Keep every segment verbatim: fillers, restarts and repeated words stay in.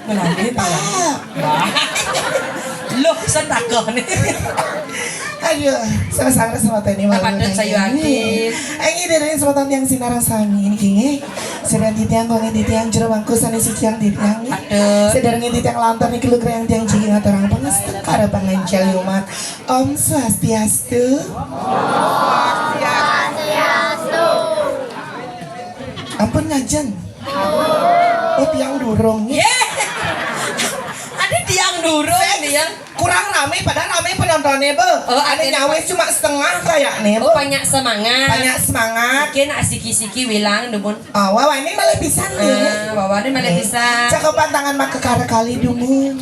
Menangis, Pak. Wah. Loh, sedekah nih. Aduh, sama-sama sama Teni. Apa malu tuh, nanya. Sayu Ati? Ayo, dari sama yang sinareng sami ini kini. Sedang titiang, kongen titiang, jero mangku sane sikiang titiang. Aduh. Sedang titiang lantar nih keluk yang tiang jigi ngaturang pangastungkara panganjali umat. Om Swastiastu. Ampun ngajeng. Oh, tiang durung. Ada tiang durung nih ya. Kurang rame, padahal rame penontonnya, be. Oh, ada nyawes cuma setengah kayaknya, be. Oh, banyak semangat. Banyak semangat. Mungkin asiki-siki wilang, dumun. Ah, wawa ini malah bisa nih. Ah, wawa ini malah bisa. Cakupan tangan maka kara kali, dumun.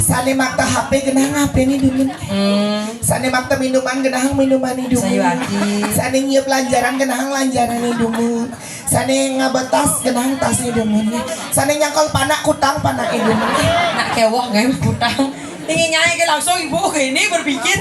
Sane makta H P genah H P nih, dumun. Hmm. Sane makta minuman genah minuman nih, dumun. Sayu Ati. Sane nyiup lanjaran genah lanjaran nih, dumun. Sane ngabetas genah tas nih, dumun. Sane nyangkol panak kutang panak nih, dumun. Nak kewoh nggak kutang. Ini nyai ke langsung ibu ke ini berpikir.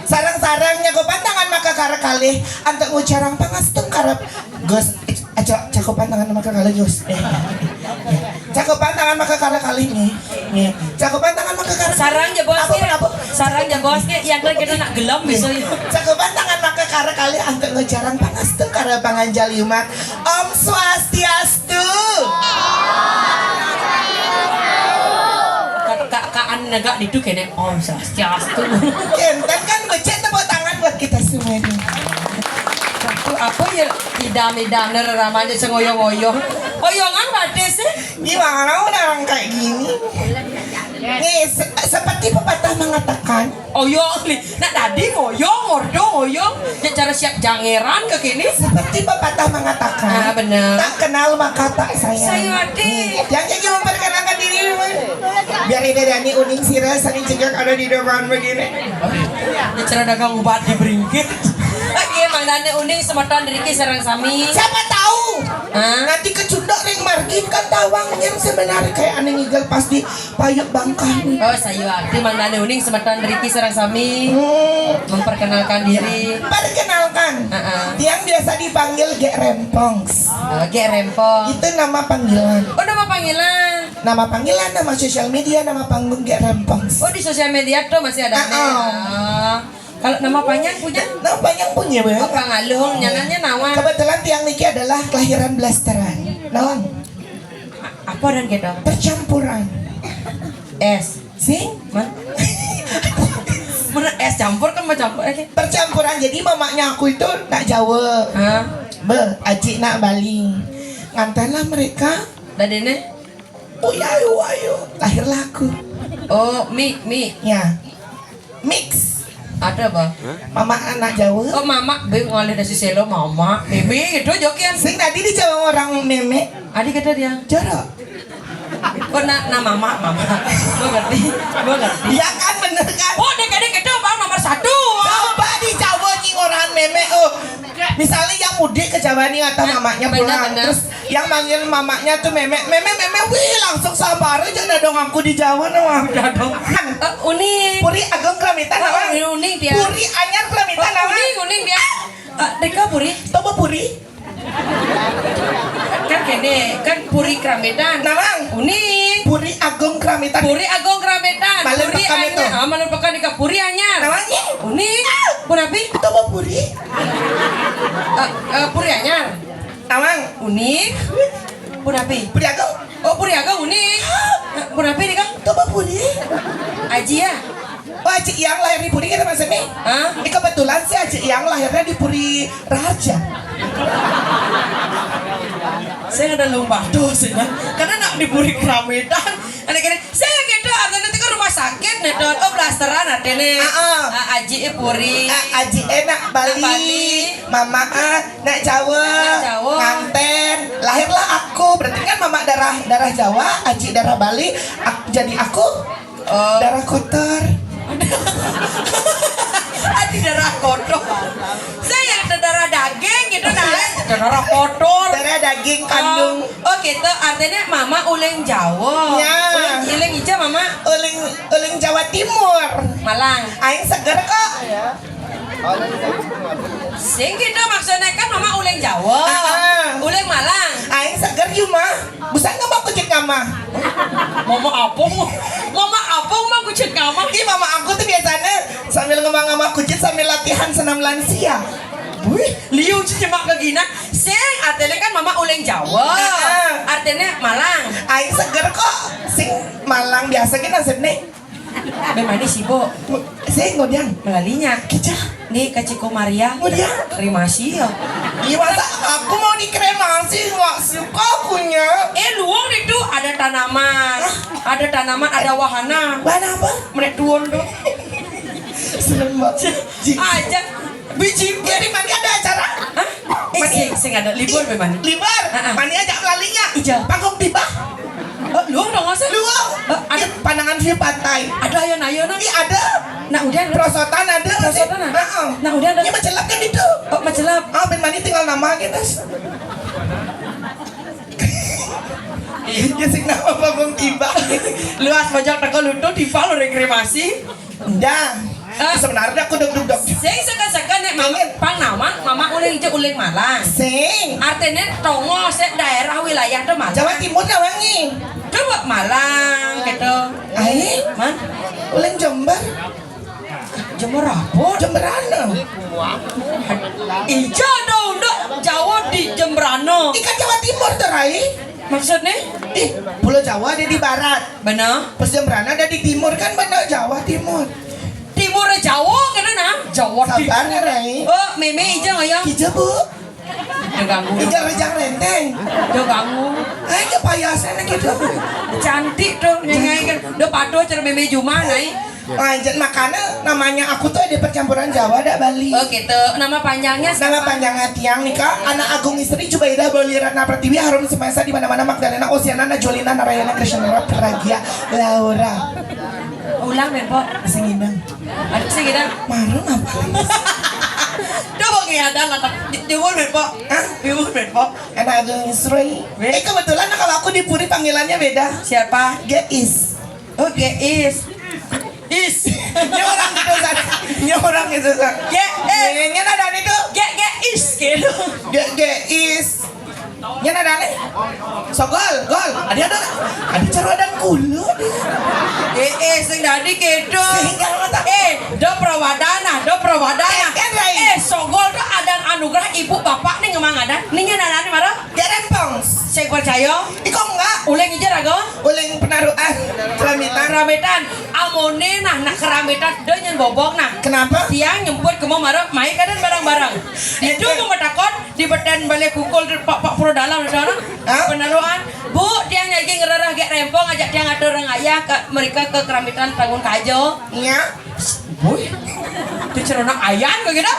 Sarang-sarang nyakupan tangan maka kara kalih antuk ngucarang pangastungkara. Gus, eh, ca-, cakupan tangan maka kara kalih, Gus. Eh, eh, eh. Cakupan tangan maka kara kalih nih. Nih. Cakupan tangan maka kara kalih. Sarang jebos apa, nih. Apa? Sarang jebos nih, yang kan kita nak gelem bisa ya. Cakupan tangan maka kara kalih antuk ngucarang pangastungkara panganjali umat. Om Swastiastu. Kak, kak, kaan negak ditu kene Om Swastiastu. Kenten kan becek tepuk tangan buat kita semua ini. Itu apa ya, idam-idam rerama aja sengoyong-oyong. Oyongan batis sih. Gimana orang kayak gini? Nih, se-, seperti pepatah mengatakan, oyong nih, nak tadi ngoyong, ordo ngoyong, ya cara siap jangeran ke kini. Seperti pepatah mengatakan, ah, bener. Tak kenal maka tak sayang. Sayu Ati. Nih, yang jadi memperkenalkan diri dulu. Biar Ida Dani uning sira sani cegak ada di depan begini. Ya cara dagang ubat di beringkit. Oke, mangdane uning semeton riki sareng sami. Siapa tahu? Hah? Nanti kecunduk ring margi kan tawang yang sebenarnya kayak aneh ngigel pas di payuk bangkah nih. Oh, sayu Ati mangdane uning semeton riki sareng sami. Hmm. Memperkenalkan diri. Perkenalkan. Heeh. Tiang biasa dipanggil Gek Rempong. Oh, Gek Rempong. Itu nama panggilan. Oh, nama panggilan. Nama panggilan, nama sosial media, nama panggung Gek Rempong. Oh, di sosial media tuh masih ada. Heeh. Oh. Kalau nama panjang punya? Nama panjang punya, Bang. Oh, Pangalung, nyanannya nawa. Kebetulan tiang niki adalah kelahiran blasteran. Nawang. A-, apa dan gitu? Percampuran. Es. Sing? Man? Bener es campur kan mau campur, oke. Percampuran. Jadi mamanya aku itu nak Jawa. Hah? Be, aji nak Bali. Ngantenlah mereka. Dadene? Oh ya, ayo, ayo. Lahirlah aku. Oh, mi, mi. Ya. Mix. Ada apa? Mama anak Jawa. Oh, mama, be ngalih dari selo, mama. Mimi, itu jokian. Sing tadi di Jawa orang meme. Adi kata dia. Jorok. Kok nak, nah, mama, mama. Gua ngerti, gua ngerti. Ya kan, bener kan? Oh, dia kata kita bang nomor satu. Coba di Jawa nih orang meme. Oh, misalnya yang mudik ke Jawa nih atau mamanya pulang. Bener, bener. Terus yang manggil mamanya tuh meme, meme, meme, wih, langsung sabar aja, nah dong aku di Jawa, nah, udah dong. Eh, unik. Puri Agung Keramitan, oh, apa? Unik dia. Puri Anyar Keramitan, oh, apa? Unik, unik dia. Eh, Rika Puri. Toba Puri. Kan kene, kan Puri Keramitan. Nawang. Unik. Puri Agung Keramitan. Puri Agung Keramitan. Malam Puri pekan Anyar. Itu. Ah, malam pekan di Puri Anyar. Nawang, ya? Unik. Purapi. Toba Puri. Eh, eh, Puri Anyar. Tawang. Unik. Purapi. Puri Agung. Oh, Puri Agung unik. Eh, Purapi nih, Kang. Toba Puri. Aji ya? Oh, Aji yang lahir di Puri kita, Mas Emi? Hah? Ini kebetulan sih Aji yang lahirnya di Puri Raharja. Saya ada lomba tuh sih, Bang. Karena nak di Puri Keramitan. Ada kene, saya gitu, artinya itu kan rumah sakit nih, Don. Oh, blasteran artinya. Heeh. Ah, Aji e Puri. Ah, Aji e nak Bali. Nak Bali. Mama, ah, nak Jawa. Nak Jawa. Nganten. Lahirlah aku. Berarti kan mama darah, darah Jawa, Aji darah Bali. Ak-, jadi aku, oh, darah kotor. Aji darah kotor. Saya ada darah daging gitu, nah. Darah kotor. Darah daging kandung. Oh, oh, gitu. Artinya mama uling Jawa. Ya. Uling, uling ijo, mama. Uling, uling Jawa Timur. Malang. Aing seger kok. Sing gitu maksudnya kan mama uling Jawa. Ah. Uling Malang. Aing seger yu mah. Busan ngama kucit ngama. Mama apung. Mama apung mah kucit ngama. Ih, mama aku tuh biasanya sambil ngama-ngama kucit sambil latihan senam lansia. Wih, liu cemak kegina. Sing artinya kan mama uling Jawa. Ah. Artinya Malang. Aing seger kok. Sing Malang biasa kan nasib nih. Be manis ibu. Sing ngodian. Melalinya. Kica. Nih ke Ciko Maria. Ngodian. Kremasi ya. Iya masa aku mau dikremasi nggak suka punya. Eh luang itu ada tanaman. Ada tanaman, ada wahana. Wahana apa? Menek tuon tuh. Serem banget. Aja. Biji. Jadi mana ada acara? Hah? Eh, sing, sing ada libur memang. Libur. Heeh. Mani aja melalinya. Ija. Panggung tiba. Oh, luang dong masa? Luang. Oh, ada. Ih, pandangan view pantai. Ada ya nayo nah. Ih, ada. Nah, udah. Perosotan ada. Perosotan ada. Heeh. Nah, udah ada. Ini macelap kan itu. Oh, macelap. Ah, ben mani tinggal nama gitu. Ya sing nama panggung tiba. Luas pojok teko lutu tiba lo rekreasi. Dah. Eh. Sebenarnya aku deg deg deg. Sing seken-seken nek mama pang naman, mama uling je uling Malang. Sing. Artinya tongo sek daerah wilayah tuh Malang. Jawa Timur dah wangi. Coba Malang gitu. Aing. Man. Uling Jember. Jember apa? Jemberana. Ija dong, dok. Jawa di Jemberana. Ikan Jawa Timur tuh, Rai. Maksudnya? Ih, Pulau Jawa ada di barat. Benar. Pas Jemberana ada di timur kan benar Jawa Timur. Timur Jawa kena nah. Jawa Timur. Sabar ya, Rai. Oh, meme ija ya. Kija, Bu. Udah ganggu. Ija rejang renteng. Udah ganggu. Ayo payasnya gitu. Cantik tuh nyanyi kan. Udah patuh cara meme Juma nai. Lanjut makanya namanya aku tuh ada percampuran Jawa ada Bali. Oh gitu. Nama panjangnya siapa? Nama panjangnya Tiang nih kak. Anak Agung Istri Jubaidah Boli Ratna Pertiwi Harum Semesta di mana-mana Magdalena Oceana Najulina Narayana Krishnara Pragya Laura. Ulang Menpo. Sing inang. Aduh sing inang. Marung apa? Coba kelihatan mata. Diwul Menpo. Hah? Diwul Menpo. Anak Agung Istri. Eh kebetulan kalau aku di Puri panggilannya beda. Siapa? Geis. Oh, Geis. Is. Ini orang gitu kan. Ini orang gitu kan. Ge, eh. Ini ada itu. Ge, Geis gitu. Ge, Geis. Ini ada nih. Sogol, gol. Ada ada. Ada caruadan kulo. Eh, eh, sing dadi gitu. Sehingga mata. Eh, do prawadana, do prawadana. Eh, kan, Rai. Eh, Sogol tuh ada anugerah ibu bapak nih ngemang ada. Nih ada nih marah. Jarempong. Sing percaya. Iko enggak. Uling ijar agon. Uling penaruhan. Keramitan. Keramitan. Amone nah, nak keramitan do nyen bobok nah. Kenapa? Tiang nyemput kemo marah, mai kadan barang-barang. Itu mau metakon di beten balik kukul pak pak pro dalam sana. Hah? Penaruhan. Bu, tiang lagi ngererah gek rempong ajak tiang atur orang ayah ke mereka ke keramitan bangun kajo. Iya. Woi, itu cerona ayan kok gitu.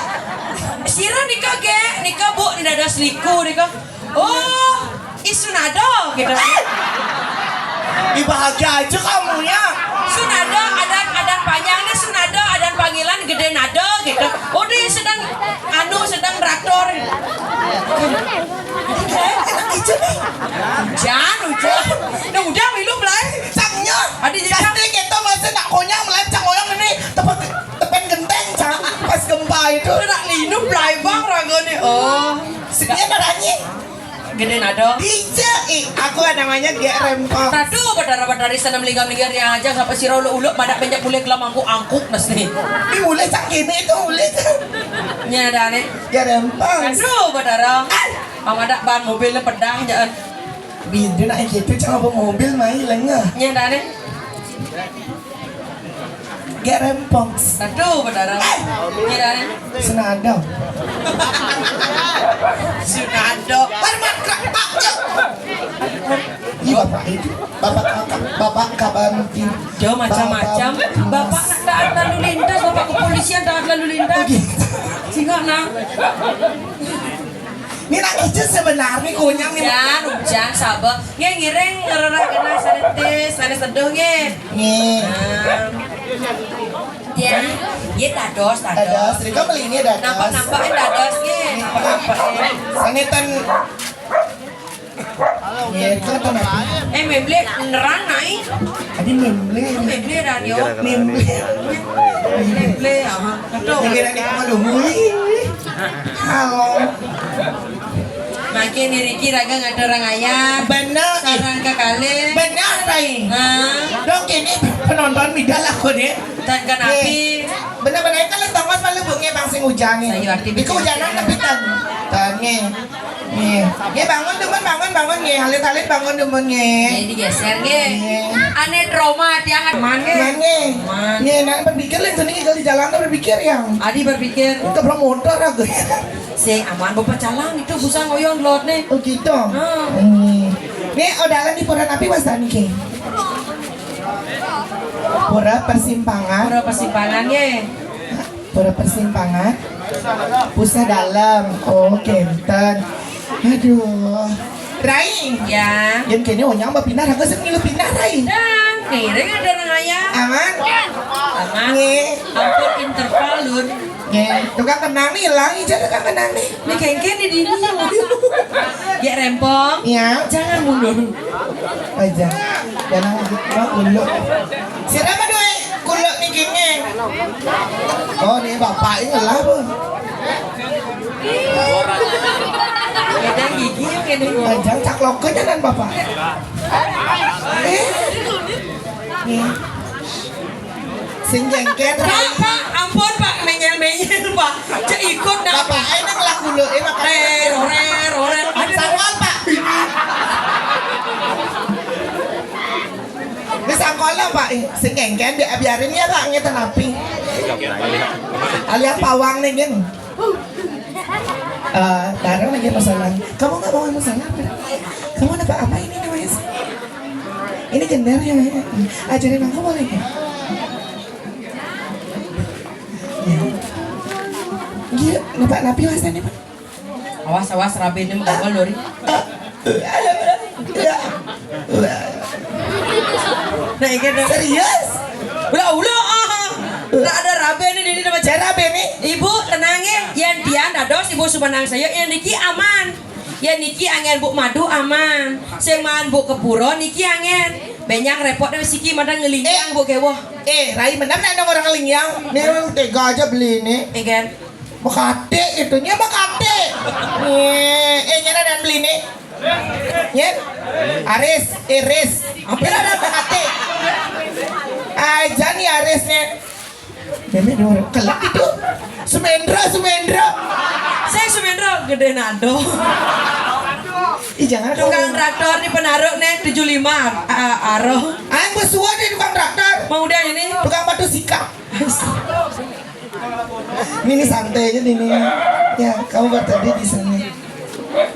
Sira nika ge, nika bu, ini ada seliku nika. Oh, isunado gitu. Ih, bahagia aja kamunya. Sunado, adan adan panjangnya sunado, adan panggilan gede nado gitu. Udah sedang anu sedang traktor. Enak aja nih. Hujan, hujan. Nah, udah milu belai. Cangnya. Adi jadi pasti kita masih nak konyang melai cang oyong ini tepat tepen genteng cang pas gempa itu. Nak linu belai bang ragone. Oh. Sini ada nanya. Gede nado. Bisa, ih, aku namanya Gek Rempong. Tadu badara-badari senam lingga-lingga riang aja sampai sira uluk-uluk pada banyak boleh kelam angkuk-angkuk mesti. Ini mulai cak ini itu mulai. Nya ada nih. Gek Rempong. Aduh, badara. Amadak ban mobilnya pedang jangan. Bida nak gitu cak apa mobil mai lengah. Nya ada nih. Gek Rempong. Aduh, badara. Nya ada nih. Senado. Sunado. Hormat kerak pak. Iya bapak itu. Bapak kakak, bapak kabanti. Jauh macam-macam. Bapak taat lalu lintas, bapak kepolisian taat lalu lintas. Oh, gitu. Singa nah. Ini nak kecil sebenarnya konyang nih. Hujan, hujan, sabar. Nggih ngiring ngererah kena sanetis, sanes seduh nggih. Nggih. Nah. Ya, nggih dados, dados. Dados, rika meli ini dados. Nampak-nampak dados nggih, nampak-nampak. Sanetan. Nggih, kok to, Mbak? Eh, memble nerang naik. Tadi memble. Memble radio. Memble. Memble, aha. Betul. Yang kira nih, aduh, hui. Halo. Makin niki raga ngatur orang ayah. Bener. Sarang kekalih. Bener, Rai. Nah. Dong, ini penonton midal aku deh. Dan kenapi. Bener-bener kan lu tongos malu bunge bang sing ujange. Saya arti iku ujanan tapi tan. Tan nggih. Nggih. Nggih, bangun demen, bangun, bangun nggih. Alit-alit bangun demen nggih. Nggih, digeser nggih. Nggih. Ane trauma tiang man nggih. Man nggih. Man. Nggih, nak berpikir lek jenenge kalau di jalan tuh berpikir ya. Adi berpikir. Itu promotor aku. Sing aman bapak calang itu busang oyong lot nih. Oh gitu. Hmm. Nih, odalan di pura napi mas tadi ki. Pura persimpangan. Pura persimpangan nggih. Pura persimpangan. Pusat dalam. Oh, kenten. Aduh. Rai. Ya. Yang kene onyang mau pindah, aku sih ngilu pindah, Rai. Dan ngiring ada orang ayah. Aman? Aman. Nggih. Hampir interval lur. Nggih. Tukang kenang nih, hilang aja tukang kenang nih. Ini kengken di dini. Ya rempong. Ya. Jangan mundur. Aja. Jangan mau dulu. Sira apa duwe kuluk niki nggih? Oh, ini bapak ini lah, Bu. Beda gigi yang ini. Aja cakloknya dan bapak. Eh. Nih. Sing jengket. Pak, Pak, ampun Pak, menyel-menyel Pak. Cek ikut nak. Bapak ini ngelak kuluk, eh, makanya. Rer, rer, rer. Sangkol, Pak. Wis sangkol lah, Pak. Eh, sing kengken bi-, biarin ya, Pak, ngeten api. Alias pawang nih, geng. Eh, bareng lagi masalah. Kamu nggak mau masalah apa? Kamu kenapa? Apa ini namanya sih? Ini gender ya, ya. Ajarin aku boleh ya? Ya. Iya, Pak, napi rasanya, Pak? Awas, awas, rabe ini mau lori. Nah, iki dong. Serius? Ulah, ulah, ah. Tak ada rabe ini, ini nama Cara apa ini? Ibu, tenang ya. Yang dia dados, ibu sumenang saya, yang niki aman. Yang niki angin bu madu aman. Sing man bu kepuro, niki angin. Benyang repot deh, siki madang ngelinyang Eh. bu kewoh. Eh, Rai, benar nggak orang ngelinyang? Nih, lu tega aja beli ini. Iya kan? Makate itunya makate. Eh, eh, nyana dan beli nih. Ya? Aris, iris. Hampir ada makate. Aja nih arisnya. Meme dua kelak itu. Sumendra, Sumendra. Saya Sumendra gede nado. Ih, jangan Tukang traktor di Penaruk nih tujuh lima, a-, aroh. Aing bersuara di tukang traktor. Mau udah ini? Tukang batu sikap. Ini santai aja ini. Ya, kamu buat tadi di sini.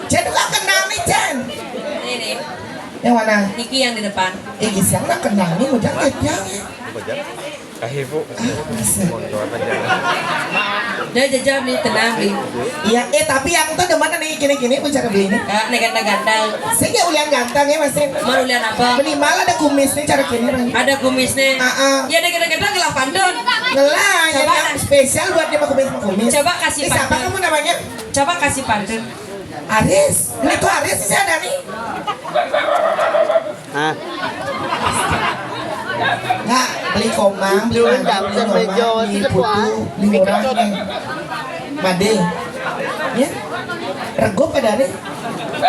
Jen, bukan kenal nih, Jen. Ini nih. Yang mana? Niki yang di depan. Eh, siang nak kenal nih, udah lihat yang. Kahibu. Ah, bisa. Dia jajal nih, tenang nih. Iya, eh, tapi yang tuh demen nih, gini-gini, pun cara beli ini. Kak, nih ganteng-ganteng. Saya ulian ganteng ya, Mas. Mau ulian apa? Minimal ada kumis nih, cara gini, Mas. Ada kumis nih. Ah, ah. Ya, ada ganteng-ganteng ngelah pantun. Ngelah, ya, Coba. yang spesial buat dia pakai kumis. Coba kasih Ini siapa pantun. kamu namanya? Coba kasih pantun. Aris. Ini tuh Aris sih ada nih. Hah? Nggak, beli komang, beli Beli madu, beli dapet nyoma, meja, beli tidak putu, puas. beli murah nih. Made. Ya? Regup ada nih.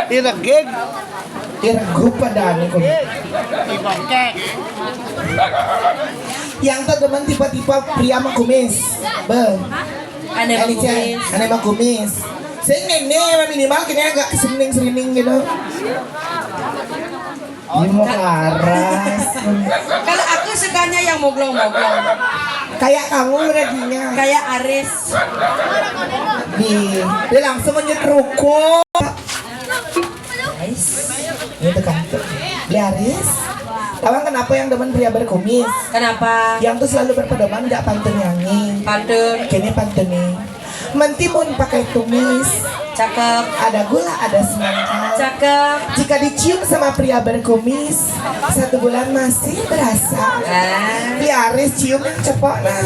Ini gig. Ini regup ada nih. Kok. Yang terdemen tipe-tipe pria mengkumis. Be. Ane Ini, Cek. mengkumis. Ane mengkumis. Sing ini minimal kini agak keserining-serining gitu. Ini mau karas. Kalau aku sukanya yang moglong-moglong. Kayak kamu berartinya. Kayak Aris. Nih, dia langsung menyetrukuk. Guys. Ini tuh kan. Dia Aris. Tahu kenapa yang demen pria berkumis? Kenapa? Yang tuh selalu berpedoman nggak pantun nyanyi. Pantun. Kini pantun nih. Mentimun pakai tumis. Cakep. Ada gula, ada semangka. Cakep. Jika dicium sama pria berkumis, satu bulan masih berasa. Ah. Biaris cium yang cepok nah.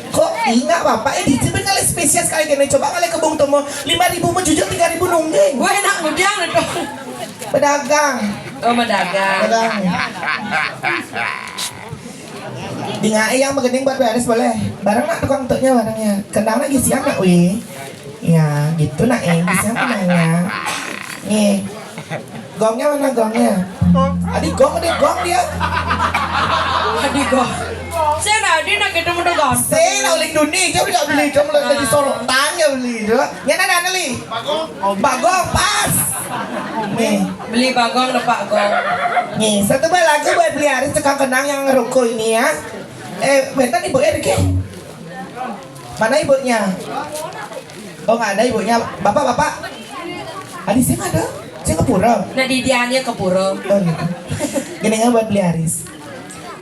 Kok Ingat bapak, eh, di Cibin kali spesial sekali gini. Coba kali kebun temu lima ribu mau jujur, tiga ribu nungging. Wah, enak ngudiang itu. Pedagang. Oh, pedagang. Pedagang. Di ngai yang begening buat beres boleh. Bareng nak tukang tuknya barengnya. Kendang lagi siang nak, wih. Ya, gitu nak, eh. Siang kenanya. Nih. Gongnya mana gongnya? Adi gong, adi gong dia. Adi gong. Saya nak, adi nak kita mau gong. Saya nak uling duni, dia udah beli, dia mulai jadi sorotan ya beli, dia. Ya, nana, nana, li. Bagong, pas. Nih. Beli bagong, lepak gong. Nih, satu buah lagu buat beli Aris tukang kenang yang ruko ini ya. Eh, bentar ibu Erke. Mana ibunya? Oh, nggak ada ibunya. Bapak, bapak. Adi saya nggak ada. Saya ke pura. Nah, di dia ke pura. Oh, gitu. Gini nggak buat beli Aris.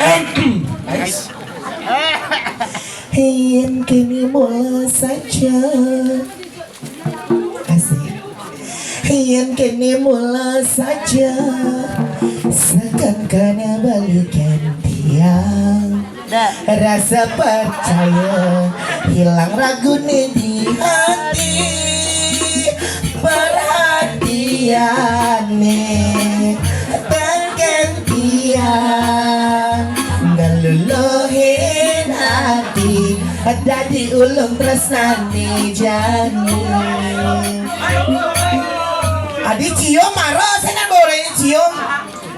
Ais. Hien kini mula saja. Asik. Hien kini mula saja. Sakan kana balikan tiang. Rasa percaya hilang ragu nih di hati. Perhatian nih tengken tiang. Ngeluluhin hati. Dadi ulung tresnani jani. Adi cium maro, saya nak bawa cium.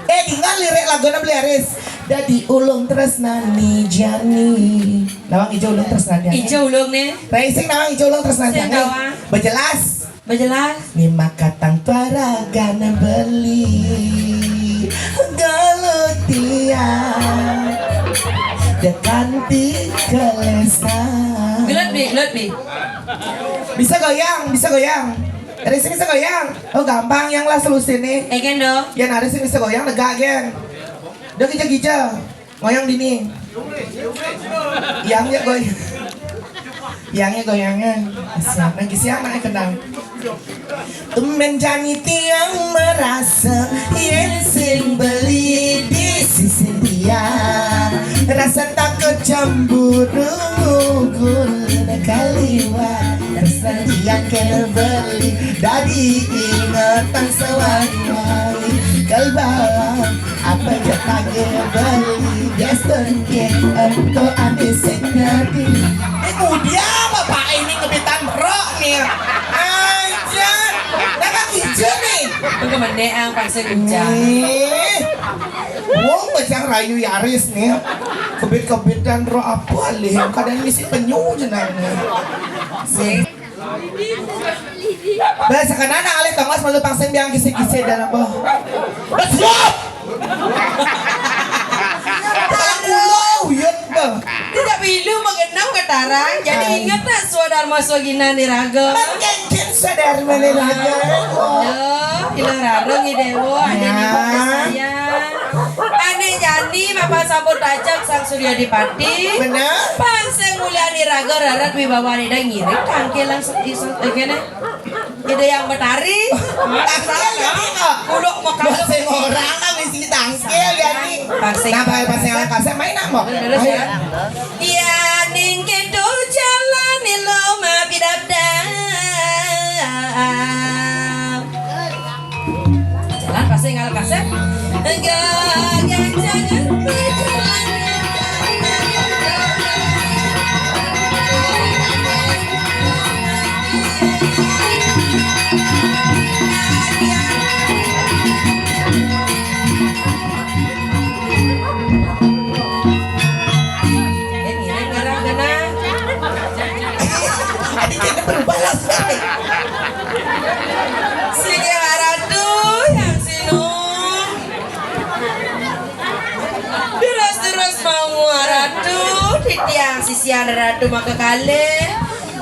Eh, dengar lirik lagunya beli Aris. Dadi ulung tresnani jani. Nawang ijo ulung tresnani jani. Ijo ulung nih. Racing nawang ijo ulung tresnani jani. Bejelas. Bejelas. Ni makatang tuaragan beli. Galutian. Dekanti kelesan. Gelut bi, gelut bi. Bisa goyang, bisa goyang. Racing bisa goyang. Oh, gampang yang lah selusin nih. Egen dong. Ya, Aris bisa goyang, negak, geng. Udah gija-gija. Ngoyang dini. Yang ya goyang. Yang ya goyangnya. Siapa lagi siapa yang kenal? Temen jani tiang merasa yen sing beli di sisi dia. Rasa takut cemburu gulina kaliwat. Rasa tiang kena beli dari ingatan sewai-wai. Kalbang apa je panggil beli biasa ke engkau ambil sendiri. Eh, mudia bapak ini kepitan rok nih. Aja. Dah kaki je nih. Itu kemenek ang paksa kencang. Nih. Wong bajang rayu Yaris nih. Kebit-kebitan rok apa lih? Kadang ngisi penyu jenang nih. Sih. Bah, sakana nang alih tongos malu pang sing biang kisik-kisik dan apa? Bah, siap! Kalau kulo, uyut, bah. Tidak pilu mengenang ketarang, jadi ingat nak swadharma swagina niraga. Mengkencing swadharma niraga. Yo, ila rarung i dewa, ada ni saya. Ane jani mapan sampun tajak Sang Surya Dipati. Bener. Pang sing mulyani raga rarat wibawane ida ngiring tangkil lang se-, iso-, eh, kene. Ida yang betari. Tangkil ya, Dik, kok? Kuluk mekar. Buat sing orang kan isi tangkil ya, Dik. Pang sing. Nah, pang sing ala kasar main nak, Mbok? Terus ya. Ayo. Ya ning kedo jalan ilo mapidabdab. Jalan pasti ngalih kasep. Enggak, enggak, jangan. Ini ngarang kena. Adik kita berubah lah. Sini Ratu yang sinung. Terus-terus mau Ratu, titiang sisian Ratu maka kalih.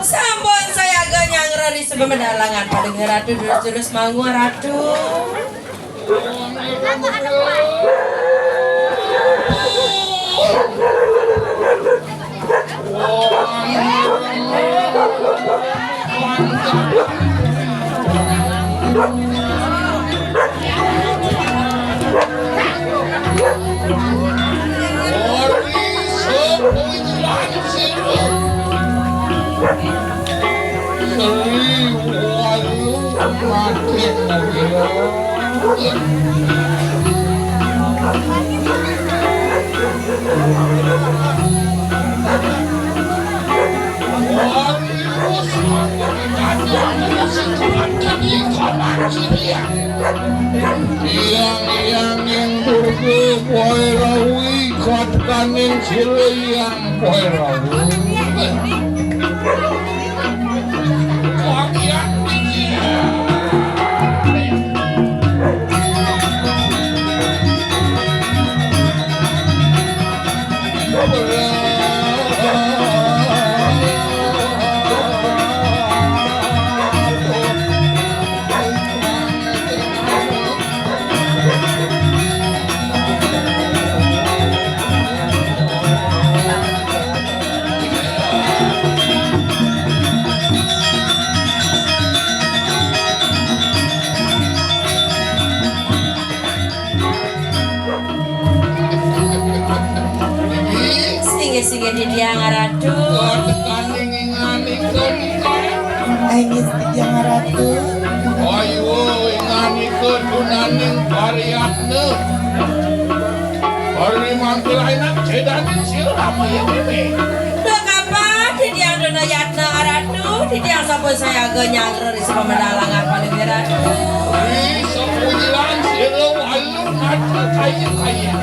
Sampun sayaga nyanggra di sebelum dalangan paling Ratu, terus-terus mau Ratu. Mati mobil. Tiang-tiang ing durga Koirawi, kotkaning sila yang Koirawi. Singgih-singgih titiang Ratu. Inggih titiang Ratu. Ayo, inganika dunaning pariyatna. Ari mangkil anak cedaning sira Rama ya meme. Duh kapan titiang duna yatna Ratu, titiang sampun sayaga nyanggra ring pamedal langan Palungguh Ratu. Ri sapujilan sira walu nata kaya-kaya.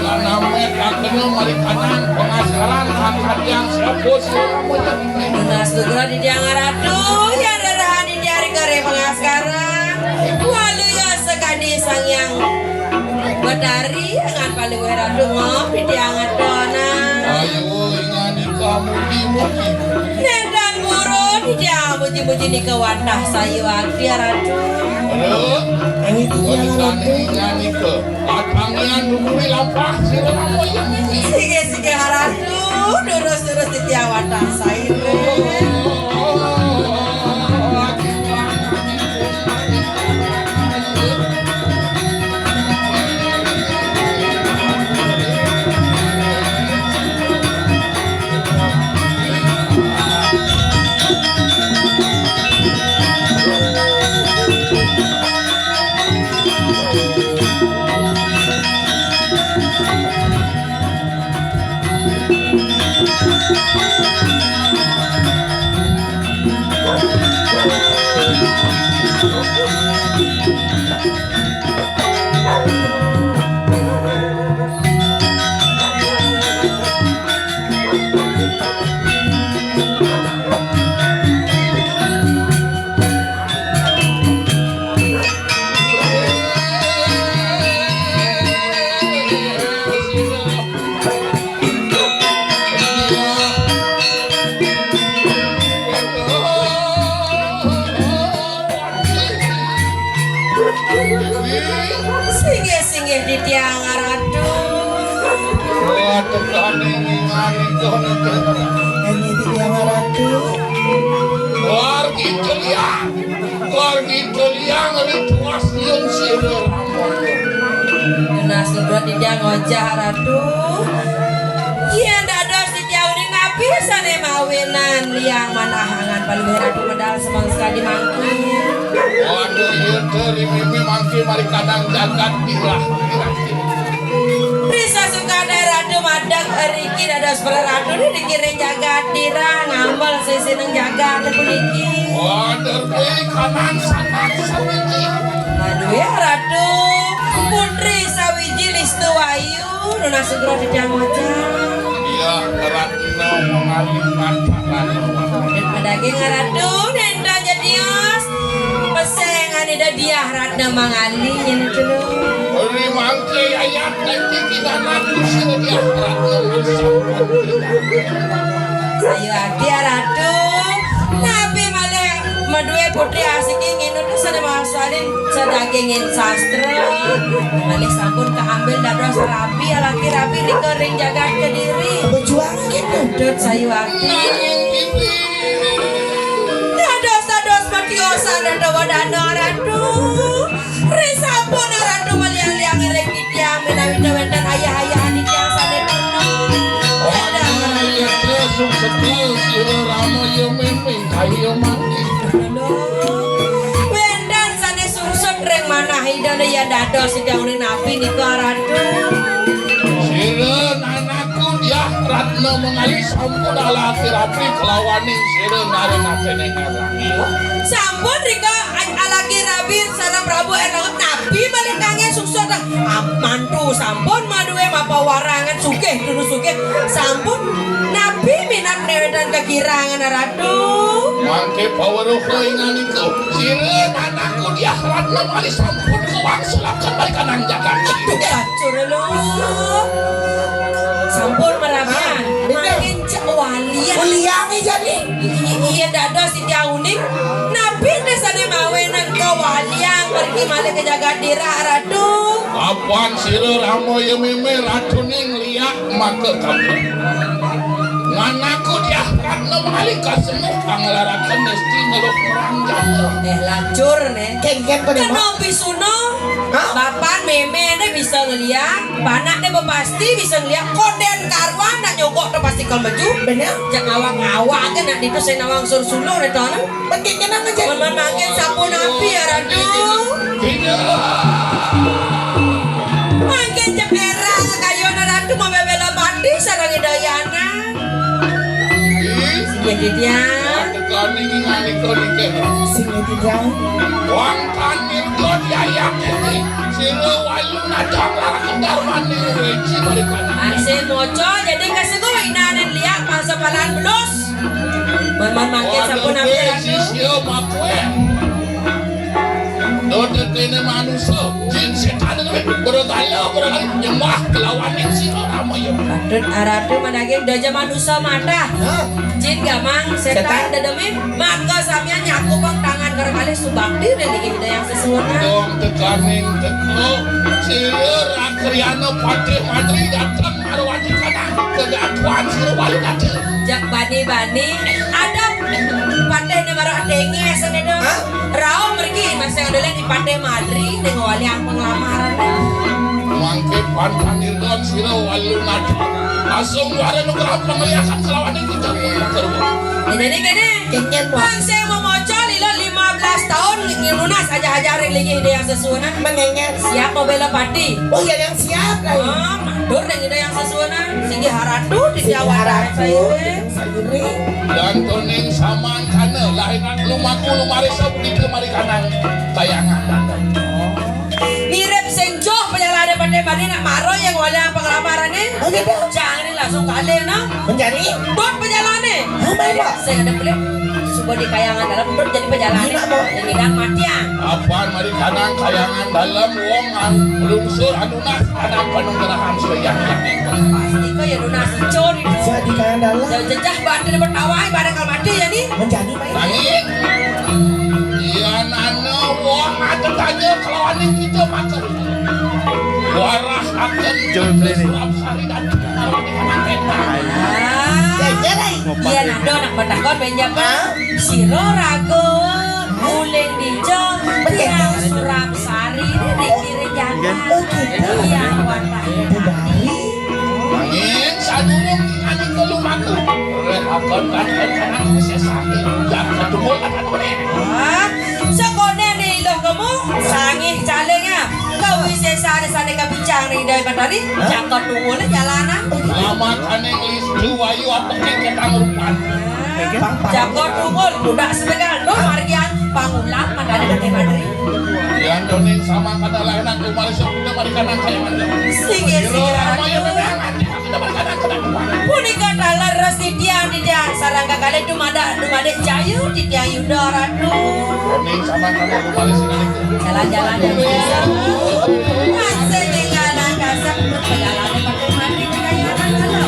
Nanamet akena marikanan pangasaran angkatiang siapa sira Rama ya meme. Tunas tugra titiang Ratu, yan rerahan titiang ring kare pangasaran. Waluya sakadi Sang Hyang Batari, angan Palungguh Ratu, ngop titiang atonang. Ayo, inganika muji-muji. Nenten purun titiang muji-muji nika wantah sayuakti Ratu. Aduh, inganika. Katangian dukuri lampah sira Rama ya meme. Sige-sige Ratu, durus-durus titiang wantah saireng. Singgih-singgih titiang Ratu. Wah, tekaning inganika niki. Inggih titiang Ratu. Wargi Tuliang. Wargi Tuliang rituas nyun sira Rama. Tunas tugra titiang ngojah Ratu. Yen dados titiang uning napi sane mawinan liang manah angan Palungguh Ratu medal semeng sekadi mangkin. Waduh, iya te ri meme mangkin marikanan jagat dirah. Risa Sukada Ratu madeg riki dados para ratu niki ring jagat dirah ngamel sisining jagat puniki. Waduh, ri kanan sanak sawiji. Aduh ya Ratu, Putri Sawiji Listu Wayu. Nunas sugra titiang wajah. Iya, Ratna Mangali Ratna. Padaging Ratu, nenten jadios. Peseng ane ida Diah Ratna Mangali, nyen itu lho. Ri mangke ayat nenti kita naku sira Diah Ratna. Sayu ati, Ratu. Napi malih madue putri asiki nginut sane masalin sadagingin sastra. Malih sampun kaambil dados rabi alaki rabi nika ring jagat Kediri. Bejuang gitu. Dut sayu ati. Dados-dados patiosan Ratu Wadana Ratu. Ri sampun Ratu maliang-liang ring titiang menawi wenten ayah-ayahan titiang sane purna. Wah, iya, sukses, sira Rama, ya, miming, ayo, mangke. Dados Ida uning napi nika, Ratu? Sira nanakku Diah Ratna Mangali sampun alaki rabi kelawaning sira narenatening ngarang. Sampun rika a-, alaki rabi sareng Prabu Erlangga, napi malih kangge suksut? Ap-, mantu sampun madue mapawarangan sugih turu sugih. Sampun napi minat newetan kakirangan, Ratu? Mangke paweruh inganika. Sira nanakku Diah Ratna Mangali sampun kawangsulakon balikanang jagat. Aduh, kacur lo. Sampun marabian. Ah, bener. Mangkin cek walian. Walian nih jadi. I-, i-, iya dados Ida uning. Napi ne sane mawenan kawalian pergi malih ke jagat dira, Ratu? Apan sira Rama ya meme Ratu ning liak maka kamu. Nganaku Diah Ratna Mangali kasemuh panglarakan mesti ngeluh meranjang. Eh, lacur ne. Kengken pada. Kena pisuna. Hah? Bapan meme ne bisa ngeliat, panak ne bepasti bisa ngeliat, koden karuan nak nyogok tu pasti kal maju. Bener. Jak ngawak-ngawak ke nak ditu saya nawang sur suluh ne tuan. Begitu nak menjadi. Mangkin sapu napi ya, Ratu? Mangkin jepera kayu na Ratu mau bebela mati sarang Idayana. Sing ya, Didian. Sing ya, Didian. Wang tanir kau diayak ini. Sira walu nadang larang darmane reci balikan. Asih moco jadi kaseguh inanen liak masa palan belus. Man-man mangke sampun ambil lagi. Sisya makwe. Dodetene manusa, jin setan itu bergala, bergala nyembah kelawan yang sira Rama ya. Patut aratu madaging doja manusa matah. Hah? Jin gamang, setan. Setan. Dedemi, maka samian nyaku bang tangan karo kalih subakti ring Ida Hyang Sesuhunan. Dong tekaning teka, sira Rakriana Patih Madri datang marwati kanang kedatuan sira walu kata. Jak bani-bani, ada patih ne marwati denge sene dong. Hah? Rauh mergi masih ada di Patih Madri ning waliang penglamaran. Mangke pantang irgon sira walu nata. Asung wara nugraha pangliakan kelawan kita. Jadi kene. Kengken, Pak. Bang saya mau moco lilo lima belas tahun ngelunas aja-aja ring linggih Ida Hyang Sesuhunan. Mengengen. Siap mau bela pati. Oh, ya yang siap lah. Oh, matur ring Ida Hyang Sesuhunan. Singgih haratu di Jawa Haratu. Saya. Sendiri. Dan toning samangkana lahiran lumaku lumarisa budika marikanang kayangan. Mirip sing joh pejalane Patih Madri nak maro yang waliang penglamarane. Oh, gitu. Jangan langsung kalih, nah. Menjadi? Dot pejalane. Apa itu? Sing ada pelit. Suba di kayangan dalam dot jadi pejalane. Gila, Bang. Yang ngidang matian. Apan marikanang kayangan dalam wong an lungsur anunas kadang panunggerahan suyang. Pasti kau ya lunas icon itu. Jadi kayangan dalam. Jauh jejah batin bertawai bareng kalau mati ya nih. Menjadi main. Nangis. Iya nana wong ada tanya kelawan kita makan. Warah akan Jom beli nih. Surabsari dan Ah. Iya, nado nak batakon benjam. Hah? Sira raga uling dija. Betul. Tiang Surabsari ning kiri jagat. Oh, gitu. Iya, wadah. Budari. Nanging sadurung tingkane telu mlaku, oleh akon-akon kanang sesane, jan ketumbul akan oleh. Wah, sakone ne iluh kemu, sangih caling ah. Kawisesane sane kabicang ning Ida Hyang Batari, hah? Jangka tungul jalanan. Lamakane nglistu wayu apeke ketang rupan. Jangka tungul, budak senegal, no margian, pangulam, matane Ida Hyang Batari. Yan doning sama kada lain aku marisok kita marikanang kaya manja. Singgih, singgih. Kira apa yang memang nanti kita marikanang kena kuat. Punika taler ras titiang, titiang sarang kakalih dumadak, dumadik jayu, titiang Yuda Ratu. Doning sama kada kembali sekali. Jalan-jalan yang biasa. Masih tinggal kasar, perjalanan pakai mati, kekayaan alam.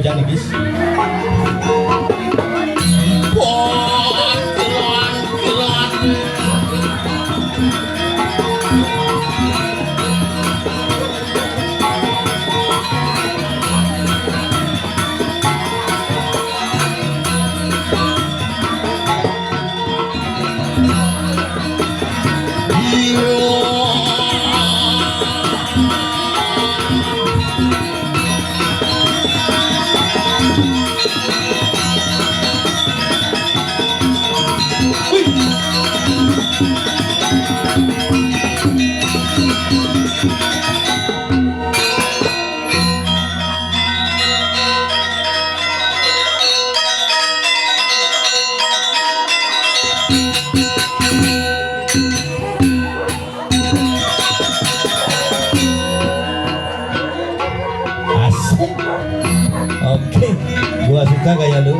Jangan, bis. Asik. Oke, gua suka gaya lu.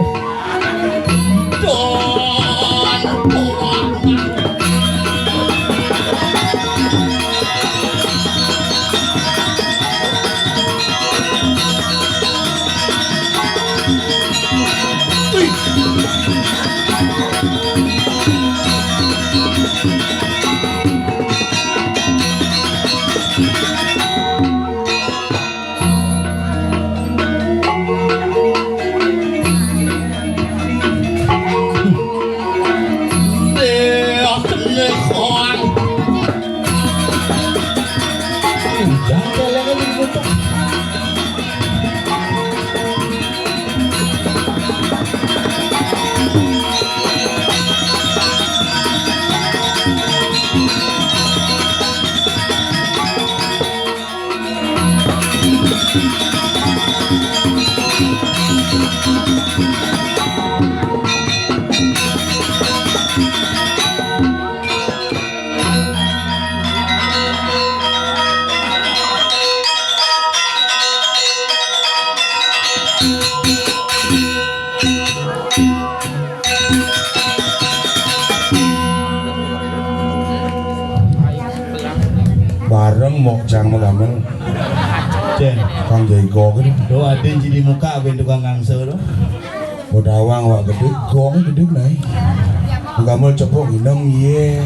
Bareng mok jang megamel. Cen. Kang Jago kan. Do ada jadi muka ben tukang ngangse do. Podawang wak gede, gong gede nai. Megamel cepok inem ye.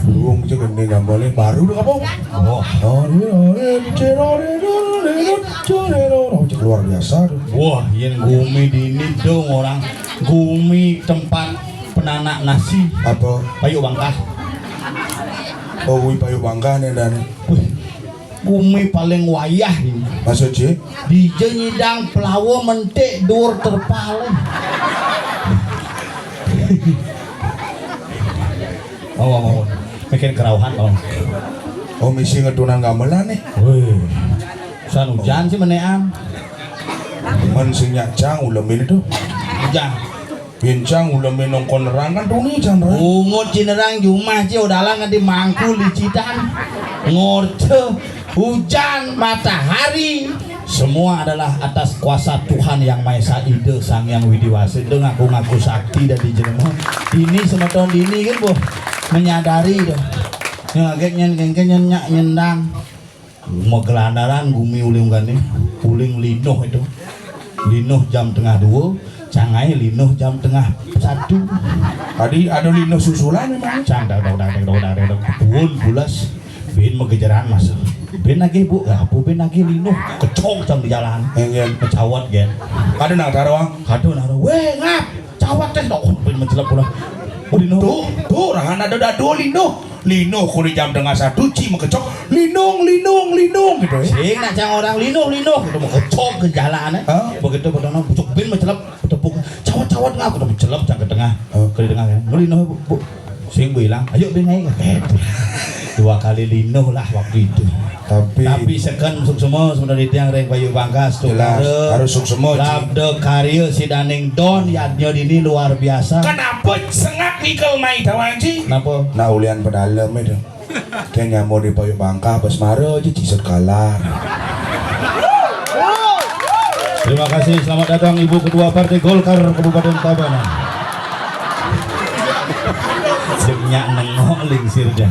Burung cek gede gamel baru do apa? Oh. Oh, iya, iya, cero, cero, cero, cero, cero. Cek luar biasa tuh. Wah, yang gumi dini dong orang. Gumi tempat penanak nasi. Apa? Payu Bangkah. Oh, wi Payu Bangkah nih dan. Wih, gumi paling wayah ini. Maksud sih? Dija nyidang pelawa mentik dur terpal. Oh, oh, oh. Bikin kerauhan, oh. Oh, misi ngedunan gamelan nih. Wih. San hujan sih menean. Men sing nyak cang ulemin itu. Hujan. Bincang ulemin nongkon nerang kan tuni jan nerang. Ungut cinerang jumah ci udalang nganti mangkul di cidan. Ngorte hujan, matahari, semua adalah atas kuasa Tuhan Yang Maha Esa, Ida Sang Hyang Widi Wasa. Ida ngaku-ngaku sakti dari jenema. Ini semeton dini kan, boh, menyadari dah. Yang agak nyen, nyen, nyen, nyak, nyendang. Magelandaran gumi uling gane, uling linuh itu. Linuh jam tengah dua, cangai linuh jam tengah satu. Tadi ada linuh susulan memang. Cang dak dak dak dak dak dak dak. Puun pulas. Bin magejeran masa. Bin lagi bu, ya, apa bin lagi linuh kecok cang di jalan. Enggak. Kecawat gen. Ada nang taruang. Kado naro. Weh ngap. Cawat teh dok. Bin mencelep pula. Linuh. Tuh, tuh, rahan ada dado linuh. Linuh kuli jam tengah satu, ci mekecok, linung, linung, linung gitu ya. Sing nak cang orang linuh, linuh gitu mekecok ke jalan eh. Hah? Begitu bedono bucuk bin mecelep, tepuk, cawat, cawat ngap gitu mecelep cang ke tengah. Hah? Ke tengah ya. Linuh bu, bu. Sing bu hilang, ayo bin naik. Dua kali linuh lah waktu itu. Tapi tapi seken suksema sebenarnya tiang ring Bayu Bangkas tuh. Jelas, harus suksema, Ci. Labda karya si Daning Don yadnya dini luar biasa. Kenapa sengak nikel mai tawang, Ci? Kenapa? Nak ulian pedalem itu. Dia nyamur di Payuk Bangka, pas mara aja cisut kalah. Terima kasih, selamat datang Ibu Ketua Partai Golkar Kabupaten Tabanan. Jengnya nengok lingsir jan.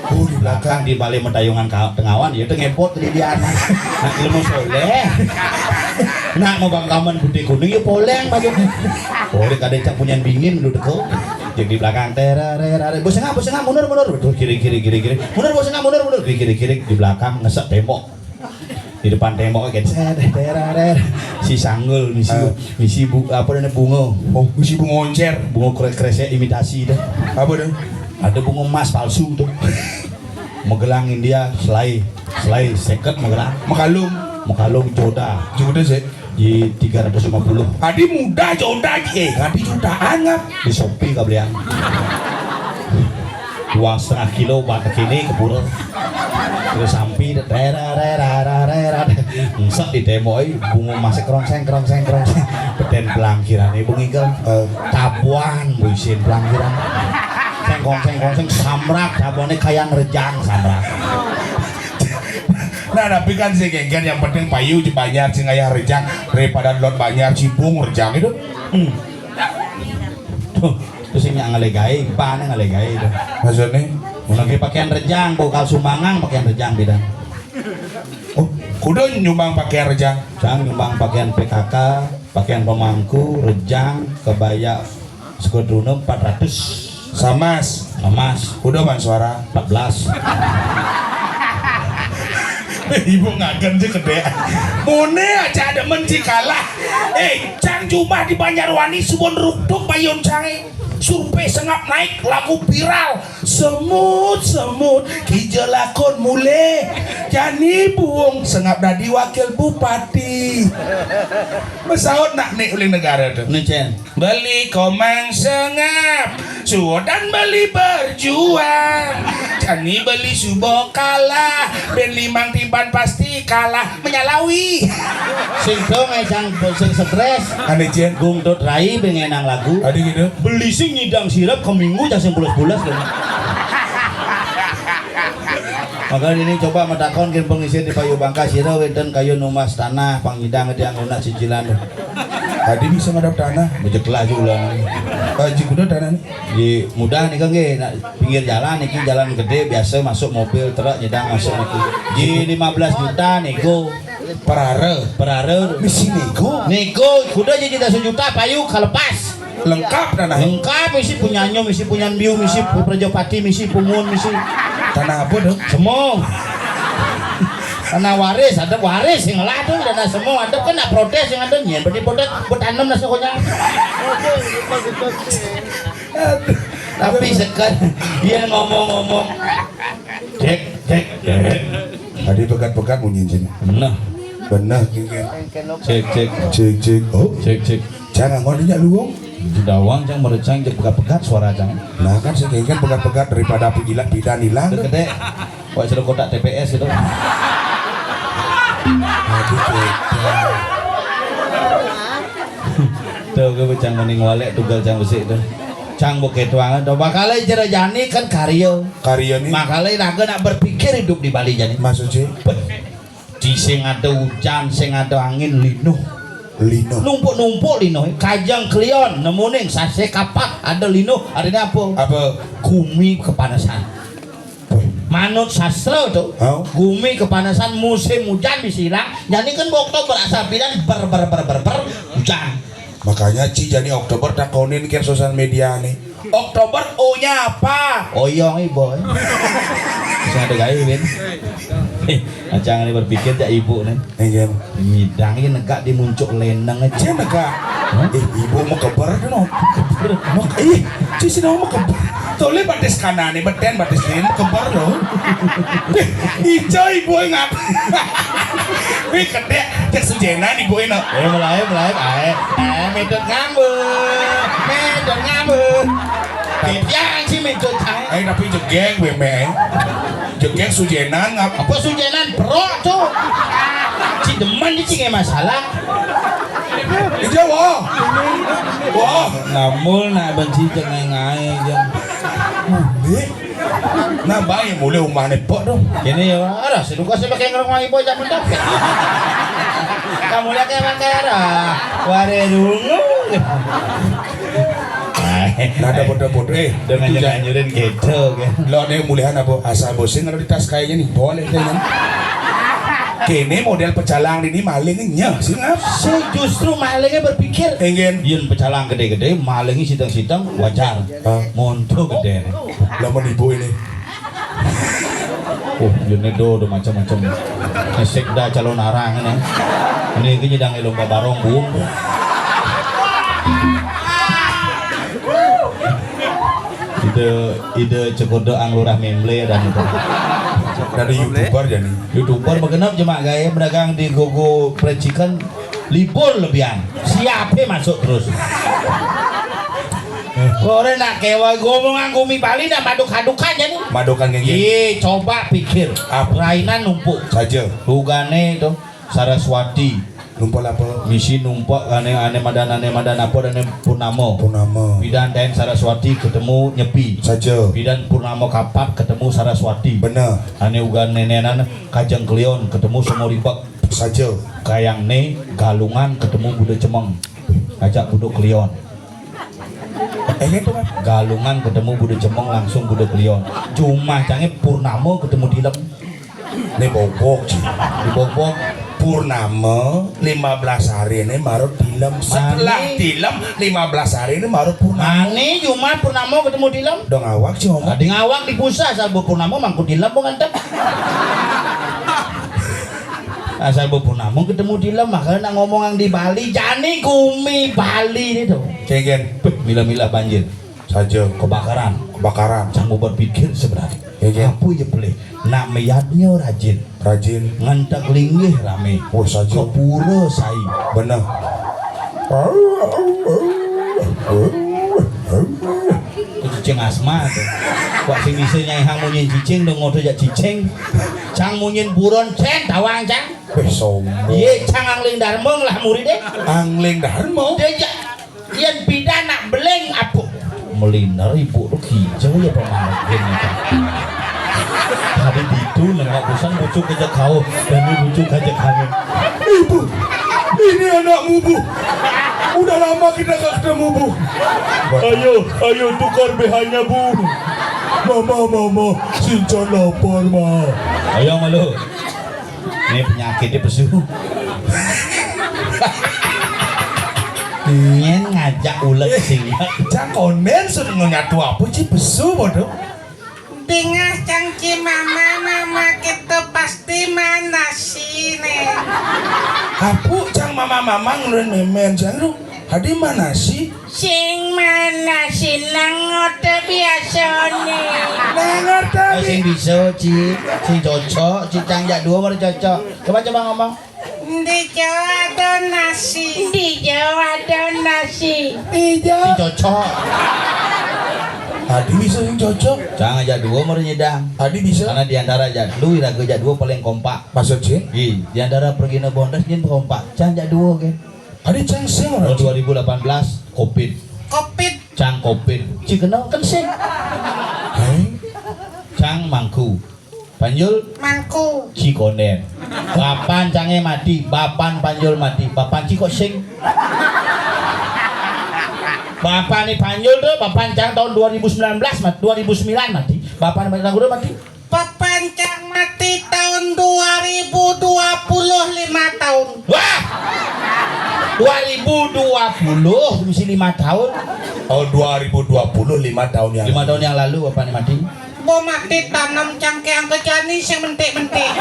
Oh, di belakang. Di balik medayungan ka-, tengawan, ya, itu ngepot di dia. Nak ilmu soleh. Nak mau bangkaman putih kuning, ya, poleng baju. Poleng kada cak punyan bingin dulu teko. Jadi di belakang, terererere. Bos sengah, bos sengah, mundur, mundur. Betul, kiri, kiri, kiri, kiri. Mundur, bos sengah, mundur, mundur. Kiri, kiri, kiri. Di belakang, ngesek tembok. Di depan tembok kan, set, tererer. Si Sanggul, misi, misi bu-, apa namanya, bunga. Oh, misi bunga oncer. Bunga kre-, kresek imitasi dah. Apa dah? Ada bunga emas palsu tuh. Magelang India, selai, selai seket Magelang. Makalung. Makalung joda. Joda sih. Di tiga ratus lima puluh. Tadi muda joda, eh, tadi jutaan kan? Di Shopee kau belian. Uang setengah kilo, bata kini ke pura. Terus sampi, rera, rera, rera, rera. Ngesek di tembok, eh, bunga masih krongseng, krongseng, krongseng. Beten pelangkiran, eh, bunga igel. Eh, tabuan, buisin pelangkiran. Sengkong, sengkong, seng, samrak, tabuannya kayang rejang, samrak. Nah, tapi kan si geger yang penting payu di banjar, sing ayah rejang, daripada lot banjar, cibung rejang itu. Hmm. Tuh, terus ini ngalegai, bane ngalegai itu. Maksudnya? Mau lagi pakaian rejang, bau kalsu mangang, pakaian rejang beda. Oh, Kuda nyumbang pakaian rejang. Cang nyumbang pakaian P K K, pakaian pemangku, rejang, kebaya, sekudruna empat ratus. Samas. Emas. Kuda ban suara. Empat belas. Ibu ngagen je kedek. Mone aja ada menci kalah. Eh, cang jumah di Banjarwani subon rukduk payun cange. Survei sengap naik, lagu viral. Semut, semut, kija lakon mule. Jani buung sengap dadi wakil bupati. Mesaut nak nek uling negara tu. Ni, Cen. Beli komang sengap, suodan beli berjuang. Jani beli subo kalah, ben limang tiban pasti kalah menyalawi. Sing dong ai cang sing stres. Ane, Cen. Gung Dot Rai ben ngenang lagu. Ade gitu. Beli sing nyidang sirep ke minggu cang sing pules-pules gitu. Maka ini coba matakon ke pengisi di Payu Bangka, sira wenten kayun numbas tanah pang nyidang tiang lunas cicilan. Ade bisa ngadap tanah. Bejeklah juga. Pak Haji, kuda tanah ni. Di mudah nih kan nggih, nak pinggir jalan niki, jalan gede biasa masuk mobil, truk nyidang masuk niki. Di lima belas juta nego. Perara. Perara. Misi nego. Nego, kuda jadi dah sejuta payu kalepas. Lengkap tanah. Lengkap, misi punyanyo, misi punyan biu, misi pu-, prajapati, misi pungun, misi. Tanah apa tu? Semua. Tanah waris, ada waris yang lah tu, tanah semua ada kan nak protes yang ada nyen, berarti protes, bertanam nasi konyang. Tapi sekarang dia ngomong-ngomong, cek, cek, cek. Tadi pegat-pegat bunyi sini. Nah. Benar, kengken. Cek, cek. Cek, cek. Oh. Cek, cek. Jangan ngau dinyak luung. Dawang cang merecang cek pegat-pegat suara cang. Nah, kan sing kengken pegat-pegat daripada api gila pidan hilang. Gede. Wak sudah kotak T P S itu. Aduh, cek. Tuh, gue cang mending walek tugal cang besik tuh. Cang bukit tuangan tuh. Bakal jera jani kan karya. Karya nih. Makanya raga nak berpikir hidup di Bali jani. Maksudnya? Di sing ada hujan, sing ada angin, linuh. Linuh. Numpuk-numpuk linuh. Kajang kelion, nemuning sase kapak ada linuh. Artinya apa? Apa? Gumi kepanasan. Wih. Manut sastra tuh, hah? Gumi kepanasan, musim hujan bisa hilang. Jadi kan Oktober asal bilang ber ber ber ber ber hujan. Makanya Ci jani Oktober takonin ke sosial media nih. Oktober O-nya apa? Oyong, ibu. Bisa ada gaya, Win. Acang ini berpikir jak ibu nih. Iya. Nyidang ini negak di muncuk leneng aja. Cek negak. Hah? Eh, ibu mau keber tu no. Mak, ih, Ci sih mau keber. Tole batis kanan ni, beten batis kiri, keber lo. Eh, ijo ibu ngap. Wih, kedek, cek sujenan ibu ini. Eh, mulai, mulai, ae. Eh, medot ngambek. Medot ngambek. Tiang si medot ae. Eh, tapi jegeng, weh, meh. Jegeng sujenan, ngap. Apa sujenan? Perok tu. Ci demen ni, ci ngai masalah. Ijo, wah. Wah. Namul nak benci cek ngai-ngai je. Mulai. Nah, bae mulai umah nepok tu. Kene ya, ada seduka saya pakai ngerong ibu aja mentok. Kamu lihat kayak pakai ada. Ware dungu. Nah, ada bodoh-bodoh, eh. Dengan itu jangan nyurin gitu, kan. Lo ada yang mulihan apa? Asal bosing kalau di tas kayaknya nih, boleh deh, kan? Kene model pecalang ini malingnya, sih, ngap? Saya justru malingnya berpikir. Engen. Yen pecalang gede-gede, malingnya sidang-sidang, wajar. Hah? Monto gede. Lah, menipu ini. Oh, ini do, do macam-macam. Ngesek dah calon arang ini. Ini, ini nyidang lomba barong, Bu. Ide, ide cekodo ang lurah memble dan itu. Dari YouTuber jadi. YouTuber begenap cuma gaya berdagang di gogo fried chicken. Libur lebihan. Siape masuk terus? Kore nak kewa ngomong gumi Bali nak maduk-hadukan jadi. Madukan geng. Iya, coba pikir. Apa? Rainan numpuk. Saja. Lugane itu Saraswati. Numpuk apa? Misi numpuk ane, ane madan, ane madan apa, ane Purnama. Purnama. Pidan Daen Saraswati ketemu Nyepi. Saja. Pidan Purnama Kapat ketemu Saraswati. Benar. Ane ugan nenenan Kajeng Kliwon ketemu Semua Ribek. Saja. Kayang ne Galungan ketemu Buda Cemeng. Ajak Buda Kliwon. Eh, itu kan. Galungan ketemu Buda Cemeng, langsung Buda Kliwon. Cuma cange Purnama ketemu Dilem. Dibobok, Ci. Dibobok. Purnama lima belas hari ini marut tilem. Setelah tilem lima belas hari ini marut purnama. Mani Jumat purnama ketemu tilem. Dong awak, Ci, ngomong. Adi ngawak di pusat, asal purnama mangku tilem pun ngantep. Asal purnama ketemu tilem, makanya nak ngomong yang di Bali, jani gumi Bali ini tuh. Kengken. Beh, mila-mila banjir. Saja. Kebakaran. Kebakaran. Cang berpikir sebenarnya. Iya, iya. Apa ya pelih? Nak meyatnya rajin. Rajin. Ngantak linggih rame. Oh, saja. Kepura sai. Benar. Cicing asma tuh. Wah, sing bisa nyaihang munyin cicing, dong ngoto jak cicing. Cang munyin buron, cen, tawang, cang. Weh, sombong. Iya, cang angling darma lah murid deh. Angling darma? Dia jak Yén pidan nak beling apa? Meliner ibu tuh kijang ya pemangkin. Tadi ditu nengok busan bucuk aja kau, dan ini bucuk aja kami. Ibu, ini anakmu, Bu. Udah lama kita gak ketemu, Bu. Ayo, ayo tukar B H-nya, Bu. Mama, mama, Sinchan lapar, Ma. Ayo malu. Ini penyakitnya pesu. Nyen ngajak ulet sing. Cang konden sun nyatu apa ci pesu bodoh. Dingah cang ci mama, mama kita pasti mana sih nih. Apu cang mama mama ngeluarin memen cang lu. Hadi mana sih? Sing mana sih nang ngote biasane? Nang ngote. Sing bisa, Ci. Sing cocok, Ci cang jak dua baru cocok. Coba, coba ngomong. Di Jawa ada nasi. Di Jawa ada nasi. Di Jawa. Sing cocok. Adi bisa sing cocok. Cang ajak dua baru nyedang. Adi bisa. Karena di antara ajak lu, iraga ajak dua paling kompak. Maksud sih? Di antara pergi na bondas nyen kompak. Cang ajak dua ke. Adi cang sing orang. Tahun dua ribu delapan belas, covid. Covid. Cang covid. Ci kenal kan sing. Hai. Cang mangku. Panjul. Mangku. Ci konden. Bapan cange mati. Bapan panjul mati. Bapan ci kok sing. Bapan ni panjul tuh, bapan cang tahun dua ribu sembilan belas mati, dua ribu sembilan mati. Bapan mati, mati. Papancang mati tahun dua ribu dua puluh lima tahun. Wah! Dua ribu dua puluh mesti lima tahun. Oh, dua ribu dua puluh lima tahun yang Lima tahun yang lalu apa nih mati? Bo mati tanem cangkeang ke jani sing mentik-mentik.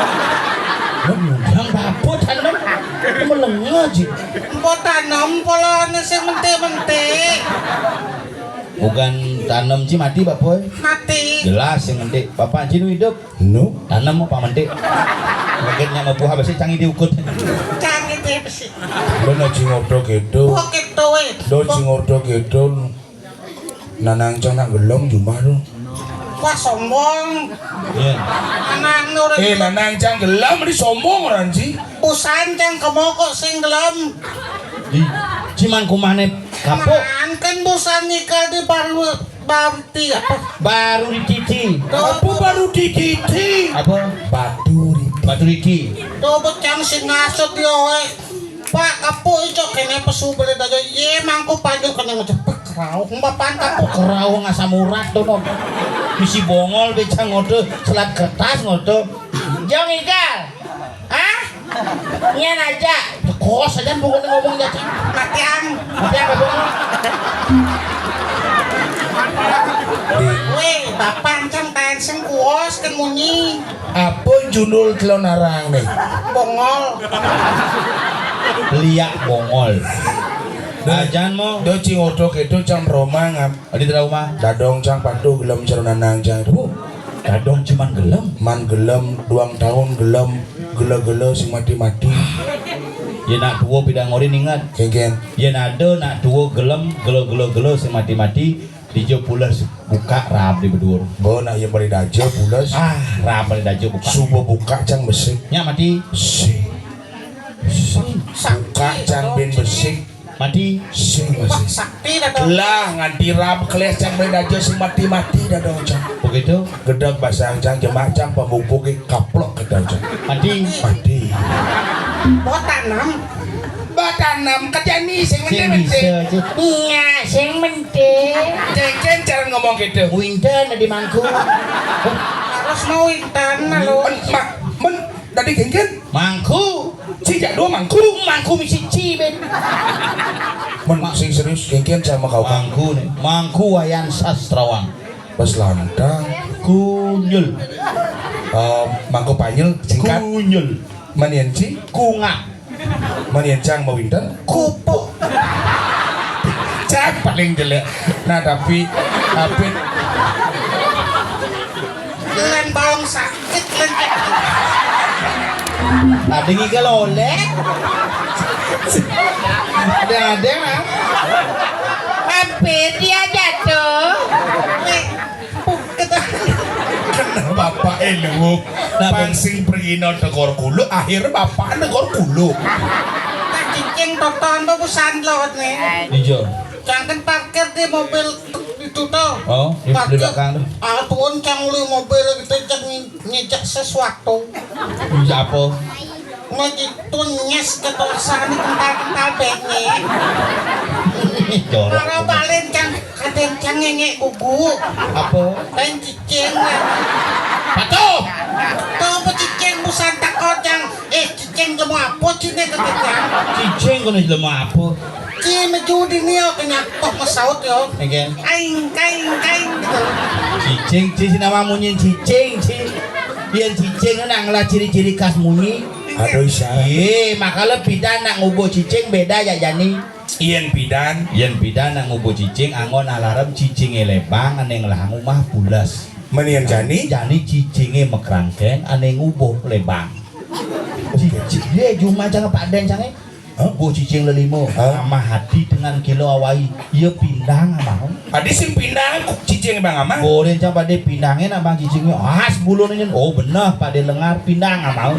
Yang babu tanem melengah ji. Bo tanem polone sing mentik-mentik. Bukan tanem ci mati, Bapak. Mati. Jelas sing mentik. Bapak ci nu hidup. Nu? Tanem apa mentik? Mungkin yang mau buah besi canggih diukut. Canggih dia besi. Lo nak cing odo gitu. Buah gitu, weh. Do cing odo gitu. Nanang cang nak gelem jumah tu. Wah, sombong. Iya. Anak nurun. Eh, nanang cang gelem di sombong orang ci. Busan cang kemoko sing gelem. Di ciman kumane kapok. Man kan busan nikah di baru Bamti apa? Baru dititi. Apa baru dititi? Apa? Batu riti. Batu riti. Tuh becang sing ngasut yo we. Pak kapuk icok kene pesu beli dajo ye mangku panjul kene ngejepek kerau. Bapan kapuk kerau ngasam urat tuh no. Misi bongol becang ngode selat kertas ngode. Jong igal. Hah? Nyen aja. Kos aja pokoknya ngomong jajang. Matiang. Matiang apa? Weh, bapak cang tahan sing kuos kan munyi. Apa jundul telon arang nih? Bongol. Liak bongol. Ajan mo. Do cing odo kedo cang romang. Adi trauma. Dadong cang patuh gelem caro nanang cang. Dadong cuman gelem. Man gelem duang taun gelem gela-gela sing mati-mati. Yén nak tuwa pidang orin inget. Kéngkén. Yén ada nak tuwa gelem gela-gela-gela sing mati-mati, dija pules bukak rab di bedur. Bo nak ya bari daja pules. Ah, rab bari daja bukak. Suba bukak cang besik. Nyak mati. Sing. Sing. Bukak cang bin besik. Mati. Sing masih. Sakti dah. Lah nganti rab keles cang beli daja sing mati-mati dah dong cang. Begitu. Gedeg basang cang jemak cang pemupuk kaplok ke dong cang. Mati. Mati. Bo tanam. Bo tanam kerja ni sing menti menti. Iya, sing menti. Cengken cara ngomong gitu. Winten di mangku. Harus mau winten lalu. Men, ma, men, Dadi kénkén? Mangku. Ci jak dua mangku. Mangku misi ci, Ben. Mun sing serius kénkén sama kau, Kang. Mangku né. Mangku Wayan Sastrawang. Bas lantang. Kunyul. Eh, mangku panyul singkat. Kunyul. Mun yén ci? Kungap. Mun yén cang mawinten? Kupuk. Cang paling jelék. Nah, tapi, tapi Lén baong sakit, lén. Ada ngigel oleh. Ada-ada, ah. Hampir dia jatuh. Nih, puket. Kena bapak elu. Nah, pang sing prino negor kulo, akhir bapak negor kulo. Nah, cicing toton babusan lot nih. Iya. Jangan parkir di mobil itu tuh. Oh, di, di parkir belakang tuh. Ah, tuun cang uli mobil gitu, cang ngi-, ngijak sesuatu. Iya, apa? Nah, gitu nyes ke tosan, kental-kental bengek. Jorok. Kalau balen cang, kadén cang ngengek gugu. Apa? Lain cicing. Patuh. Tuh, apa cicing busan takut cang. Eh, cicing jelema apa cine kata cang? Cicing kono jelema apa? Ci meju di nio kenyak toh mesaut yo. Again. Kaing, kaing, kaing gitu. Cicing, ci, si nama munyi cicing, ci. Yén cicing nak ngelah ciri-ciri khas munyi. Aduh, Isa. Iya, makanya pidan nak ngubuh cicing beda ya jani. Yén pidan. Yén pidan nak ngubuh cicing, anggon alarm cicingé lébang, ané ngelah ngumah pules. Menian jani? Jani cicingé mekrangkeng, ané ngubuh lébang. Cicing, iya, jumah cang Pak Dén cangé. Hah? Buh cicing lelima, hah? Amah hati dengan kilo awai. Iya pindang amah. Adi sing pindang, cicing bang amah. Borin cang pada pindangin abang cicingnya. Ah, sebelum ini. Oh, bener, pada lengar pindang amah.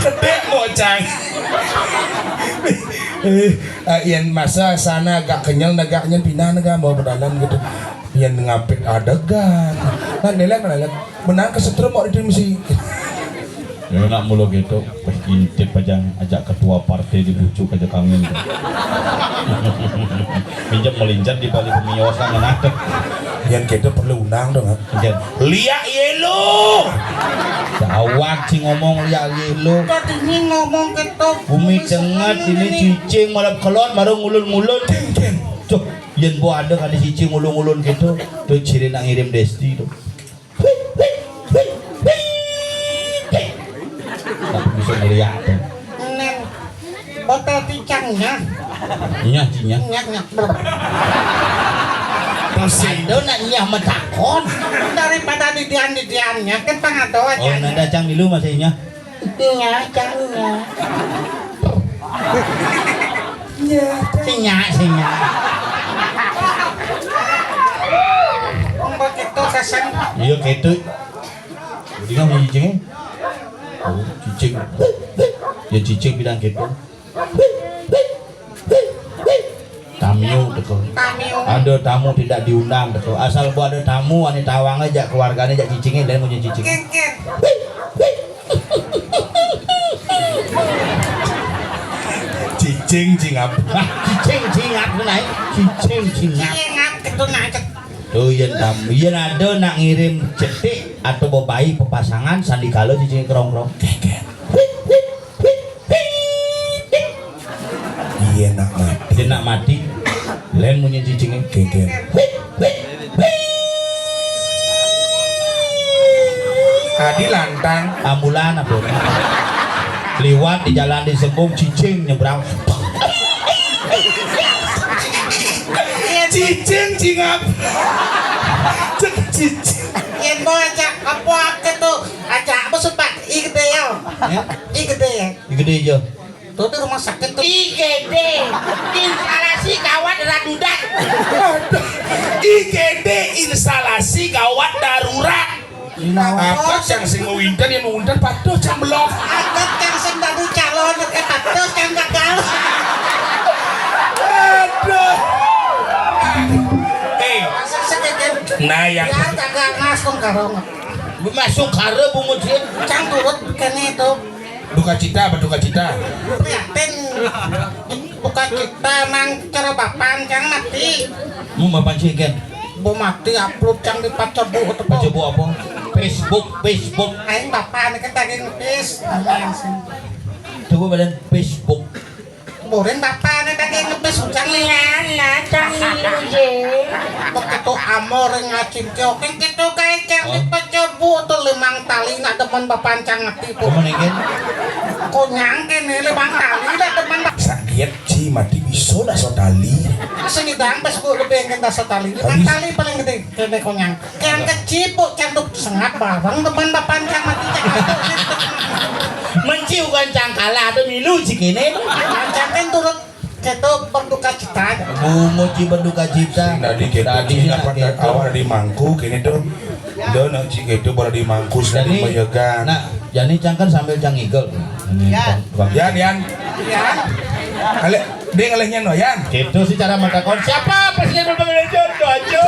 Kedek bocang. Eh, ah, yén masa sana agak kenyal, agak kenyal, pindah negara mau berdalan gitu. Yén ngapit adegan. Nah, nelek, nelek. Menang kesetrum mau di misi. Ya, nak mula gitu. Wéh, intip aja ajak ketua partai dibucuk aja kangen. Minjem melinjat di balik pemiosan, nah. Yén gitu perlu undang dong, kan? Yén. Liak yelo. Jawab si ngomong liak yelo. Tadi ini ngomong gitu. Bumi cenget ini cicing malah kelon baru ngulun-ngulun. Cing, cing. Tuh, yén bo ada kali cicing ngulun-ngulun gitu. Tuh ciri nak ngirim desti tuh. Tapi bisa ngeliat tuh. Neng, hotel Ticang nyah. Nyah, ci nyah. Nyah, nyah. Pusing. Aduh, nak nyah metakon. Daripada didian-didiannya, kan pangado aja. Oh, nada cang dulu masih nyah. Nyah, cang nyah. Nyah, cang. Sinya, sinya. Mbok itu kesan. Iya, gitu. Jadi kan cicing. Oh, cicing. Ya cicing bilang gitu. Tamiu teko. Tamiu. Ada tamu tidak diundang teko. Asal buat ada tamu, ane tawang aja keluargane jak cicinge dan punya cicing. Ken, ken. Cicing cingap. Ah, cicing cingap naik. Cicing cingap. Cingap gitu naik. Tuh, yen tam-, yen ada nak ngirim cetik atau bebai pepasangan, sandikala cicing kerong-kerong. Iya, nak mati. Dia nak mati. Len munyi cicingnya. Geger. Adi lantang. Ambulan apa? Liwat di jalan di Sembung, cicing nyebrang. Cicing cingap. Cek cicing. Yen mau ajak apa, apa tuh? Ajak apa, sumpah? I gede ya? Ya? I gede ya? I gede aja. Tuh di rumah sakit tuh. I G D, instalasi gawat darurat. Aduh. I G D, instalasi gawat darurat. Apa cang sing ngawinten, yang ngawinten patuh cang belok. Ada cang sing dadi calon, eh, patuh cang gagal. Aduh. Eh. Masa sekejen. Nah, yang ya, kagak masuk karung. Masuk karo bungut sih. Cang turut kene itu. Duka cita apa duka cita? Prihatin. Duka cita nang cara bapan cang mati. Mu bapan sih, Gen? Bu mati upload cang di Pacebu to, Bu. Pacebu apa? Facebook, Facebook. Aing bapane kan tadi ngepis. Amin sih. Coba badan Facebook. Burin bapane tadi ngepis cang lian lah, cang lilu je. Begitu amor ngacing oke gitu kayak cang di Pacebu tuh limang tali nak demen bapan cang ngerti tuh. Kamu nengin? Konyang kene limang tali nak demen. Sakit ci mati bisa dah sotali. Seni dang pas bu lebih enggak dah sotali. Limang tali paling gede kene konyang. Yang kecil bu canduk sengap bareng depan bapan cang mati cang. Menci bukan cang kalah atau milu ci kene. Cang kan turut kita berduka cita. Bungo ci berduka cita. Tadi kita tadi cina pada awal di mangku kene tuh. Dia nak ci itu pada di mangku sudah dibayagan. Nah, jadi cang kan sambil cang ngigel. Yan, Yan. Yan. Ale, dia ngalehnya no Yan. Gitu sih cara matakon. Siapa presiden Republik Indonesia? Jojo.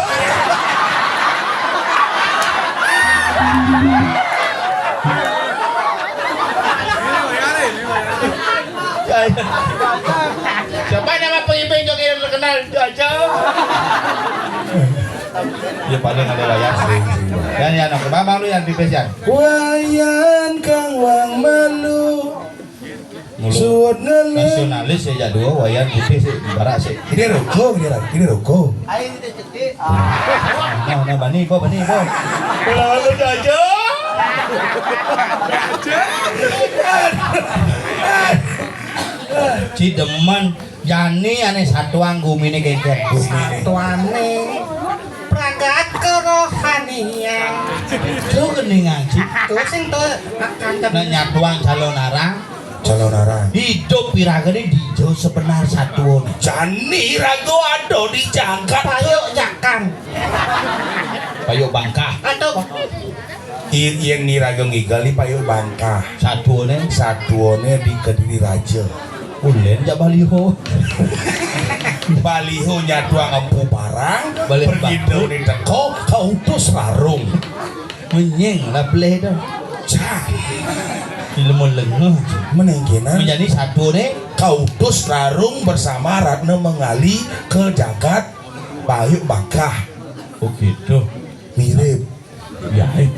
Siapa nama pemimpin joget yang terkenal? Jojo. Ya paling ada Wayan. Yan, Yan, aku mamang lu yang di Yan. Wayan kang wang malu. Suwut ngelih. Nasionalis ya dua, Wayan putih sih, barak sih. Ini rokok, ini rokok. Nah, nah, bani, bo, bani, bo. Kalau lu aja. Cideman, jani ane satuang gumine kengkeng. Gumine. Satuane. Pragat kerohanian. Tuh geningan, Ci. Tuh sing tuh. Nah, nyatuang calon arang. Calon arang. Hidup piragane dijo sebenar satuone. Jani rago ado di jagat. Payo jakan. Payo bangkah. Atau yen ni rago ngigal di payo bangkah. Satuone. Satuone di Kediri Raja. Ulen jak baliho. Baliho nyatuang empu barang. Baliho pergi bangkut. Doni teko, kautus rarung. Menyeng lah peleh tu. Cah. Ilmu lengah. Menengkinan. Menjadi satu ni. Kautus rarung bersama Ratna Mengali ke jagat Bayuk Bangkah. Oh gitu. Mirip. Ya, eh.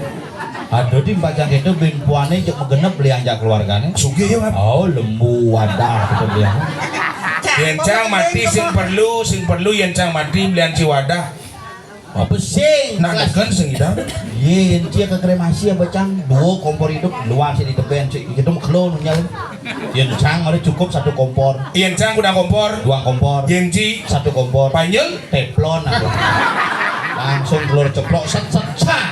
Aduh, di bacang itu bin puane cek megenep beli anjak keluargane. Sugih ya, Bang. Oh, lembu wadah kita beli. Yen cang mati sing perlu, sing perlu yen cang mati belian ci wadah. Apa sing? Nak deken sing idang. Ye, yen cia ke kremasi apa cang? Dua kompor hidup luar sini teben sih. Kita mau kelo nyal. Yen cang ada cukup satu kompor. Yen cang udah kompor. Dua kompor. Yen ci satu kompor. Panyul. Teflon aku. Langsung telur ceplok set set set.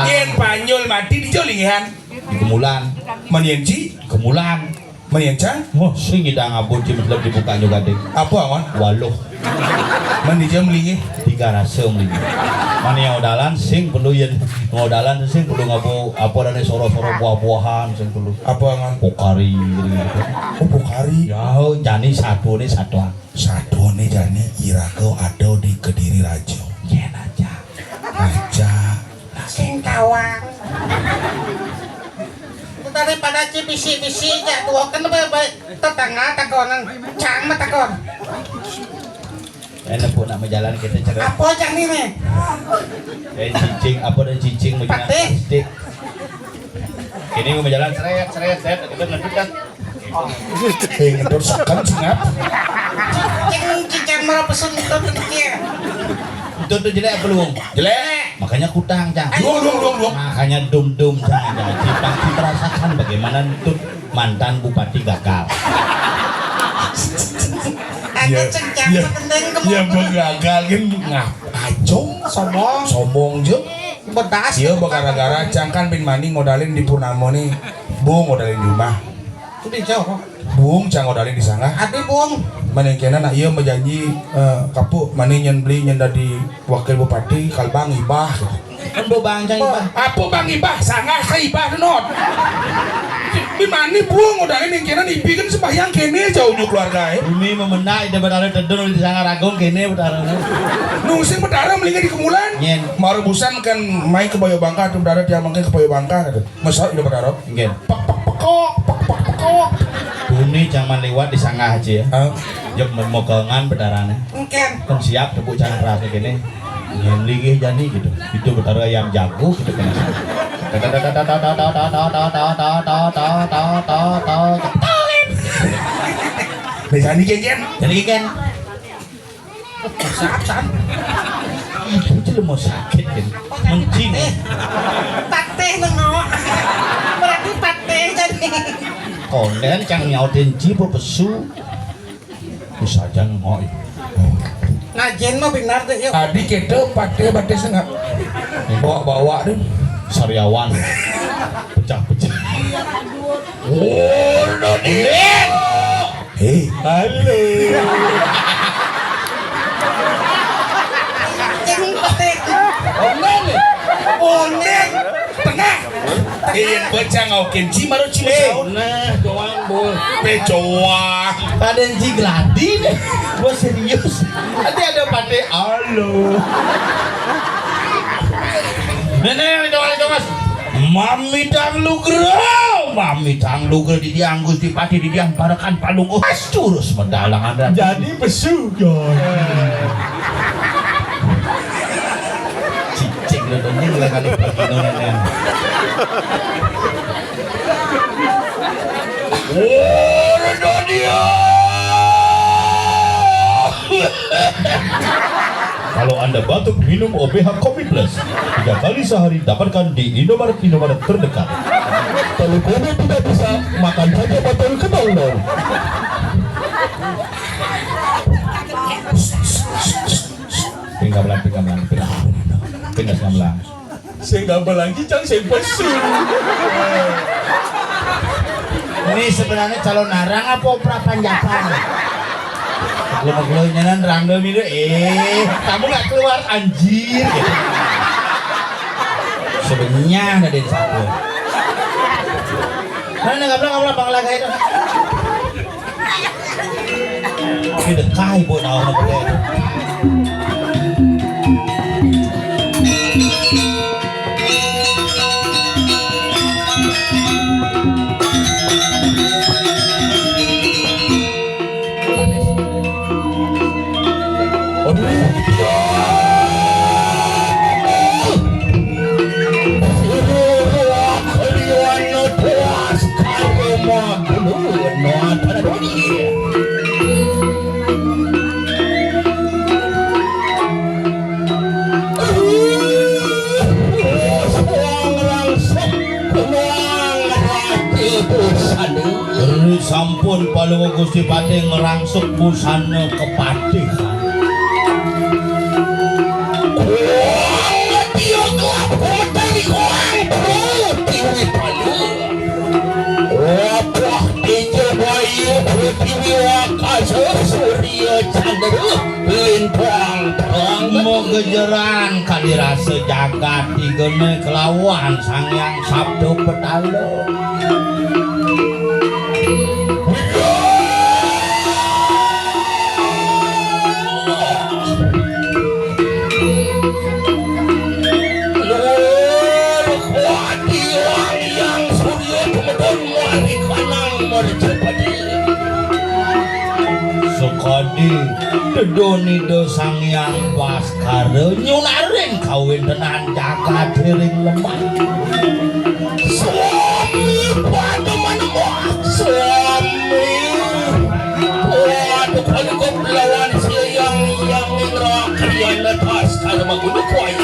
Yen panyul mati di jolingihan. Di kemulan. Man yen ci. Kemulan. Man yen cang. Wah, sing idang abon ci meslep dibuka juga deh. Apa awan? Waluh. Man di jam lingi. Tiga rasa mlingi. Man yang odalan sing perlu yen odalan sing perlu ngabu apa dane soro-soro buah-buahan sing perlu. Apa awan? Pokari gitu. Oh, pokari. Ya, jani satu ni satu. Sadone jani iraga ada di Kediri Raja. Yen aja. Aja. Sing tawang. Daripada ci bisi-bisi jak duaken bae-bae tetangga takonan. Cang mah takon. Eh, nepuk nak majalan kita cerai. Apa cang ni ni? Eh, cicing, apa dah cicing macam plastik. Ini mau jalan seret, seret, seret, kita ngedut kan. Eh, ngedut sekan singap. Cing cicing malah pesen itu dia. Itu tuh jelek apa lu? Jelek. Makanya kutang, Cang. Dong, dong, dong, dong. Makanya dum-dum, Cang. Jadi pasti merasakan bagaimana itu mantan bupati gagal. Ada cengcang iya, iya, gagal kan ngap acung. Sombong. Sombong je. Bedas. Iya, gara-gara cang kan bin mani modalin di Purnama nih. Bung modalin di rumah. Di jauh. Bung cang modalin di sana. Adi Bung. Mana yang kena nak iya menjanji eh, kapuk mani nyen beli nyen dari wakil bupati kalbang ibah. Embo bang cang ibah. Apa bang ibah? Sangah ke ibah denot. Di mani buang udah ini kena nipi kan sembahyang kene jauh nyu keluarga eh. Bumi memendak ida betara tedun di sangah ragung kene betara. Nungsing betara melingkar di kemulan. Nyen. Maru busan kan mai ke Bayo Bangka tu betara dia mangke ke Bayo Bangka gitu. Masa ida betara. Nggih. Pek pek pekok, pek pek pekok. Buni jangan lewat di sangah aja ya. Hah? Jep memokongan betarane. Mungkin. Kan siap tepuk jangan terasa kene. Yang linggih jani gitu. Itu Betara yang jago gitu kan. Bisa nih, Jen, Jen. Jadi kan. Saksan. Itu jelema sakit kan. Mencing. Patih nengok. Berarti patih jadi. Konden cang nyautin ji pepesu. Bisa aja ngoi. Ngajen mah benar deh, yuk. Tadi kita patih-patih sengak. Bawa-bawa deh. Sariawan. Pecah-pecah. Oh, no, Hei. Halo. Cing petik. Online nih. Online. Tengah. Iya, baca ngaukin. Ci maru ci. Eh, nah, doang, Bul. Pe coa. Pada Ci Gladi nih. Gua serius. Nanti ada Pate. Halo. Nenek, itu, itu, Mas. Mamitang lugra, mamitang lugra di diang Gusti Patih, di diang parekan palungguh. Mas turus medalangan dan jadi pesugihan. Cicing lo dongeng lah kali begini, nenek. Ora dia. Kalau Anda batuk, minum O B H Kopi Plus. Tiga kali sehari, dapatkan di Indomaret, Indomaret terdekat. Kalau Kopi tidak bisa, makan saja botol kedondong. Pinggam lang, pinggam lang, pinggam lang. Pinggam lang. Sing gamelan cicang sing pesu. Ini sebenarnya calon narang apa opera panjakan? Lu mau keluar nyanan rangga milu, eh, kamu nggak keluar, anjir, gitu. Sebenarnya ada di satu. Mana nggak bilang, nggak bilang, bang laga itu. Ini dekai buat awal. Sampun Palungguh Gusti Patih ngrangsuk busana kepatihan. Kuang dia gelap komentar di kuang perut tiwi palu. Wapah tinja bayu perut tiwi wakasa surya candra lintang terang. Mogejeran kadirasa jagat digene kelawan Sang Hyang Sabda Petala. Lur kuati Wayang Surya tumedun muari kanang mercapati. Sakadi dedon Ida Sang Hyang Baskara nyunarin kawéntenan jagat ring lemah. Swami pada manembak, Swami. Waduh, kalau kau lawan siang yang indra kalian lepas kalau mau bunuh kuai.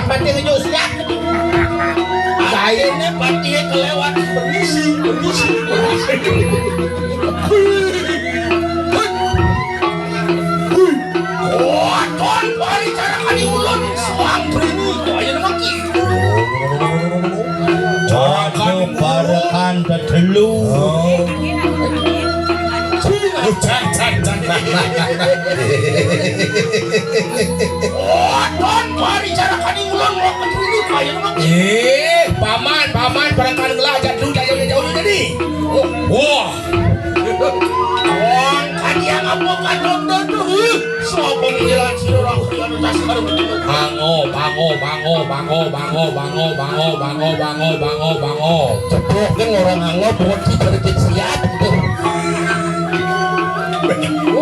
Patih ngejuk siap. Kayaknya patih kelewat. Permisi, permisi, permisi. Hui. Wah, ton pari cara kali ulun suang brini. Kaya nama ki. Cara kali ulun. Parekan tetelu. Oh. Cing. Cang, cang, cang. Wah, ton pari cara kali ulun mau ke brini. Kaya nama ki. Eh, paman, paman, parekan gelah jadu jauh jauh jadi. Wah. Wong kadiang apa kadon-don tuh? Sapa ngilang sira ora kaya tas karo betul. Bango, bango, bango, bango, bango, bango, bango, bango, bango, bango, bango. Jebok kan orang angop, wedi cerdik siap tuh.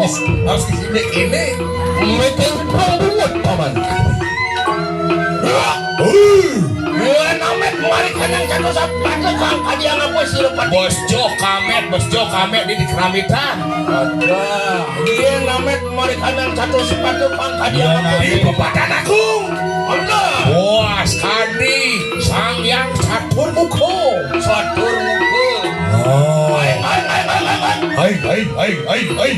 Harus di sini ini. Meeting pembuat, Paman. Yen amet mari kanyang catur sepatu kang kadiang apa sira pati. Bos Jo kamet, Bos Jo kamet di, di keramitan. Ada. Yen amet mari kanyang catur sepatu kang kadiang apa. Di pepatan agung. Ada. Wah, sekali Sang Yang Catur Muka. Catur Muka. Oh. Hai, hai, hai, hai, hai, hai. Hai, hai, hai, hai, hai.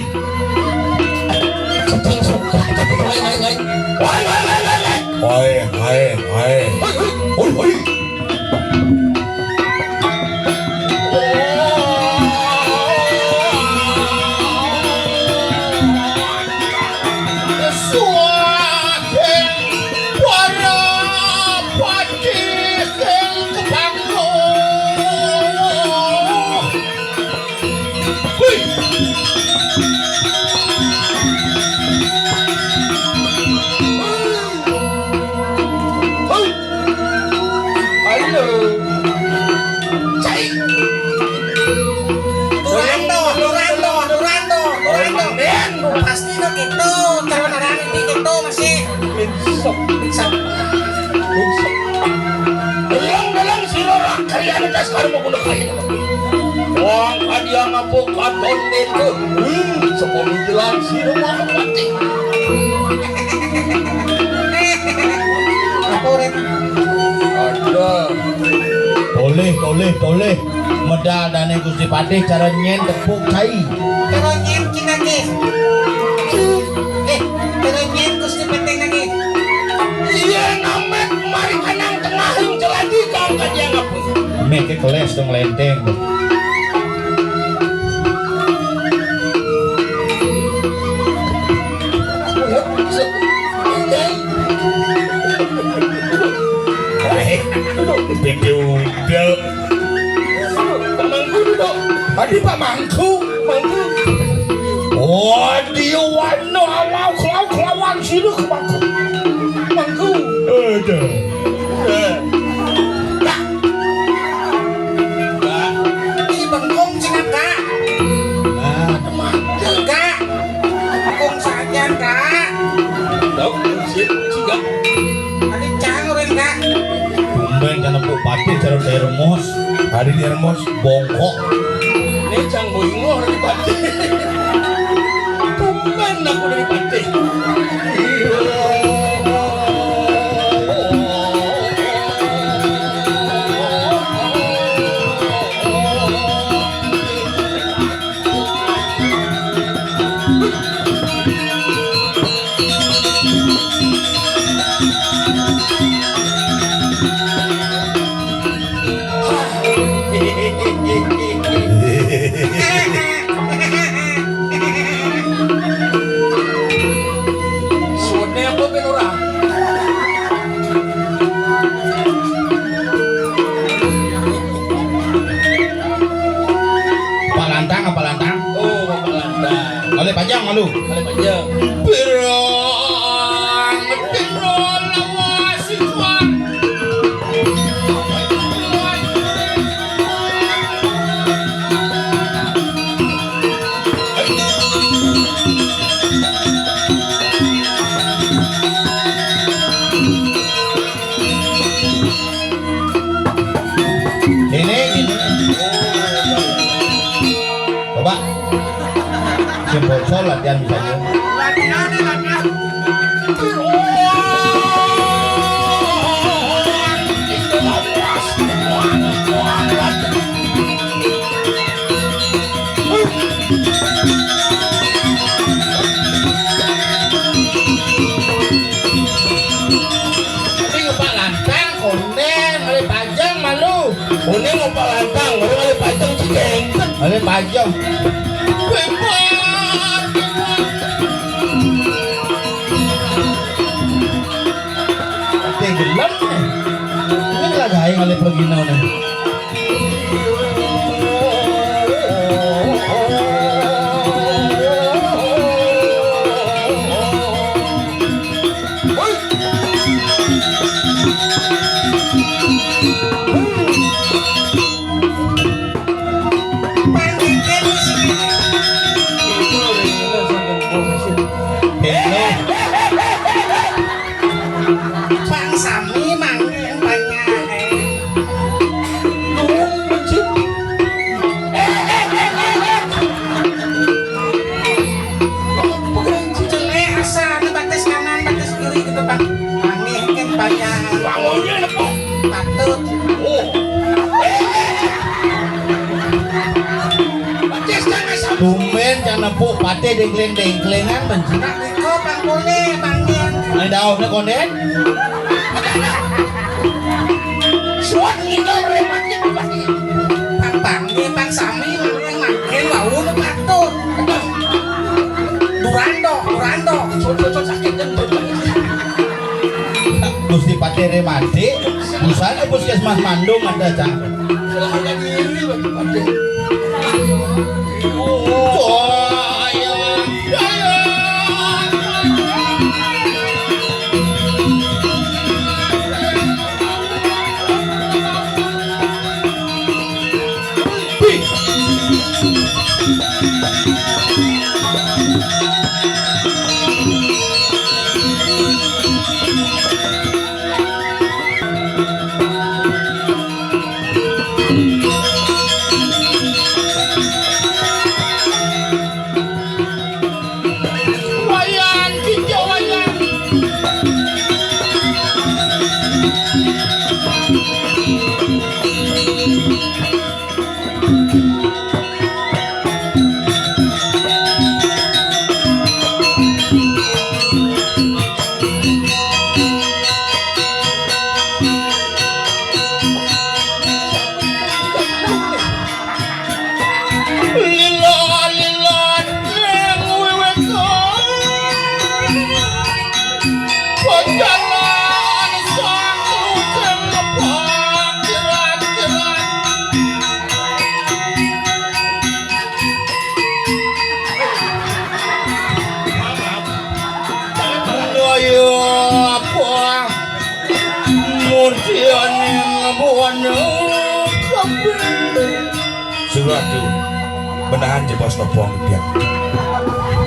Hai, hai, hai, hai, hai. Hai, hai, hai, hai, hai. Hai, hai, hai. Hoi, hoi. Suwaging para patih ing kepangku. Hui. Halo. Cai. Turando, turando, turando, turando. Pasti no gitu, calon orang ini gitu masih. Minsok, minsok. Minsok. Belum, belum, sira ora kalian tes karo mau kuno kaya. Wong kadiang apa katon niku? Hmm, sapa mikilan sira mau mati. Apa, Ren? Ada. Tolih, tolih, tolih. Medal dane Gusti Patih cara nyen tepuk cai. Cara nyen cina ke. Eh, cara nyen Gusti Patih nake. Iya, namet mari kanang tengahing jeladi kang kadiang apa? Mek ke keles dong lenteng. Duduk. Pemangku duduk. Tadi Pak Mangku. Mangku. Oh, dia warna awal kelau kelawan sini ke Mangku. Mangku. Ada. Eh. Kak. Kak. Ini bengkong sini, Kak. Ah. Mantul, Kak. Bengkong saja, Kak. Tahu, sip, juga. Tadi cang, Ren, Kak. Tumben kan empuk patih cara termos. Hari ini termos. Bongkok. Ini cang boingoh lagi pati. Tumben aku dari pati. Suwene apa ben ora? Palantang apa lantang? Oh, palantang. Oleh panjang malu. Oleh panjang. Pirang, pirang lawas siswa. Ini, ini. Coba. Sing bocor latihan misalnya. Latihan, latihan. Palantang, ora ngalih pajeng cicing. Ngalih pajeng. Ati gelem nih. Ini lagi ae ngalih pergina nih. Pang sami mangke panyahe. Celek asal batis kanan, batis kiri gitu, Pak. Mangke panyahe. Bangunnya nepuk. Patut. Oh. Batis kanan. Tumben can nepuk patih dengkling-dengklingan, men. Nika pangkule, mangke. Ning dauhne konden. Suwun ninggal rematnya pasti. Pang panggih, pang sami, mangke wau patut. Durando, durando. Suwun-suwun sakit kan. Gusti Patih Remadi, busana puskesmas Mandung ada, Cang. Wayan, kita wayan. Lila, lila, ning wiwit pejalan sang lukeng ngepak kirat-kirat. Kaya apa? Mutianing buana kabeh. Suratu, menahan jebos topong tiang.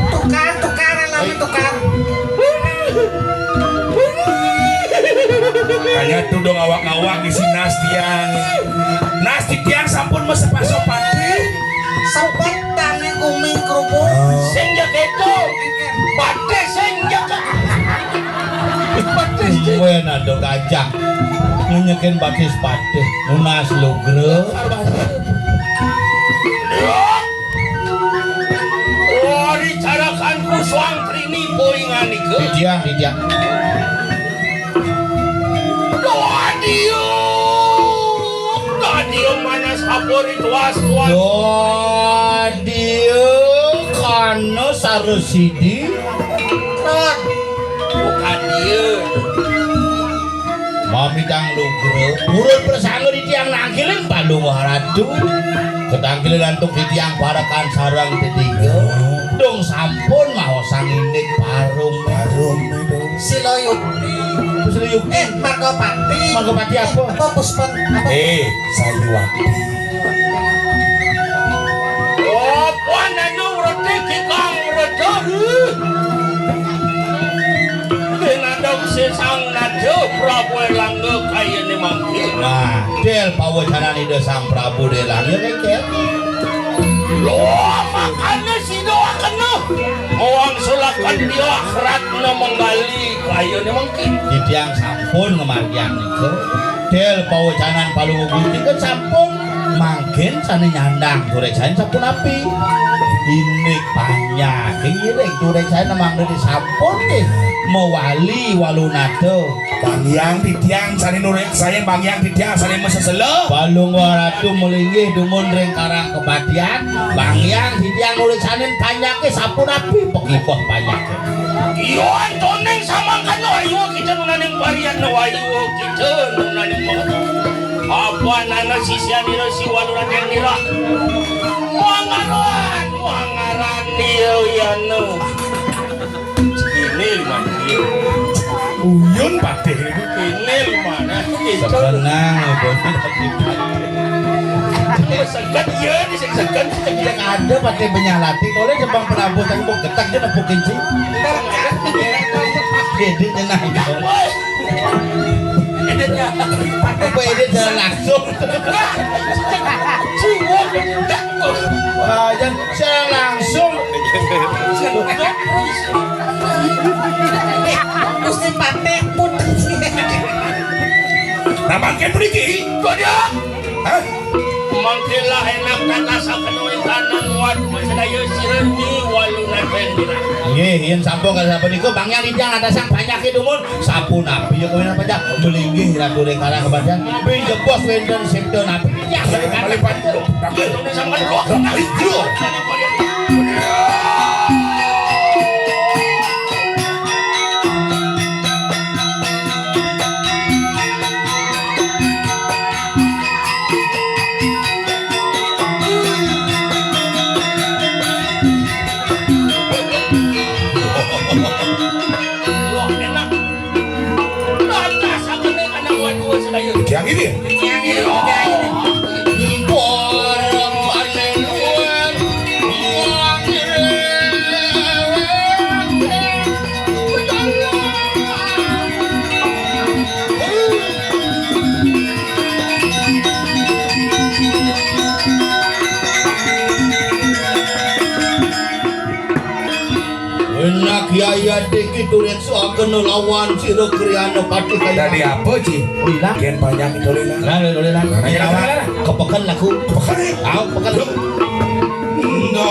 Tukar, tukar, lami tukar. Kanya tudung awak-awak isi nas tiang. Nas tiang sampun mesepasopati. Sepet tane gumi kerupuk. Oh. Sing jaga itu. Patih sing jaga. Patih sing. Kowe nado gajah. Ngenyekin batis patih. Nunas lugra. Wari carakan ku suang trini poingan nika. Didiang, didiang. Doa dia. Doa dia mana sapori tuas tuas. Doa dia kana sarasidi. Bukan dia. Mamidang lugra, purun prasangga di tiang nangkilin palungguh ratu. Ketangkilin antuk di tiang parekan sareng tetiga. Dong sampun maosang indik parum. Parum, dong. Sila yukti. Sila yukti. Eh, Margapati. Margapati apa? Eh, apa Puspan? Apa? Eh, Sayuwakti. Apa nanu ngreti kikang ngreti? Dinadong sesang nada Prabu Erlangga kayane mangkin. Nah, del pawacanan Ida Sang Prabu Delangga keket. Lho, makane sida kena. Mawang sulakan dia ratna menggali kayane mangkin. Titiang sampun ngamargiang nika. Del pawacanan Palungguh Gusti kan sampun mangkin sane nyandang tureksaning sapunapi. Indik panjang. Ya, ngiring turing saya nemang dari sampun nih. Mewali walunata. Bang Yang titiang sane nuring saya, Bang Yang titiang sane mesesela. Balung Waratu melinggih dumun ring karang kebatian. Bang Yang titiang nuring sane panyake sapunapi pekibeh panyake. Iya, antoning samangkana ayu kita nunaning parian wayu kita nunaning apa nana sisian ira si walu raden ira. Mangaran, mangaran dia yana. Ini lima dia. Uyun patih ini. Ini lima nah. Sebenang, Bos. Segan, iya, ini sing segan. Yang ada patih benyalati. Toleh sebang pelabuh, tapi mau getak dia nepukin sih. Edit nyenah. Editnya. Apa edit jalan langsung? Jiwa. Ah, yang saya langsung. Gusti Patih pun. Nah, mangkin mriki. Kok dia? Hah? Mangkilah enak kata sapenuhing tanang waduh sedaya sireni walunan rendra. Nggih, yen sampun kata sapunika, Bang Yang Rijang ada sang banyak dumun. Sapunapi ya kowe napa, Cak? Melinggih Ratu Lengkara kepadan. Pinjebos wenten sipta napi. Ya, balik padu. Tapi sampeyan lho. Ayo. Wah, enak. Lantas aku nih anak wadua sedaya. Yang ini ya? Yang ini, yang ini. Enak yaya diki turin suakena lawan sira kriyana patih kaya. Dadi apa, Ci? Lila. Yen panjang itu, Lila. Lah, Lila, Lila. Nah, Lila, Lila. Kepeken lagu. Kepeken, ya? Ah, kepeken lagu. Enggak.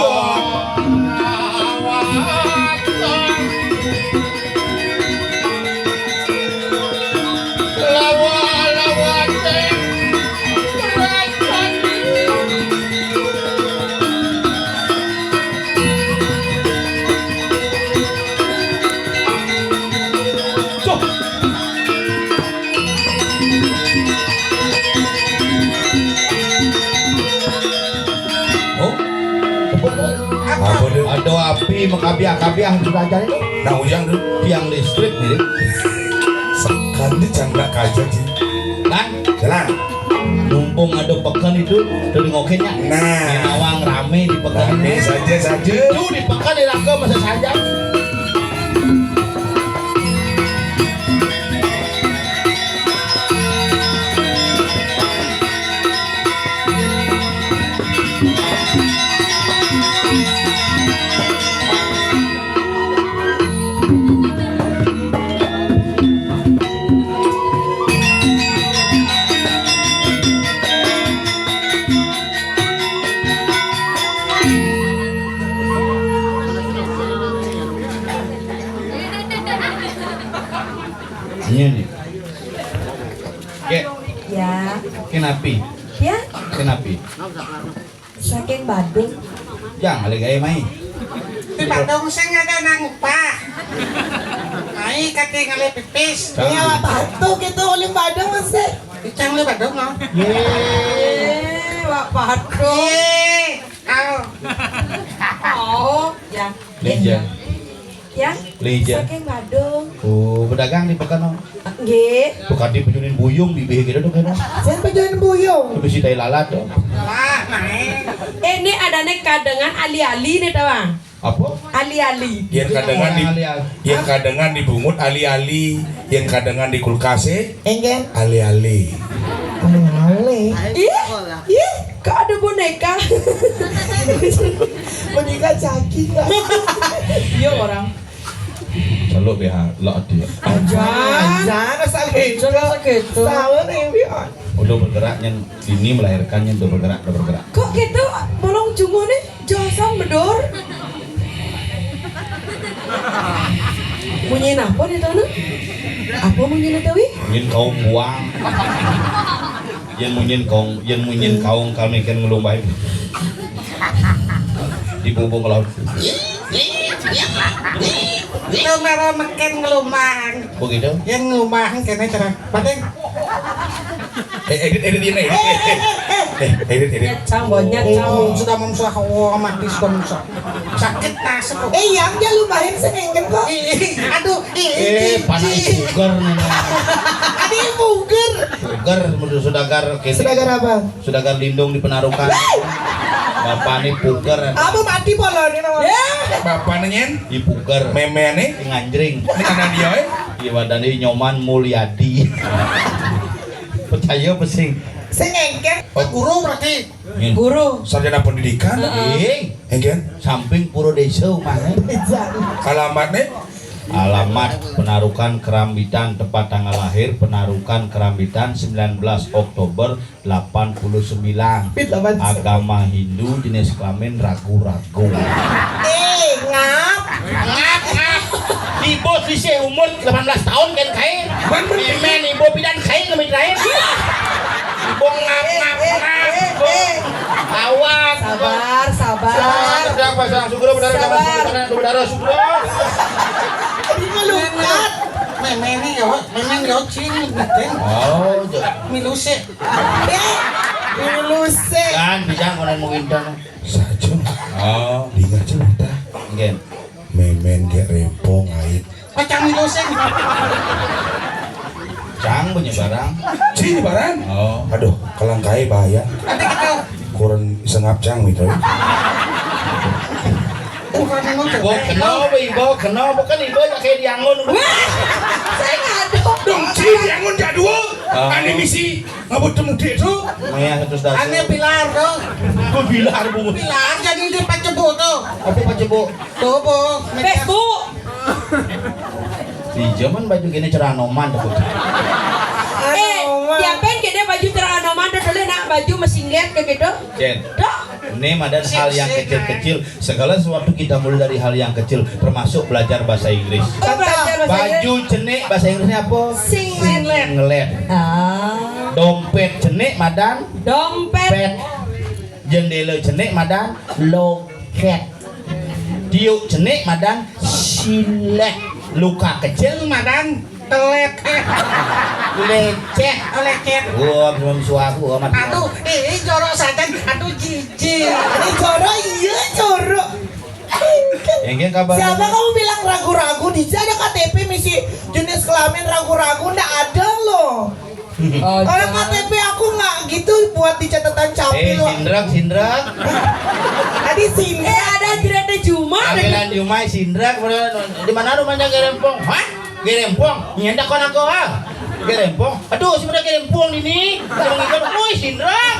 Oh. Apa, Dek? Ada api makabiah-kabiah di belajar itu. Nah, ujang tu. Tiang listrik ni. Sekali cangkak kaca, Ci. Kan? Jalan. Mumpung ada peken itu, tu di ngokin ya. Nah. Di Nawang rame di peken. Rame saja, saja. Itu di peken di Rangka masa saja. Iya nih. Kek. Ya. Kenapi? Ya. Kenapi? Saking Badung. Jang, alih gaé mai. Di Badung sing ada nang upah. Mai kati ngalih pipis. Iya, Pak. Tuh gitu, ulih Badung mesti. Icang ulih Badung, no. Yé. Wah, Badung. Yé. Kau. Oh, ya. Meja. Ya, Lija. Saking Badung. Oh, pedagang di Pekeno. Nggih. Bukan di pejunin buyung, bibih gitu tuh kan. Saya pejunin buyung. Itu bisi tai lalat tuh. Wah, naik. Eh, ini adanya kadengan ali-ali nih, tawa. Apa? Ali-ali. Yang kadengan di, ali-ali. Yang kadengan di bungut ali-ali, yang kadengan di kulkas eh. Enggak. Ali-ali. Ali-ali. Iya. Iya, kok ada boneka? Boneka caki, Kak. Iya, orang. Celuk ya, lo dia. Ajan, asal gitu. Asal gitu. Salah nih, Pion. Udah bergerak, nyen. Ini melahirkan, nyen. Udah bergerak, udah bergerak. Kok gitu? Bolong cunguh nih, josan bedor. Munyin apa nih, Tana? Apa munyin itu, Wi? Munyin kaung buang. Yén munyin kaung, yén munyin kaung kami kan ngelumbahin. Di bubung laut. Itu merah meken ngelumbang. Begitu? Yang ngelumbang kena cara. Penting. Eh, edit, edit ini, edit. Eh, edit, edit. Nyet, Cang, bonyet, Cang. Oh, sudah memsuah, oh, mati sudah memsuah. Sakit nasib. Eh, yang dia lumayan sengengken kok. Ih, ih, aduh, ih, Eh, ih, panah ih. Puger nih. Ada yang puger. Puger, menurut saudagar, gitu. Saudagar apa? Saudagar lindung di Penarukan. Bapak nih puger. Apa mati polanya namanya? Bapak nih, Nyen? Di puger. Meme nih? Di nganjring. Ini karena dia, eh? Iya, badan ini Nyoman Mulyadi. Percaya apa sing? Sing engkén. Oh, guru berarti. Guru. Sarjana pendidikan. Heeh. Iya. Engkén. Samping Pura Desa umahnya. Alamat nih? Alamat Penarukan Kerambitan, tempat tanggal lahir Penarukan Kerambitan sembilan belas Oktober delapan puluh sembilan. Wih, delapan puluh sembilan. Agama Hindu, jenis kelamin ragu-ragu. Eh, ngap. Ngap, ngap. Ibu sisih umur delapan belas tahun kan kain. Memang ibu pidan kain kami terakhir. Ibu ngap, ngap, ngap. Awas. Sabar, sabar. Sabar, sabar, sabar. Sabar. Ini melukat. Memang ini ya, memang ya, cing, penting. Oh, milu sih. Eh, milu sih. Kan bisa konen mungkin kan. Saja. Oh. Dengar cerita. Nggih. Memen gé rempong ait. Pacang milu sih. Cang punya barang. Cing barang. Oh. Aduh, kelangkai bahaya. Nanti kita Kurang sengap cang gitu. Bukan yang ngocok. Ibu kenal, ibu kenal, bukan ibu ya kayak diangun. Wah, saya ngaduk. Dong, cing diangun jadul. Ah. Ane misi ngabut temu dia tuh. Maya satu dasar. Ane pilar tuh. Aku bilar bu. Pilar jadi di Pacebo tuh. Apa Pacebo? Tuh bu. Facebook. Di zaman baju gini ceranoman tuh. Eh, siapa yang kena baju ceranoman tuh dulu nak baju mesinglet kayak gitu? Jen. Dok. Ini ada hal yang kecil-kecil. Segala sesuatu kita mulai dari hal yang kecil, termasuk belajar bahasa Inggris. Oh, belajar bahasa Inggris. Baju cenik bahasa Inggrisnya apa? Singlet. Singlet. Ah. Dompet cenik madan? Dompet. Pet. Jendela cenik madan? Loket. Tiuk cenik madan? Silet. Luka kecil madan? Telet. Lecet. Lecet. Wah, belum suaku amat. Aduh, ini jorok sajan. Aduh, jijik. Ini jorok, iya jorok. Yang kabar. Siapa kamu bilang ragu-ragu? Di sana K T P misi jenis kelamin ragu-ragu, ndak ada loh. Oh, kalau K T P aku nggak gitu buat di catatan capil. Eh, sindrak, sindrak. Tadi sindrak. Eh, ada cerita Juma. Panggilan Juma, sindrak, bener. Di mana rumahnya Gerempong? Hah? Gerempong? Nyendak kon aku, ah. Gerempong. Aduh, si udah Gerempong ini. Gerempong itu, woi, sindrak.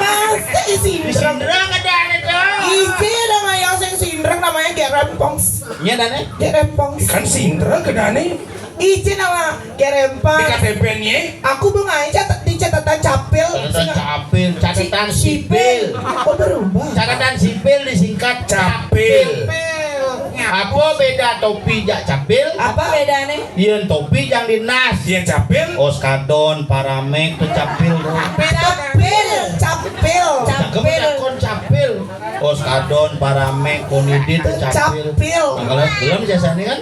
Masa sih sindrak? Sindrak ada, ada tuh. Ije namanya sing sindrak namanya Gerempong. Iya, Dane? Gerempong. Kan sindrak ke Dane. Izin sama Gerempang. Di K T P-nya? Aku belum aja di catatan capil. Catatan capil, catatan sipil. Oh, berubah. Catatan sipil disingkat capil. Capil. Apa beda topi jak capil? Apa bedanya? Yen topi yang dinas. Yen capil? Oskadon, paramek, tuh capil. Capil, capil. Capil. Kon capil. Oskadon, paramek, konidit, tuh capil. Capil. Nah, kalau belum jasa ini kan?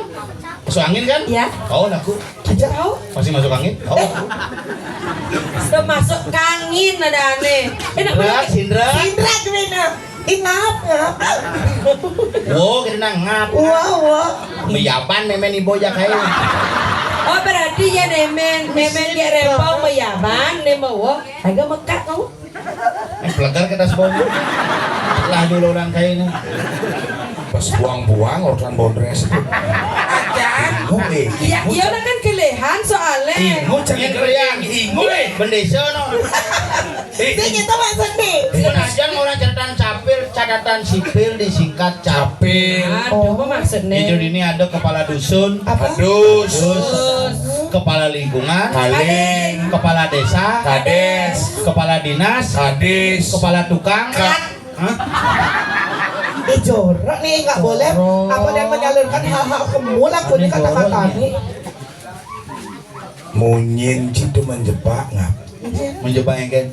Masuk angin kan? Iya. Tahu aku. Aja tahu. Masih masuk angin? Tahu aku. Sudah masuk angin ada aneh. Enak Indra, banget. Indra. Indra gimana? Ih, ngap, ngap. Wo, kita nang ngap. Wah, wah. Meyaban memen ibu aja kayak. Oh, berarti ya nemen, nemen dia rempong meyaban, nemen wo. Agak mekak kamu. Eh, pelegar ke dashboard. Lah dulu orang kayaknya. Pas buang-buang urusan bondres. Ingu, eh. Iya, iya lah kan kelehan soalnya. Ingu, jangan kelehan. Ingu, eh. Bendesa, no. Eh, sing itu maksudnya. Menajan orang catatan capil, catatan sipil disingkat capil. Aduh, apa maksudnya? Itu ini ada kepala dusun. Apa? Padus. Padus. Kepala lingkungan. Kaling. Kepala desa. Kades. Kepala dinas. Kadis. Kepala tukang. Kat. Hah? Eh, jorok nih, nggak boleh. Jorok. Apa dia menyalurkan hal-hal kemul aku nih kata-kata nih. Munyin itu menjebak ngap. Menjebak yang kan?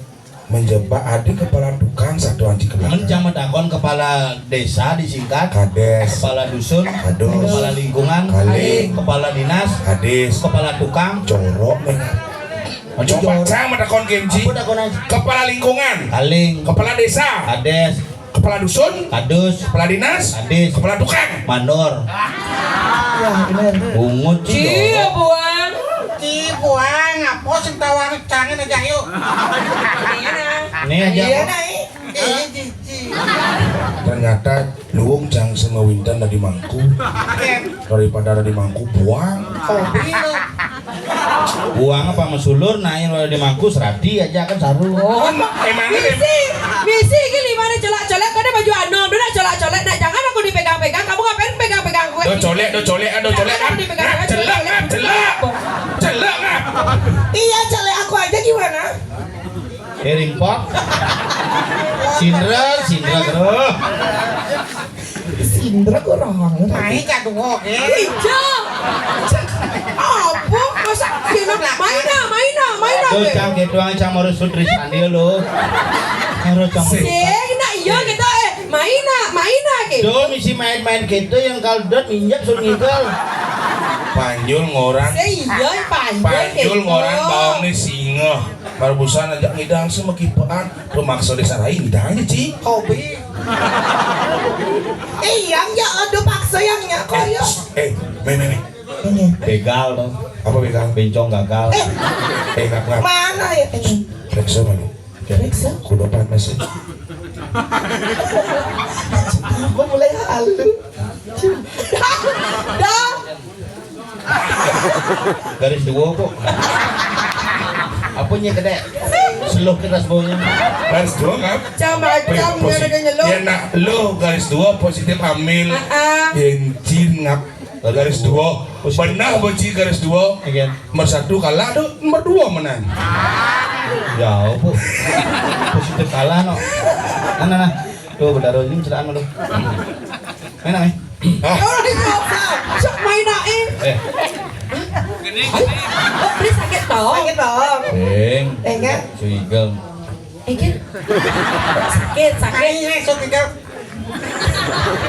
Menjebak ada kepala tukang satu anci ke belakang. Mencang medakon kepala desa disingkat. Kades. Kepala dusun. Kadus. Kepala lingkungan. Kaling. Kepala dinas. Kadis. Kepala tukang. Jorok nih. Coba jorok. Cang medakon Genji. Apa dakon aja? Kepala lingkungan. Kaling. Kepala desa. Kades. Kepala dusun, kadus, kepala dinas, kadis, kepala tukang, mandor. Wah, bener. Bungut sih. Cie, buang. Cie, buang. Apa sing tawang cangin aja, yuk. Ini aja. Iya, nah. Eh, cici. Ternyata luung cang sama wintan dari mangku. Daripada dari mangku buang. Kopi lo. Buang apa mesulur, nah, yang ada di mangku serati aja kan saru. Oh, emangnya misi, misi gini mana colak-colak, kada baju anom, udah colak-colak, nah, jangan aku dipegang-pegang, kamu ngapain pegang-pegang gue? Do colek, do colek, do colek. Jangan aku dipegang-pegang, colek, colek, colek. Celak, ah. Iya, colek aku aja gimana? Ering pop. Sindra, Sindra, bro. Sindra kurang. Main jadwal, eh. Iya. Apa? Masa kena main ah, main ah, main ah. Tuh, cang gitu, cang harus sutri sandi lo. Harus cang. Sing, nah iya gitu, eh. Main ah, main ah gitu. Tuh, misi main-main gitu yang kaldot minjak sun ngidol. Panjul ngoran. Sing iya, panjul. Panjul gitu. Ngoran bawang nih singa. Baru busan aja ngidang sama kipaan. Pemaksa desa lain ngidang aja, Ci. Hobi. Eh, yang ya, aduh paksa yang ya, kok ya. Eh, me, me, me. Ini. Begal dong. Apa begal? Bencong gagal. Eh. Eh, ngap, ngap. Mana ya ini? Periksa mana? Periksa. Kuda panas ya. Aku mulai halu. Dah. Garis dua kok. Apanya kedek? Seluh keras baunya. Garis dua ngap? Macam-macam. Posi-, gara-gara nyeluh. Ya nak, lo garis dua positif hamil. Ah, ah. Yang cin ngap. Garis dua. Positif. Pernah benci garis dua. Again. Nomor satu kalah tuh, nomor dua menang. Ya, apa? Positif kalah no. Nah, nah, nah. Tuh, berdarah ini celaan lo. Mana, eh? Hah? Oh, ini apa? Sok main naik. Eh. Oh, ini sakit toh? Sakit toh? Beng. Enggak. Sugigel. Enggak. Sakit, sakit. Ayo, sok tinggal.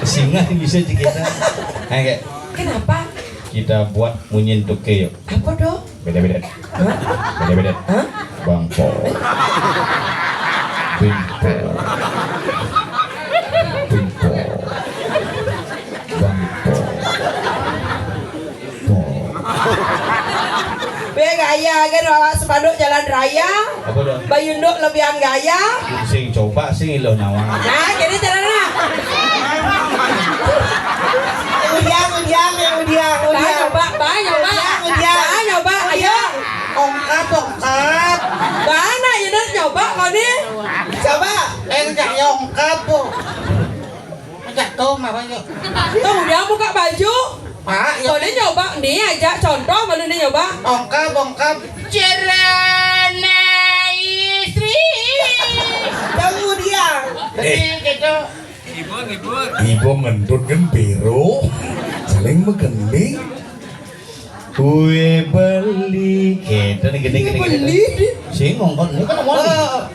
Singa bisa dikira. Nah, kayak kenapa? Kita buat munyin tuke yuk. Apa dong? Beda-beda. Hah? Beda-beda. Hah? Bangpo. Bingpo. Bingpo. Bangpo. Po. Be gaya kan awak sepanduk jalan raya. Apa dah? Bayunduk lebihan gaya. Sing coba sing ilo nawang. Nah, jadi jalan lah. Udiang, udiang, yang udiang, udiang. Bah, nyoba, bah, nyoba. Udiang, udiang. Bah, nyoba, ayo. Ongkap, ongkap. Bah, nak, ya udah nyoba kau ni. Coba. Eh, enggak, ya ongkap, Bu. Enggak tahu, apa, yuk. Tuh, udah buka baju. Pak, ya. Kau ni nyoba, ni aja contoh, mana ni nyoba. Ongkap, ongkap. Cerana istri. Kamu dia. Jadi, eh, gitu. Ibu ngentut kan bero. Saling megending. Kue beli. Kita nih gini, gini, gini. Beli. Sing ngongkon ini kan ngomong. Oh.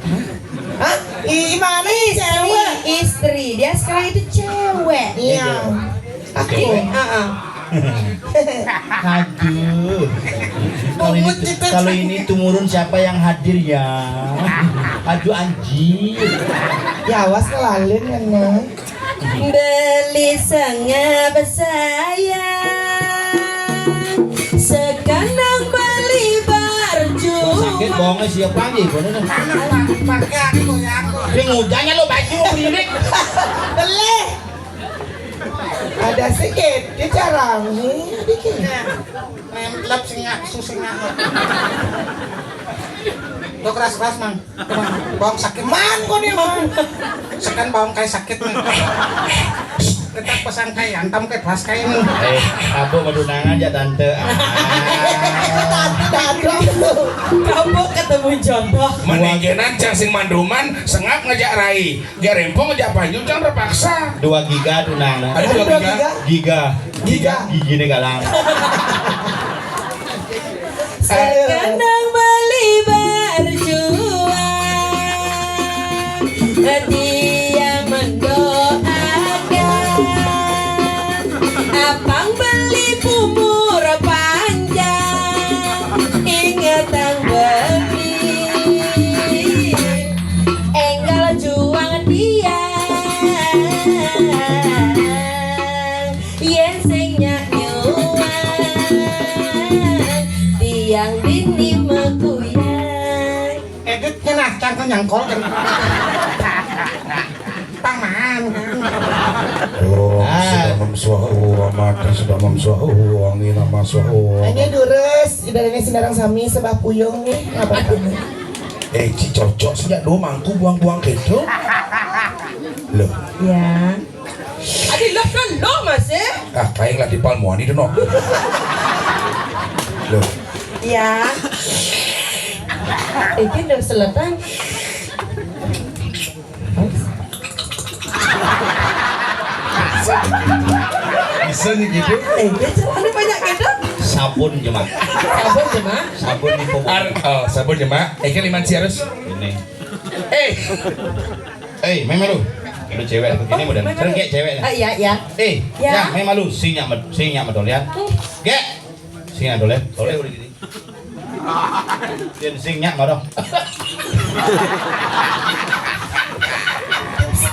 Hah? I-, mana nih cewek? Istri. Dia sekarang itu cewek. Iya. Aku. Cewek. Heeh. Aduh. Kalau ini, kalau ini tumurun siapa yang hadir ya? Aduh anjir. Ya awas kelalin kan, Mang. Beli sanga besayang. Sekarang beli barju. Kok sakit bohongnya siapa nih? Bener nih. Pakai aku ya aku. Sing hujannya lo baju berinik. Beleh. Ada sikit, dia jarang. Ini dikit. Nemplep singak, susingak. Tuh keras-keras, Mang. Bawang sakit. Man, kok dia, Man? Sekan bawang kayak sakit, Mang. Tetap pasang kain, antam ke kelas kain. Eh, apa mau tunangan ya, Tante? Ah. Tante datang. Kamu ketemu jodoh. Meningginan cang sing manduman, sengap ngajak rai. Garempong ngajak payu, cang terpaksa. Dua giga tunangan. Ada dua giga? Giga. Giga. Gigi ini galang. Sekenang beli berjuang, dia mendoakan. Apang beli umur panjang, ingetang beli. Enggal juang tiang, yen sing nyak nyuang, tiang dini mekuyang. Edit ngenah cangkul nyangkol kan. Paman. Oh, ah. Sudah memsuah uang, mati sudah memsuah uang, ini nama suah uang. Hanya durus, ibaratnya sinarang sami sebah puyung nih, apa kamu? Eh, ci cocok sejak dua mangku buang-buang gitu. Loh. Ya. Adi lo kan lo masih? Ah, kayak lah di Palmuani itu no. Loh. Ya. Iki udah selatan. Bisa nih gitu. Eh, dia celana banyak gitu. Sabun cuma. Sabun cuma. Sabun di pokok. Ar, oh, sabun cuma. Eke liman sih harus. Ini. Eh. Eh, memang lu. Lu cewek begini model. Memang lu. Cengkek cewek. Ah, iya, iya. Eh, ya. Ya, memang lu sinya med-, sinya medol ya. Hmm. Gek. Sinya dole. Dole udah gini. Yen sing nyak marah.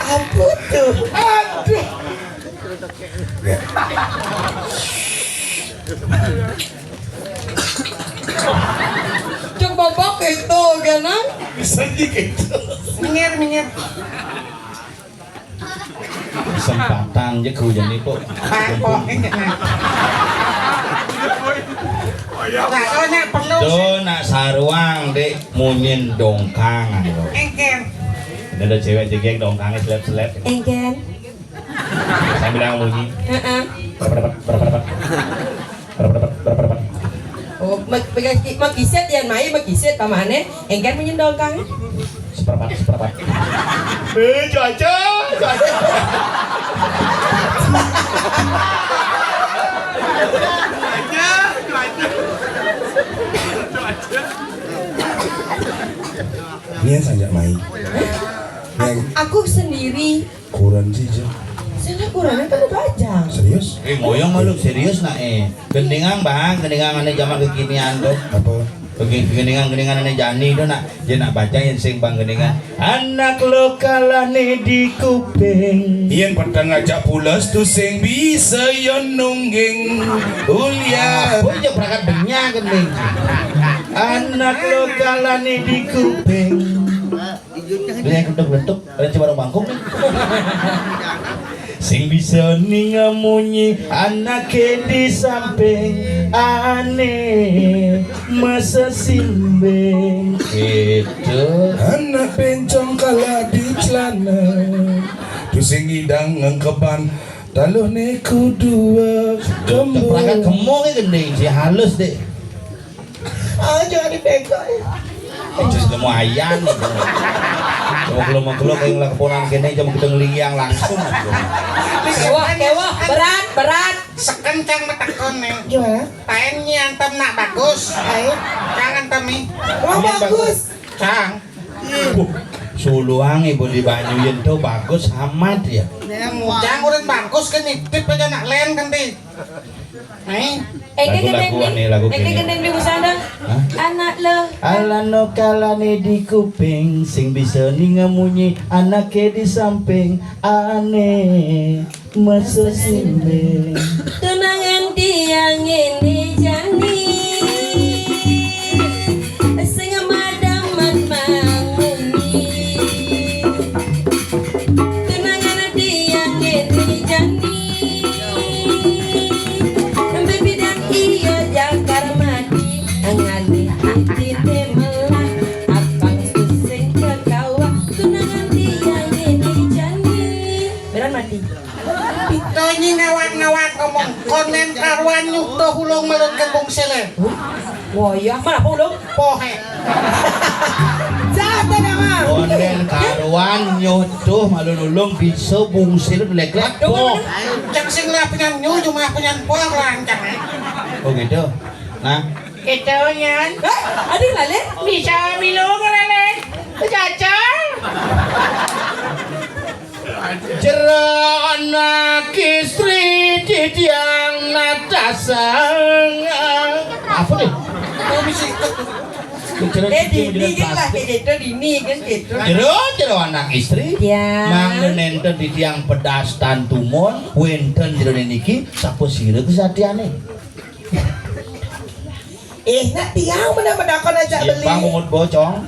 Apa tuh? Aduh. Ya. Cuk bobok itu, genang. Bisa dikit. Minggir, minggir. Kesempatan je ku jani, Pok. Pok, ini, nah. Nah, soalnya perlu. Do nak saruang, Dek, munyin dongkang, anu. Engken. Ada, ada cewek jegek dongkangnya selep-selep. Engken. Sambil yang munyi. Heeh. Berapa dapat? Berapa dapat? Berapa dapat? Berapa dapat? Oh, mak, mak, mak kisit yan mai, mak kisit pamane. Engken munyin dongkang. Seperempat, seperempat. Eh, cuaca, cuaca. Cuaca, cuaca. Cuaca. Ini saja mai. Yang aku sendiri. Kurang sih, Jo. Sini kurangnya kan bajang. Serius? Eh, moyong malu serius nak, eh. Gendingan, Bang, gendingan ane zaman kekinian tuh. Apa? Gendingan-gendingan ane jani tuh nak, je nak bajang yang sing, Bang, gendingan. Anak lokal ane di kuping. Yen peteng ngajak pules tuh sing bisa yo nungging. Ulian. Apa je perangkat banyak gending. Anak lokal ane di kuping. Dia ketuk-ketuk, ada coba orang bangkok nih. Sing bisa ninga munyi anake di samping ane masa simbing gitu. Anak bencong kalah di celana. Tu sing idang ngengkeban taluh ne kudu kembung. Perangkat kemong ya gending, si halus deh. Ah, jangan dipegang. Terus nemu ayan gitu. Cuma kalau mau keluar kayak ngelakuin kene, cuma kita ngeliang langsung. Kewah, kewah, berat, berat. Sekencang metekon nih. Gimana? Paen nyi antem nak bagus. Ayo. Jangan temi. Wah, bagus. Cang. Buh, suluang ibu di banyu yen tuh bagus amat ya. Jangan udah bagus kan nitip aja nak len kan ti. Nih. Eke lagu-lagu gendeng nih, lagu eke kene. Gendeng di sana. Hah? Anak lo. Alano kalane di kuping, sing bisa ninga munyi, anake di samping, ane masa simbing. Tunangan tiang ini jani, sing madaman mangunyi. Tunangan tiang ini jani, bebidang iya jakar mati, angani hati te melah, abang sing kekawa. Tunangan tiang ini jani, beran mati. Nyutuh ulung malut ka bungsilé. Wah, iya, mana apa ulung? Pohé. Jahat dah, Mang. Ondén karuan nyutuh malut ulung bisa bungsil léklék. Aduh, poh. Cék sing lah penyan nyu, cuma penyan poh lancar. Oh gitu. Nah. Gitu, Yan. Hah? Adi ngalih? Bisa milu ngalih. Cacang. Jero anak istri titiang natasang. Apa nih? Jero Eh, istri dini kan lah, kayak gitu, dini kan gitu. Jero, jero anak istri. Ya. Mangda nénten titiang pedas tantumun, wénten jero niki, sapa sira kesatiané? Eh, nak tiang bener-bener kon ajak Iya, beli. Bang, mungut bocong.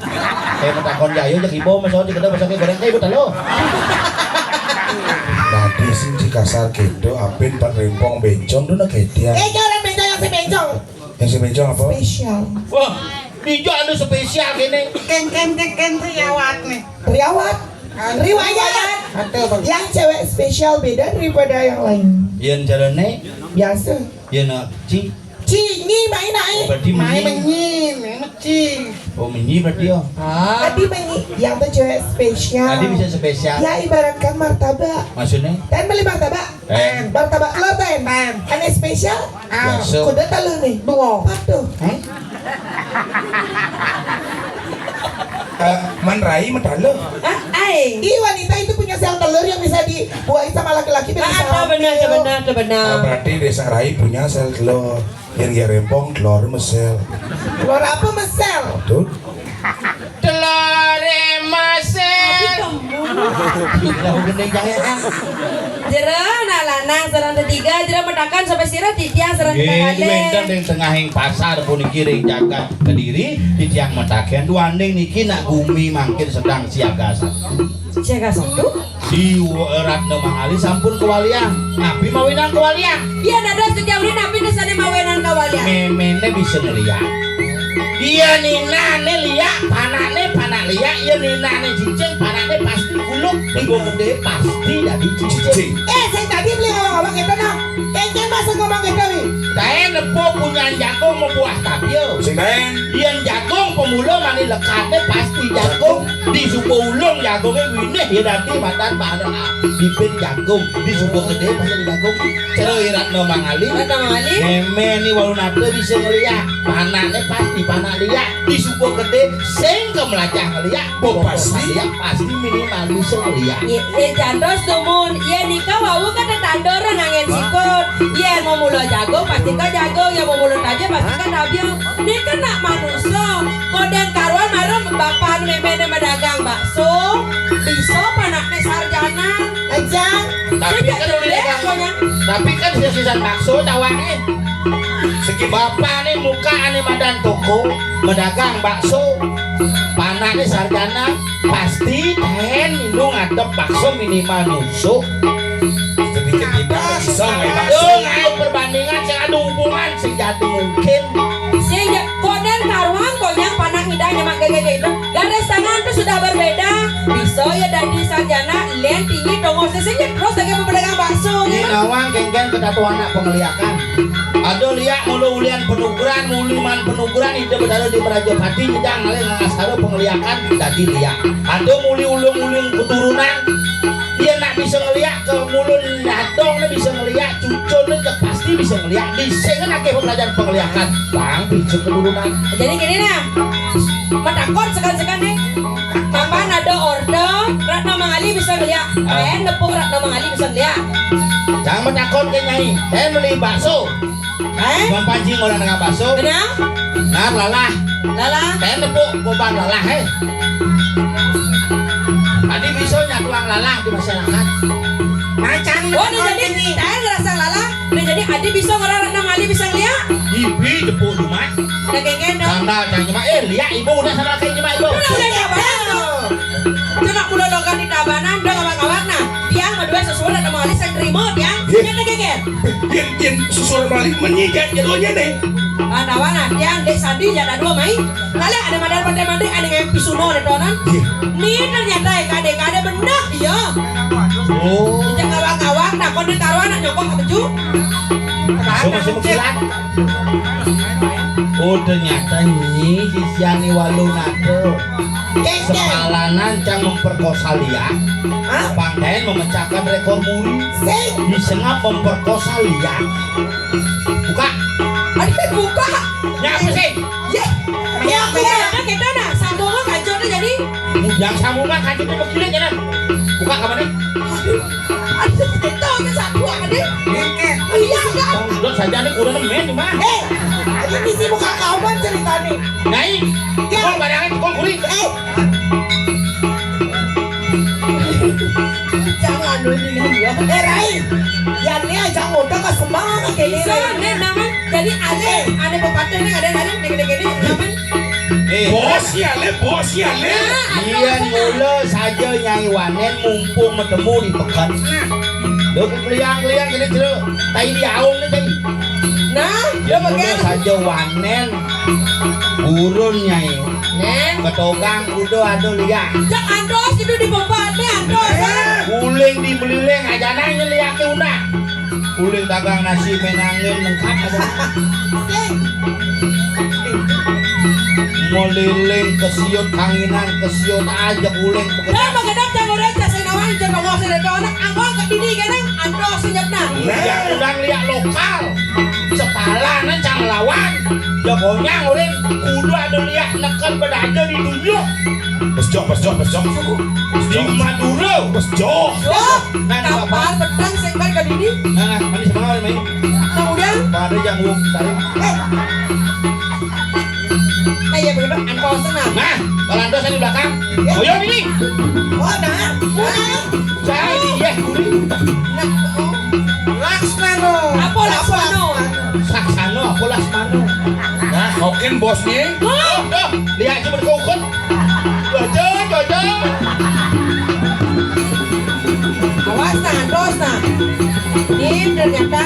Kayak metakon jayo, jak ibu, mas, ojek, kita, masak goreng, kayak ibu telo. Tadi sing ci kasar gitu, apin pat rempong bencong, duna ketian. Eh, jangan bencong, yang si bencong. Yang si bencong apa? Spesial. Wah, dija anu spesial gini. Ken, ken, ken, ken, riawat nih. Riawat. Riwayat. Atau, Bang. Yang cewek spesial beda daripada yang lain. Yang jalan nih. Biasa. Yang nak, ci. Ci, nyi, main naik. Oh, berarti main menyi. Menyi, menyi, ci. Oh, menyi berarti ya. Ah. Tadi menyi, yang tuh cewek spesial. Tadi bisa spesial. Ya, ibaratkan martabak. Maksudnya? Ten beli martabak. Ten. Martabak telur, ten. Ten. Ane spesial. Ah. Biasa. Kuda telur nih. Dua. Patuh. Eh, man rai medalo. Ah, ai. Ih, wanita itu punya sel telur yang bisa dibuahin sama laki-laki biar Ah, bisa ada benar, ada hamil. Benar, ada benar. Oh, berarti Desa Rai punya sel telur. Yang dia rempong telur mesel. Telur apa mesel? Tuh. Telur mesel. Lah, udah nih, jangan, ah. Jero, nak lanang sareng tetiga, jero metakan sampai sira titiang sareng Nggih, tengah wénten ring tengahing pasar puniki ring jagat Kediri, titiang metaken duaning niki nak gumi mangkin sedang siaga satu. Siaga satu? Di Ratna Mangali sampun kewalian. Napi mawinan kewalian? Iya, dados titiang uli napi tesane mawinan kewalian? Memene bisa ngeliat. Iya, ninane liak, panakne panak liak, iya, ninane cicing, panakne pasti kuluk, ibu gede pasti dadi cicing. Cicing. Eh, sing tadi beli ngomong-ngomong gitu, no. Kengkeng masuk ngomong gitu, wi. Kae nepo punyan jagung mabuah tapia. Sing kae. Yen jagung pemula mani lekatne pasti jagung, disuba ulung jagunge winih ya dadi matan panak bibit jagung, disuba gede pasti jagung. Cero Ratna Mangali. Ratna Mangali. Meme ni Walunata bisa ngeliat. Panakne pasti panak liak. Disuba gede sing kemelajah ngeliat. Bo pasti. Pasti minimal bisa ngeliat. Ye, ye jantos tumun. Ye nika wau kan tetandur ngangen sikut. Ye mau mula jagung pasti ka jagung, ye mau mula tabe pasti ka tabe. Nika nak manusa. Koden karuan marem bapak memene medagang bakso. Bisa panakne sarjana. Aja. Tapi kan udah dagang. Tapi kan sisa-sisa bakso tawake. Segi bapane muka ane madan toko, medagang bakso. Panakne sarjana, pasti ten minum ngadep bakso minimal nyusuk. Sedikit kita bisa ngai bakso. Yo, ngai perbandingan sing ada hubungan sing jadi mungkin. Sing ja-, koden karuan konyang panak ngidang nyemak gege itu. Garis tangan tuh sudah berbeda. Bisa ya dadi sarjana, len tinggi tongos sing terus lagi pedagang bakso. Ini gitu. Nawang kengken ketatu anak pengeliakan. Ada liak mulu ulian penuguran, muli man penuguran, ida bedara di Merajapati, nyidang ngalih ngasara pengeliakan, dadi liak. Ada muli ulung-ulung keturunan, dia nak bisa ngeliak ke mulu nyadong, dia bisa ngeliak cucun, dia pasti bisa ngeliak. Di sini kan akeh pelajaran pengeliakan, bang, picu keturunan. Jadi gini nah, matakon sekan-sekan nih. Papan ada order, Ratna Mangali bisa ngeliak. Ah. Eh, nepuk Ratna Mangali bisa ngeliak. Jangan matakon ke nyai, eh, beli bakso. Eh? Bang Panji ngolah nengah bakso. Kenal? Nah, lalah. Lalah. Kayak nepuk beban lalah, eh. Tadi bisa nyatuang lalah di masyarakat. Macan. Oh, dia jadi, saya ngerasa lalah. Dia jadi, adi bisa ngelarang nama Ali bisa ngeliat. Ibi jepuk dumat. Kayak gitu. Sandal cang cuma, eh, lihat ibu udah sama kayak cuma ibu. Udah, udah, udah, udah. Cuma kulo lokan di Tabanan, udah kawan-kawan, nah. Tiang, dua sesuai nama Ali, saya terima, tiang. Nyén geger. Yén, yén susul balik meni jadwalné deh. Atawa nantian Dék Sandi ya dadua mai. Lalé ada madal Paté Madé ada ngempi suno deh tonan. Iya. Nih ternyata ya kadé-kadé bener dia. Oh. Jangan awak-awak, nah, kon ditaruh anak nyokok ke beju. Masuk, masuk, masuk. Oh, ternyata ini sisian ni Walu Nado. Sepalanan cang memperkosa liak. Hah? Pangkain memecahkan rekor muri. Sing. Disengap memperkosa liak. Buka. Aduh, buka. Nyapa sih? Yé. Ya, aku ya. Ada kita nah, sambung kacau tuh jadi. Yang sambung mah kacau tuh begini ya. Buka kamarnya. Aduh, aduh, kita udah satu aja. Iya, enggak. Udah saja nih, udah nemen nih, Mas. Eh, ini misi buka kauman ceritanya. Nyai, ya. Kol badangan, kol kulit. Eh. Jangan dulu ini gua. Eh, Rai. Ya, ini aja udah ke Semang, ke ini, Rai. Bisa, Nek, naman. Jadi, alé, alé pepatah nih, ada, ada, gede-gede, naman. Eh. Bos ya, Le, bos ya, Le. Iya, mula saja Nyai Wanen mumpung ketemu di peken. Nah. Lo keliang-keliang gini, Cero. Tai di aung nih, Tai. Nah, dia pakai. Mula saja Wanen. Burun, Nyai. Nen. Ketogang kuda ada liak. Jak antos itu di pempat nih, antos. Guling di beliling aja nanya liak una. Uling dagang nasi menangin lengkap ada. Sing. Meliling kesiut kanginan, kesiut aja uling. Dan begedak jang uling, saya nawang, jang ngomong, saya ada anak, angkong ke dini, genang, antos senyapna. Nah, udah lihat lokal. Sepalanan cang lawan. Jagonyang uling, kudu ada lihat neken pada aja di dunia. Pesjok, pesjok, pesjok. Di Madura. Pesjok. Nah, kapal pedang sing balik ke dini. Nah, nah, manis semua main. Kemudian? Pada janggung, tarik. Eh. Nah, iya bener, antos nah. Nah, kalau antos di belakang. Ya. Oh, iya, ini. Oh, nah. Nah. Saya, iya, kuning. Nah, oh. Laksmano. Apa Laksmano? Saksano, apa Laksmano? Nah, kokin bosnya. Oh, tuh, lihat aja berkokon. Jojo, Jojo. Awas nah, terus nah. Ini ternyata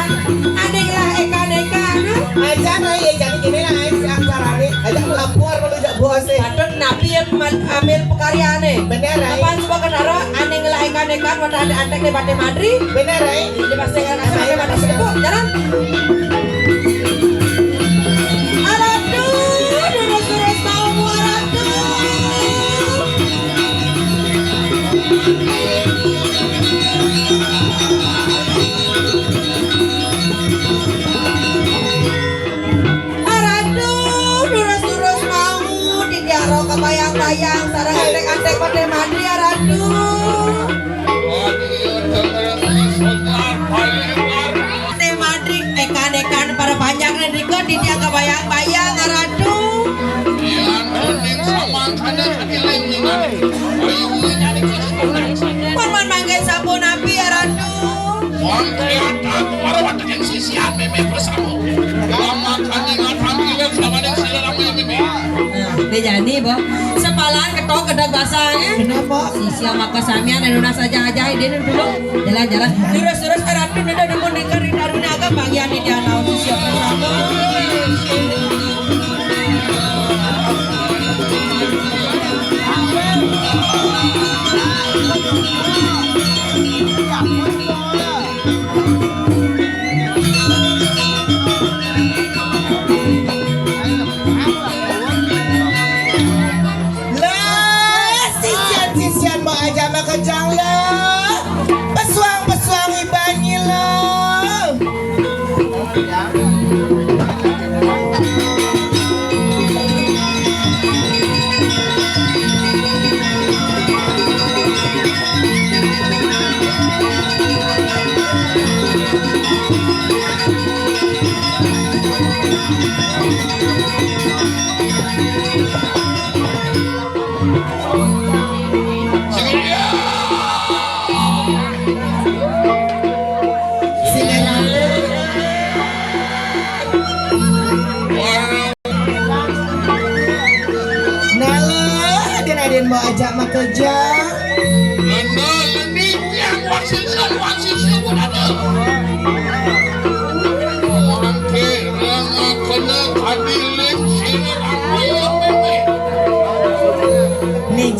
ada yang lah eka-neka, nah. Aja nah, ya, jadi gini lah, Ais, yang carane. Aja melapor kalau jak bos, eh. Patut napi yang ambil pekaryane. Bener, Ais. Kapan coba ketaro, ada yang lah eka-neka, mata ada antek di Batik Madri. Bener, Ais. Ini pasti akan kasih pakai mata sekepu. Jalan. Aratu, durus-durus mau aratu. Aratu, durus-durus mau di diaro kebayang-bayang sareng antek-antek pada mandi aratu. Te madrik, ekan-ekan para panjang nih, riko, di dia kebayang-bayang, Ratu. Iya, mending sama angkanya tadi lain dengan. Ayo, ini dari kita. Pun man mangga sampun api, ya, Ratu. Wan kelihatan, para watekin sisi ape, me, bersama. Lama tandingan, tandingan, sama dengan sila lama ini, me. Nah, dia jadi, Bo. Sepalan ketok kedok basah, ya. Kenapa? Sisi sama kesamian, anu nasa aja-aja, dia dulu. Jalan-jalan. Terus-terus, eh, Ratu, nenda demun nengker di taruna agam bagian di dia tahu siapa sama. Lah, sisian-sisian mau aja mah kejang lah. Pesuang-pesuang ibanyi lah.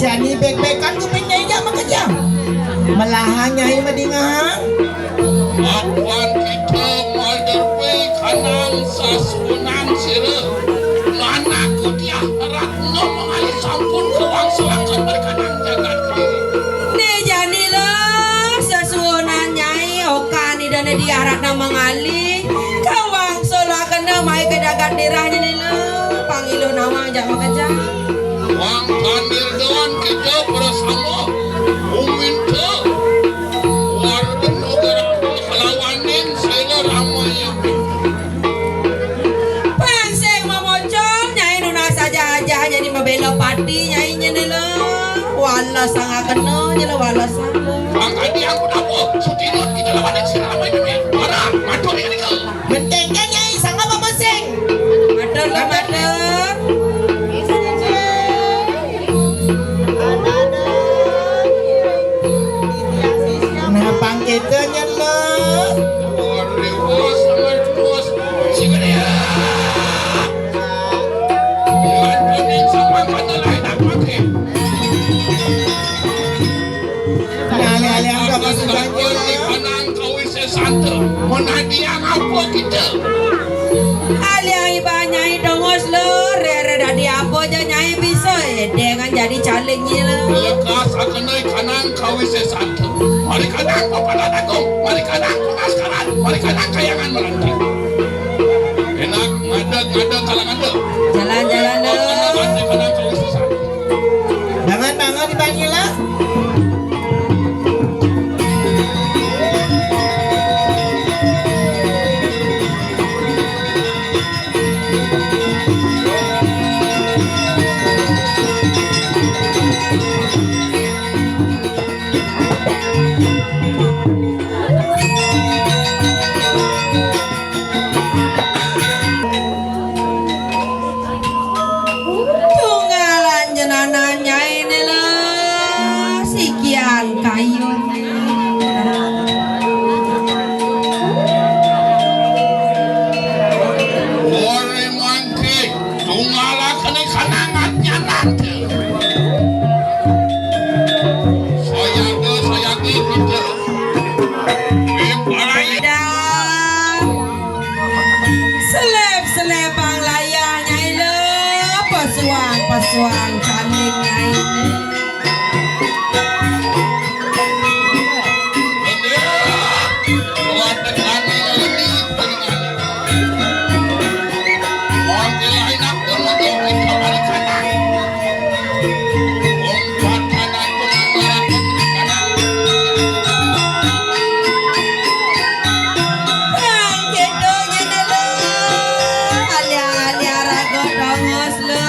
Jani bek-bekan ku nyai jak makejang. Melahang nyai madingehang. Apan kita maderbe kanang sasuunan sira. Nanak kutiah Ratna Mangali sampun kawang selakan berkanang jagat kami. Né jani lo sasuunan nyai okan Ida Né Diah Ratna Mangali. Kawang selakan mai ke jagat dirah jani lo. Pangilu nama jak makejang. Wang pandir doan kita bersama uminta warga negara kelawanin sila ramai. Pansing mamocong nyai nunas aja-aja jadi mabela pati nyai nyene lo. Wala sanga kena je lo wala sanga. Angkat dia aku dapur. Sutinut kita lawan yang sila ramai ini. Mana? Matur ini ke? Mentengke nyai sanga babeseng. Matur lah matur. Nah, pangkita nyelo. Alih-alih angkat masuk banjir. Santa, menadi apa kita? Alih iba nyai dongos lo, rere dadi apa je nyai bisa, eh, dengan jadi caleg nyai lo. Lekas akenai kanang kawise santa. Mari kanang papadan agung, mari kanang pengaskaran, mari kanang kayangan meranti. Enak ngadeg-ngadeg kalangan lo. Jalan-jalan lo. Kanang kawise santa. Bangun, bangun, dipanggil lah. Tunggalan jenana nyai nela sikian kayu. Ore mangke tunggala kene kanangan nyanate. Saya ke, saya ke, kita. Dah. Selep-selep ang layar nyai lo, pesuang-pesuang cantik nyai. Bang, kéto nyén lo, alia-alia raga tongos lo.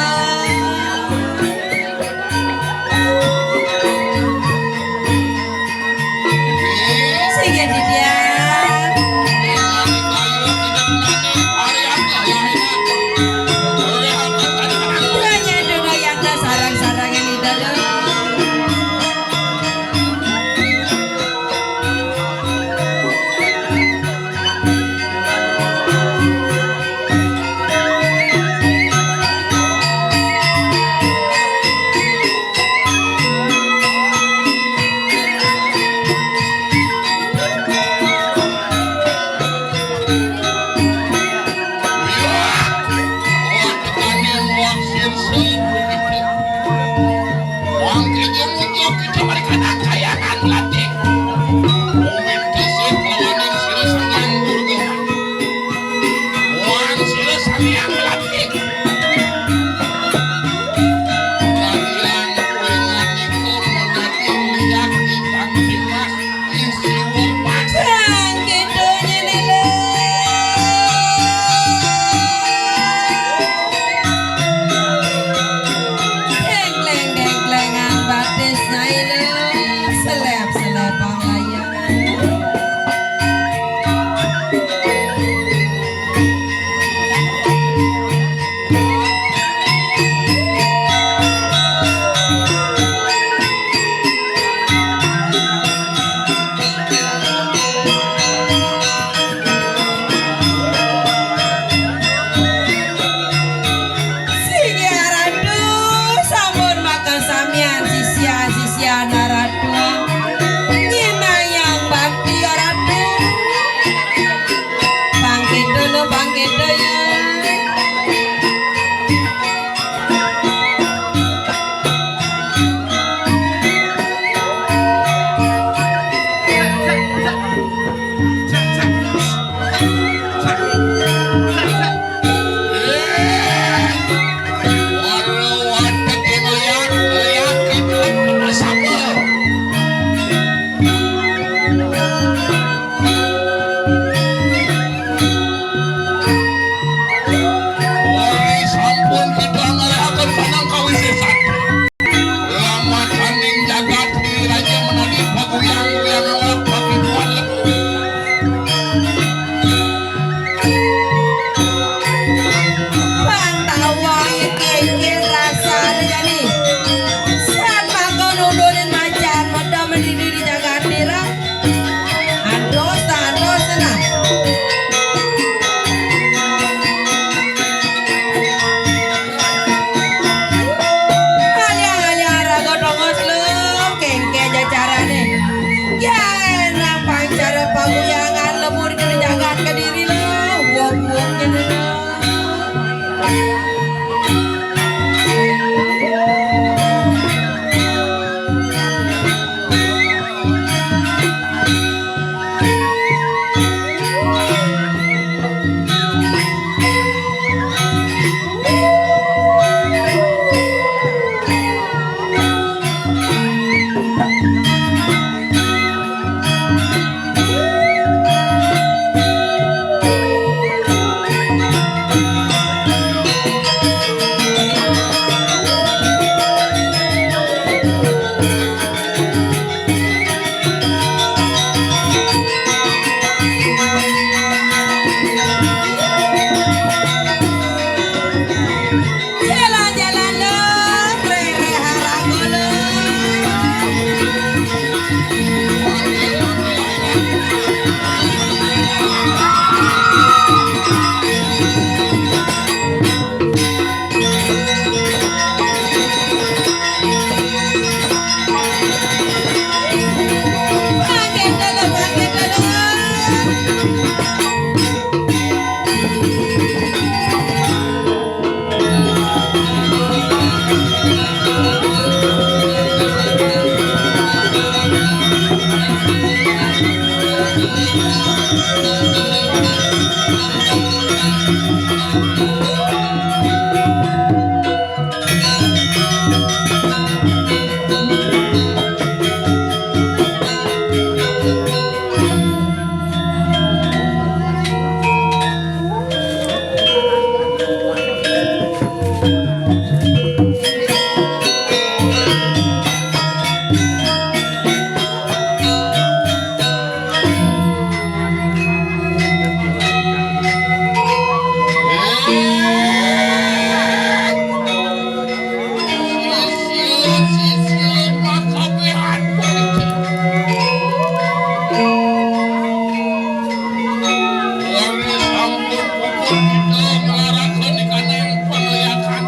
Kita nglarakeun ikanang pangliakan.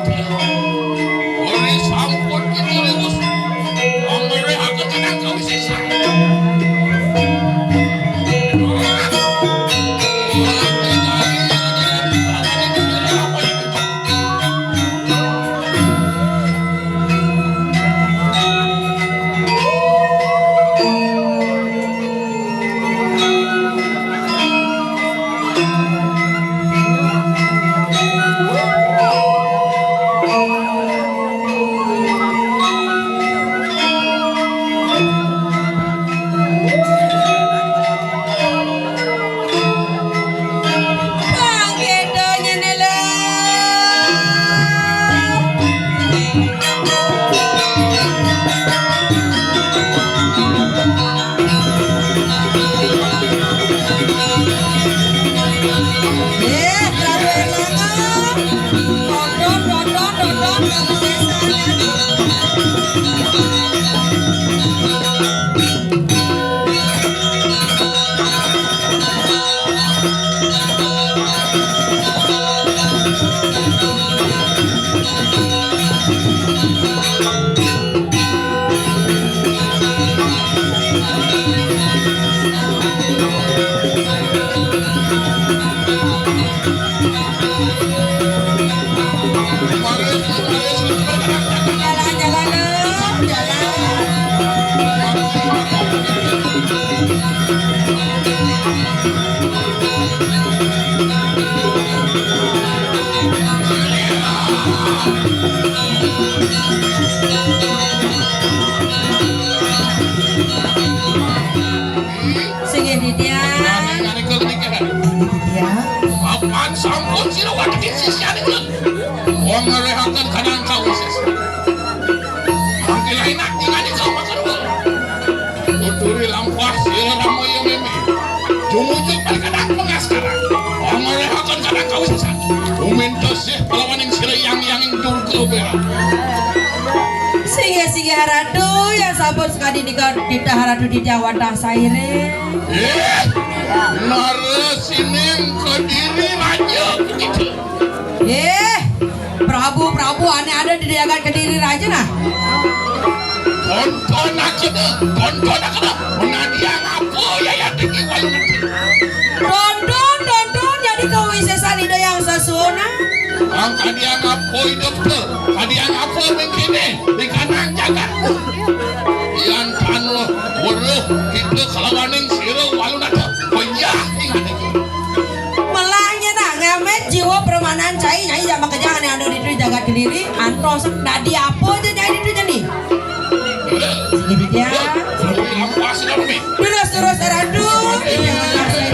Ori sampun kita liwat. Pangweréhakeun kanang kawisésan. Singgih, Ditya. Ditya. Papan sampun sira watekin sisyaning ulun. Wong ngerehaken kanang kawisésan. Mangke lain ati ngani kau makan wong. Uturi lampah sira ramoya meme. Jumujug balik kanang pengaskaran. Wong ngerehaken kanang kawisésan. Umintos sih palawaning sira yang-yanging durga bela. Singgih-singgih Ratu, yang sampun sekadi nika titah Ratu Ditya wantah saire. Eh, nara sining kediri raja begitu. Eh, Prabu, Prabu, ane ada di jagat Kediri raja nah. Tonton aku deh, tonton aku deh. Menadiang apa ya yang tinggi walu nanti. Tonton, tonton, jadi kawisésan Ida yang sasona. Ang kadiang apa hidup tuh, kadiang apa mungkin nih di kanang jagat. Yan tanuh weruh kita kalawaning sira walu nata. Payah ingat iki. Melahnya nak ngamet jiwa permanan cai nyai jak makejang ane anu di jagat Kediri antos dadi apa aja nyai di jadi. Sedikit ya. Apa sih namanya? Terus terus Ratu. Terima kasih.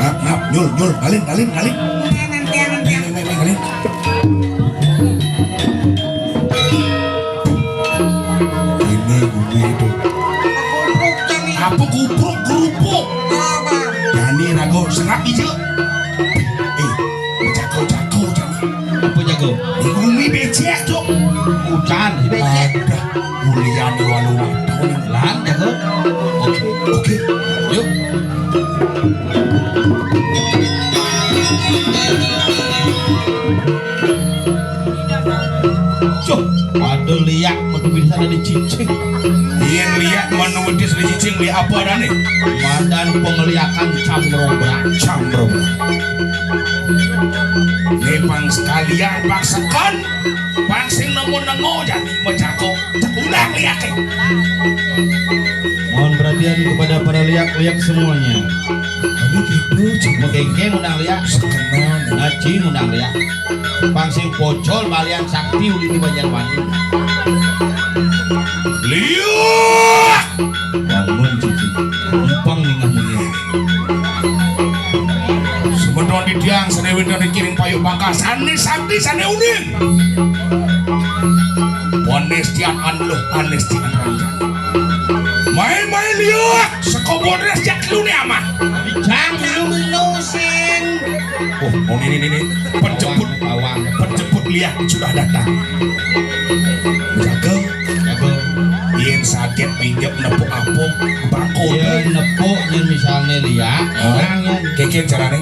Ngap, ngap, nyul, nyul, ngalin, ngalin, ngalin. Nanti, nanti, nanti. Ngalin, ngalin, ngalin. Ini bumi itu. Apa kupruk kerupuk? Jani rago sengak ijo. Eh, jago-jago jani. Apa jago? Di bumi becek, Cuk. Hujan, becek. Ada ulian di walu. Lan jago. Oke, oke. Yuk. Cuh, ada liak metu bisa ada cicing. Yen liak metu bisa ada cicing di apa ada nih? Madan pengliakan camrobrak. Camrobrak. Nih pang sekalian pang sekon, pang sing nemu-nemu jadi mejago. Cek udah liak. Mohon perhatian kepada para liak-liak semuanya. Tadi gitu, cuma kengkeng udah liak. Sekenan. Ngaji udah liak. Pang sing pocol balian sakti uli di Banjarmasin. Liuk! Bangun cici. Empang nih ngamunya. Semeton di tiang sane winten kiring payu pangkas sane sakti sane uning. Panes tian anluh panes tian ranjang. Main-main liak, sekobor ras jak lu nih amah. Jang lu lu sing. Oh, oh ini ini ini. Penjemput bawang. Penjemput liak sudah datang. Jaga. Jaga. Yen sakit pinjam nepuk apung, bangkul. Yen nepuk, yen misalnya liak, orang yang keken carane.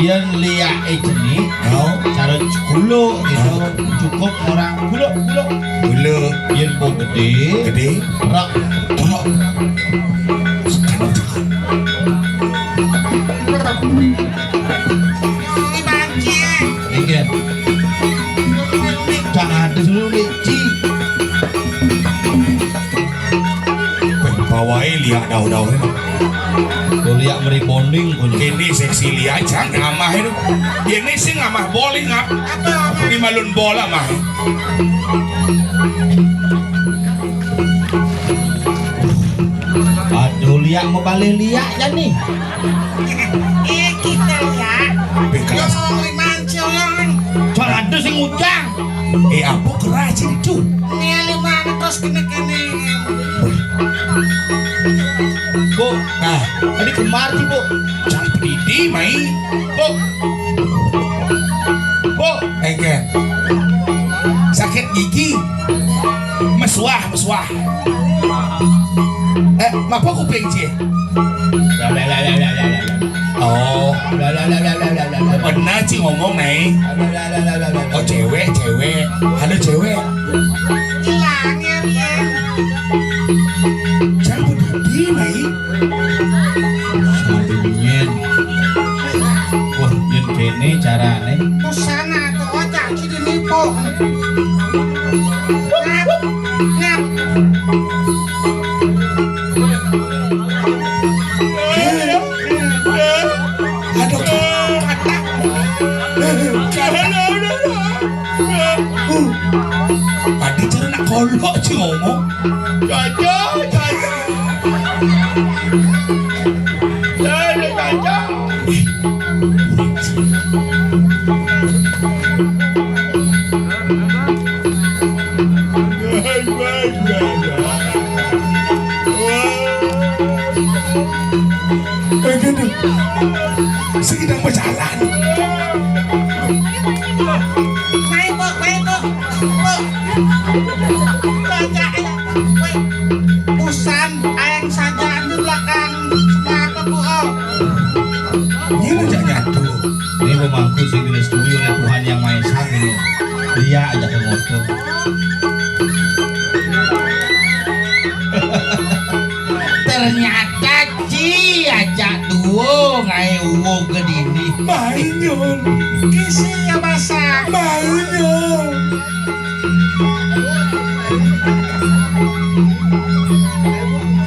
Yen liak eh jenih, oh, cara cekuluk gitu. Oh. Cukup orang kuluk-kuluk. Kuluk. Yen po gede, gede, truk, truk. Sekarang jangan. Ini bangkit. Iya. Jangan ada dulu, Ci. Weh, bawahe liak daun-daun. Tuh liak meribonding punya. Ini seksi liak, jangan amah itu. Ini sing amah bowling, ap. Ini malun bola mah. Aduh, liak mau balik liak ya nih. Eh, kita ya. Yang mau lima ciong. Soal ada sing ngutang. Eh, apa kerajin itu? Ini lima terus kena kena. Bu, nah, tadi kemar sih, Bu. Jangan pedidi, mai. Bu. Bu. Enggak. Sakit gigi. Mesuah, mesuah. Eh, mapa kuping, Ci? Oh. Benar, Ci, ngomong, Mai. Oh, cewek, cewek. Halo, cewek. Hilang ya, Rian. Jangan peduli, Mai. Sadunyen. Wah, yen kene carane. Pusana tuh, oh, caci dinipu. Ngap, ngap. Aduh, kata. Tadi cara nak kolok sih ngomong. Cocok, cocok. Cocok, cocok. Eh, gini. Sedang berjalan. Main, Pok, main, Pok. Pok. Baca, ayo. Woi. Busan, aeng saja di belakang. Kenapa, Pok? Ini aja nyatu. Ini pemangku sing direstui oleh Tuhan Yang Maha Esa ini. Dia aja ke motor. Ternyata Ci aja duo ngae uwo gedini. Mainyun. Kisi ya masak. Mainyun.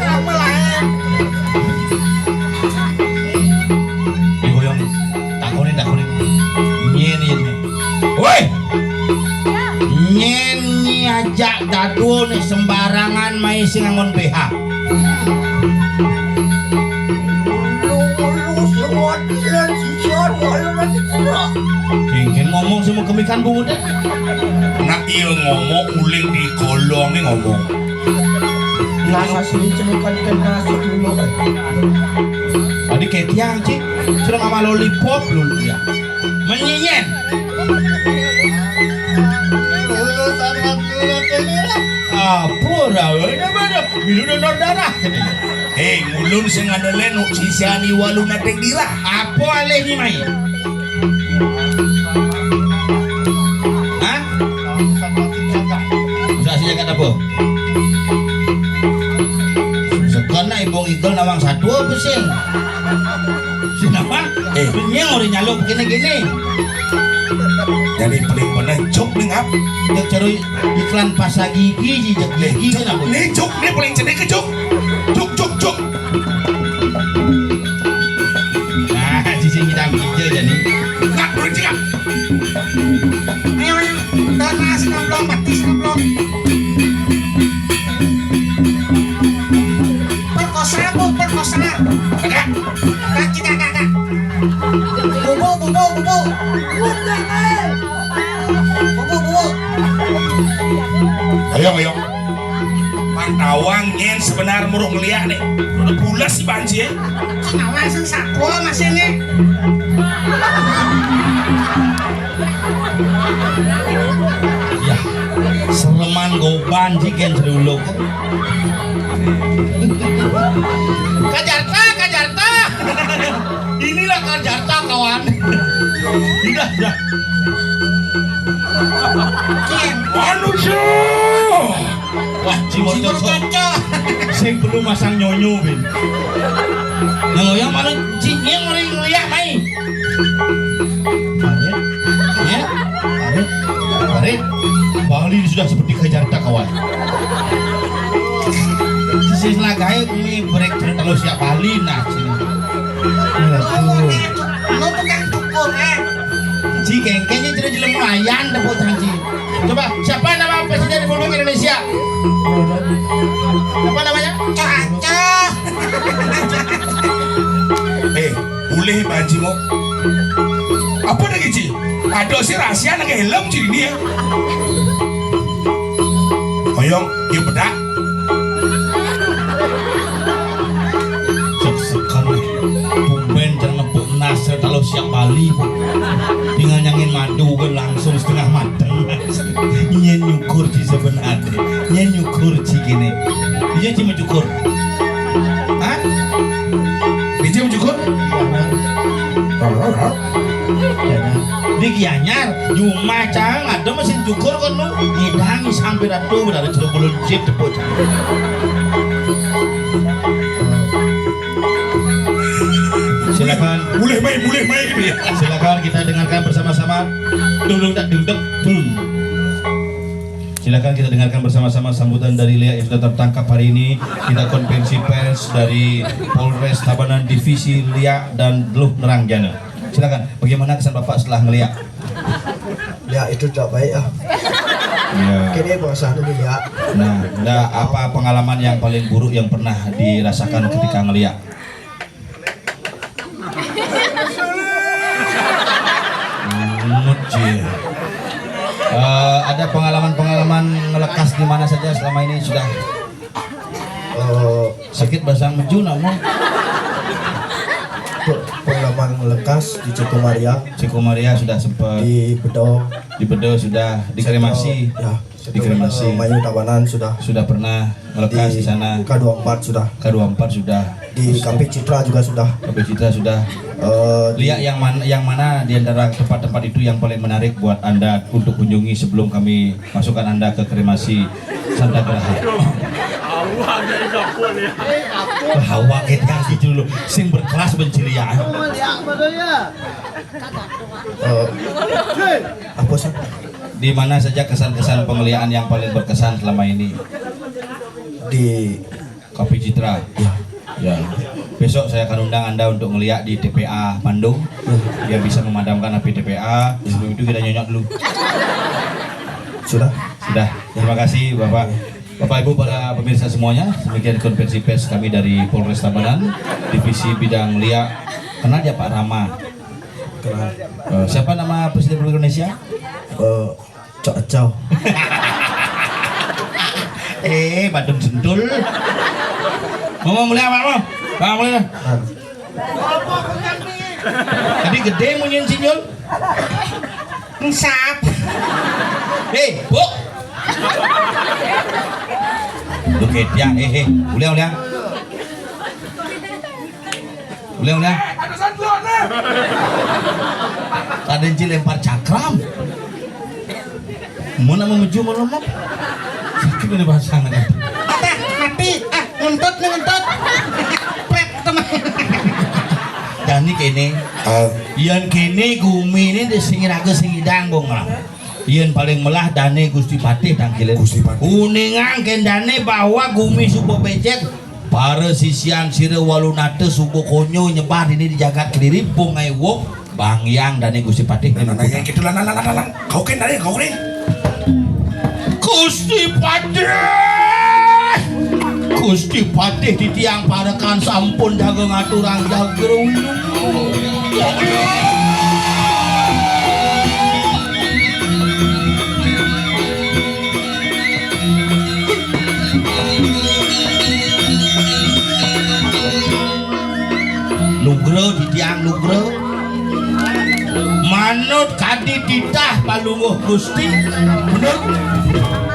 Apa lain? Digoyong. Takoni, takoni. Nyen, nyen. Woi. Nyen nyi ajak daduo nih sembarangan mai sing angon B H. Kengken ngomong sama kemikan bungut deh. Nak iya ngomong uling di kolong nih ngomong. Nang asli celukan ikan kasut dulu. Tadi kayak tiang, Ci. Sudah ngama lollipop dulu ya. Menyinyen. Apa ora? Ini mana? Milu donor darah. Hei, ngulun sing ada lenuk sisani walu nating dirah. Apa alih ni mai? Hah? Usah sih jagat apa? Sekon nak ibung igel nawang satu apa sih? Sinapa? Eh. Nyeng ora nyaluk kene-kene. Jadi paling bener juk ning ap. Juk ceru iklan pasta gigi, jejak gigi, kenapa? Nih juk, nih paling cenik ke juk. Juk, juk, juk. Nah, sisi kita gitu jadi. Nggak berhenti, Kak. Ayo, ayo. Tahan, tahan, sembilan puluh empat, sembilan puluh. Perkosa, Bu, perkosa. Kakak. Kakak, kakak, kakak. Bubu, bubu, bubu. Bubu, bubu. Ayo, ayo. Pantawang nyen Benar muruk ngeliak nih. Udah pulas si Panji. Kenapa sing sapo masih nih? Ya, sereman goban jigen jeruluk. Kajarta, Kajarta. Inilah Kajarta, kawan. Udah, udah. Manusia. Wah, Cimur Cocok. Sing perlu masang nyonyo, Bin. Nah, yang mana Cing yang mana yang lihat mai? Parit, ya, Parit, Parit. Bali ini sudah seperti Jakarta, kawan. Sisi lagae kumi break terus siap Bali nah sini. Aduh. Lo pegang tukur, eh. Ji kengkengnya jadi jelema ayan tepuk tangan ji. Coba, siapa nama Presiden Republik Indonesia? Siapa namanya? Caca. Eh, boleh Pak Haji mau. Apa lagi Ji? Ada sih rahasia nang helm Ji ini ya. Hoyong, yuk bedak. Sek-sekan nih. Tumben jangan nepuk nasel kalau siap Bali, Bu. Tinggal nyangin madu kan langsung setengah mateng. Nyen nyukur di sebenarnya. Nyen nyukur di gini. Iya, Ji, mencukur. Hah? Biji mencukur? Di Gianyar, cuma cang ada mesin cukur kan lu. Ngidang sampai ratu dari jeruk belum jip tepuk. Silakan. Boleh main, boleh main gitu ya. Silakan kita dengarkan bersama-sama. Dung dung tak dung dung dung. Silakan kita dengarkan bersama-sama sambutan dari Lia yang sudah tertangkap hari ini. Kita konferensi pers dari Polres Tabanan Divisi Lia dan Luh Nerang Jana. Silakan, bagaimana kesan Bapak setelah ngeliat? Ya, itu tidak baik ah. Ya. Kini bahasa dulu ya. Nah, nah, apa pengalaman yang paling buruk yang pernah dirasakan ketika ngeliat? Mut, Ji. Eh, ada pengalaman-pengalaman ngelekas di mana saja selama ini sudah? Eh, sakit basang meju namun. Pe-, pengalaman ngelekas di Cikomaria. Cikomaria sudah sempat. Di Bedo. Di Bedo sudah dikremasi. Ya. Dikremasi. Mayu Tabanan sudah. Sudah pernah ngelekas di sana. K dua puluh empat sudah. K dua puluh empat sudah. Di Kafe Citra juga sudah. Kafe Citra sudah. Eh, di Lihat yang mana, yang mana di antara tempat-tempat itu yang paling menarik buat Anda untuk kunjungi sebelum kami masukkan Anda ke kremasi Santa Graha? Hawa kita gitu dulu. Sing berkelas bencilia. Eh, apa sih? Di mana saja kesan-kesan pengeliaan yang paling berkesan selama ini? Di Kopi Citra. Ya. Ya. Besok saya akan undang Anda untuk ngeliat di T P A Bandung. Ya. Dia bisa memadamkan api T P A. Ya. Sebelum itu kita nyonyok dulu. Sudah. Sudah. Terima kasih Bapak. Bapak Ibu para pemirsa semuanya, demikian konferensi pers kami dari Polres Tabanan, Divisi Bidang Lia. Kenal ya Pak Rama? Kenal. Eh, siapa nama Presiden Republik Indonesia? Eh, Cok Cau. Eh, Badung Sentul. Ngomong mulai apa, Bang? Bang, mulai dah. Tadi gede munyiin sinyal. Ensap. Eh, Bu. Lu ketia, eh, eh. Uliang, uliang. Uliang, uliang. Tadi Enci lempar cakram. Mau nama menuju mau lemah. Sakit ini bahasa nggak? Mati, mati. Ah, ngentut nih, ngentut. Pret, teman. Jani kene. Ah. Yan kene gumi ini di sing raga sing idang, Bung, lah. Yen paling melah dane Gusti Patih tangkilin. Gusti Patih. Kuningan kendane bahwa gumi suba becek. Para sisian sira Walunata suba konyo nyebar ini di jagat Kediri, pung ae wong, bangyang dane Gusti Patih. Nah, nah, nah, yang gitu lah, nah, nah, nah, nah, nah. Kau ken dane, kau ken. Gusti Patih. Gusti Patih titiang parekan sampun jaga ngaturang jaga. Nugra. Manut kadi titah Palungguh Gusti. Bener.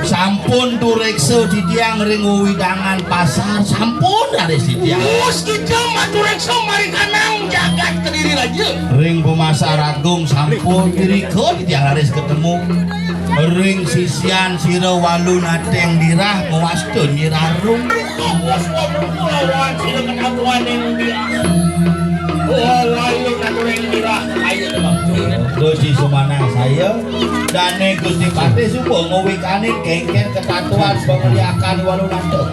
Sampun tureksa titiang ring wewidangan pasar, sampun raris titiang. Wus kita matureksa marikanang jagat Kediri Raja. Ring Pasar Agung sampun, irika titiang raris ketemu. Ring sisian sira Walu Nateng Dirah mawasta Nyi Rarung. Wus, wus, wus, lawan sira ketatuaning Dirah. Oh, Walu Nateng Dirah, ayo, Bang. Gusti Sumanah saya, dane Gusti Patih suba ngawikanin kengken ketatuan pameliakan Walu Nateng.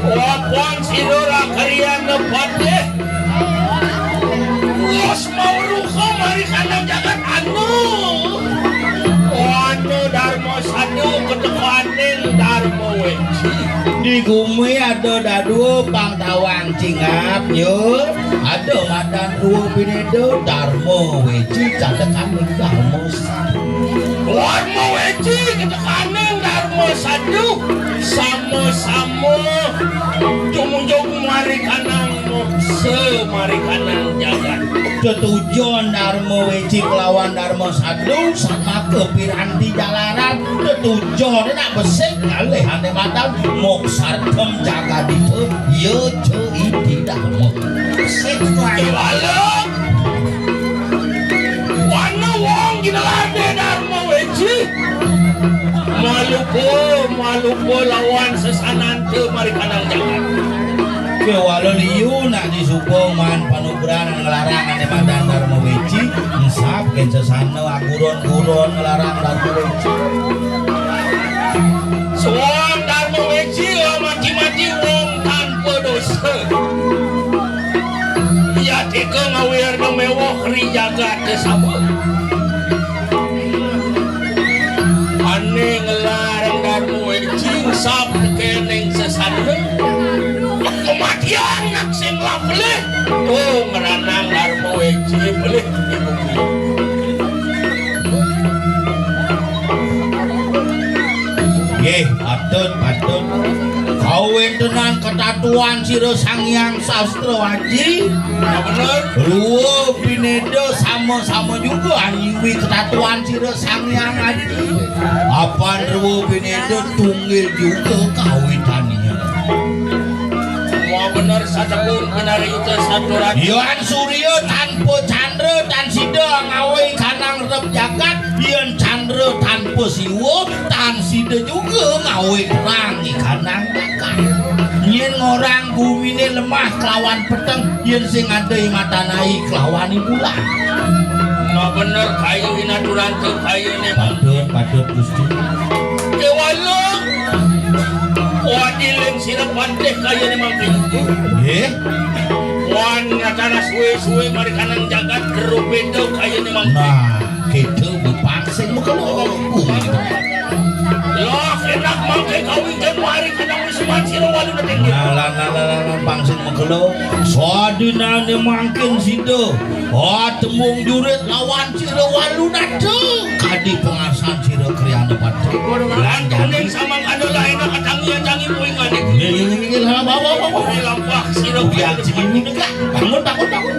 Wapan sira rakriana Patih. Wus mawruha marikanang jagat anu. Anu Darma Sadu ketekaning Darma Weci. Di gumi ada dadua pang tawang cingap, ya. Ada madan rwa pineda Darma Weci, catekaning Darma Sadu. Darma Weci ketekaning Darma Sadu. Sama-sama tumujug marikanang moksa, marikanang jagat. Tetujon Darma Weci kelawan Darma Sadu, samaka piranti jalaran, tetujon nak besik ngalih ane madan moksartham jagadhita, ya ca iti Darma. Besik. Kewala. Wana wong ginelade Darma Weci. Malupa, malupa lawan sesananta marikanang jagat. Kewala liu nak disuba maan panugrahan nglarang ane madan Darma Weci, ensap ken sesana aguron-guron nglarang Darma Weci. Suang Darma Weci mati-mati wong tanpa dosa. Iya teka ngawirna mewah ri jagat sama. Ane nglarang Darma Weci ensap kening sesana. Kematian nak sing lah pelih. Tuh ngranang Darma Weci pelih di bumi. Nggih, patut, patut. Kawentenan ketatuan sira Sang Hyang Sastra Aji. Ya bener. Rwa pineda sama-sama juga nyuwi ketatuan sira Sang Hyang Aji. Apan rwa pineda tunggil juga kawitannya. Wah bener, satepung pinarita saturan. Yan Surya tanpa candra tan sida ngawi kanang rep jagat, yan candra tanpa siwa tan sida juga ngawi terang ikanang jagat. Yen ngorang gumine lemah kelawan peteng, yen sing ada imatanai kelawan ibulan. Nah bener, kayu inaturan tu kayu ni. Patut, patut Gusti. Kewala. Wadiling sira pantih kaya ni mangkin. Nggih. Wan ngatana suwe-suwe marikanang jagat gerupeda kaya ni mangkin. Nah, kita bepang sing makelo. Lah, enak mangke kawin ken mari kadang wis mati lo walu neting. Nah, lah, lah, lah, lah, lah, pang sing makelo. Sadinane mangkin sida. Oh, tembung jurit lawan sira walu nada. Kadi pengasan sira kriana pati. Lan kuning samang ada lain katangi-tangi puing manik. Nggih, nggih, nggih, nggih, lah, bawa, bawa, bawa. Ini lampah sira. Udah, sini, ini, Kak. Bangun, bangun, bangun.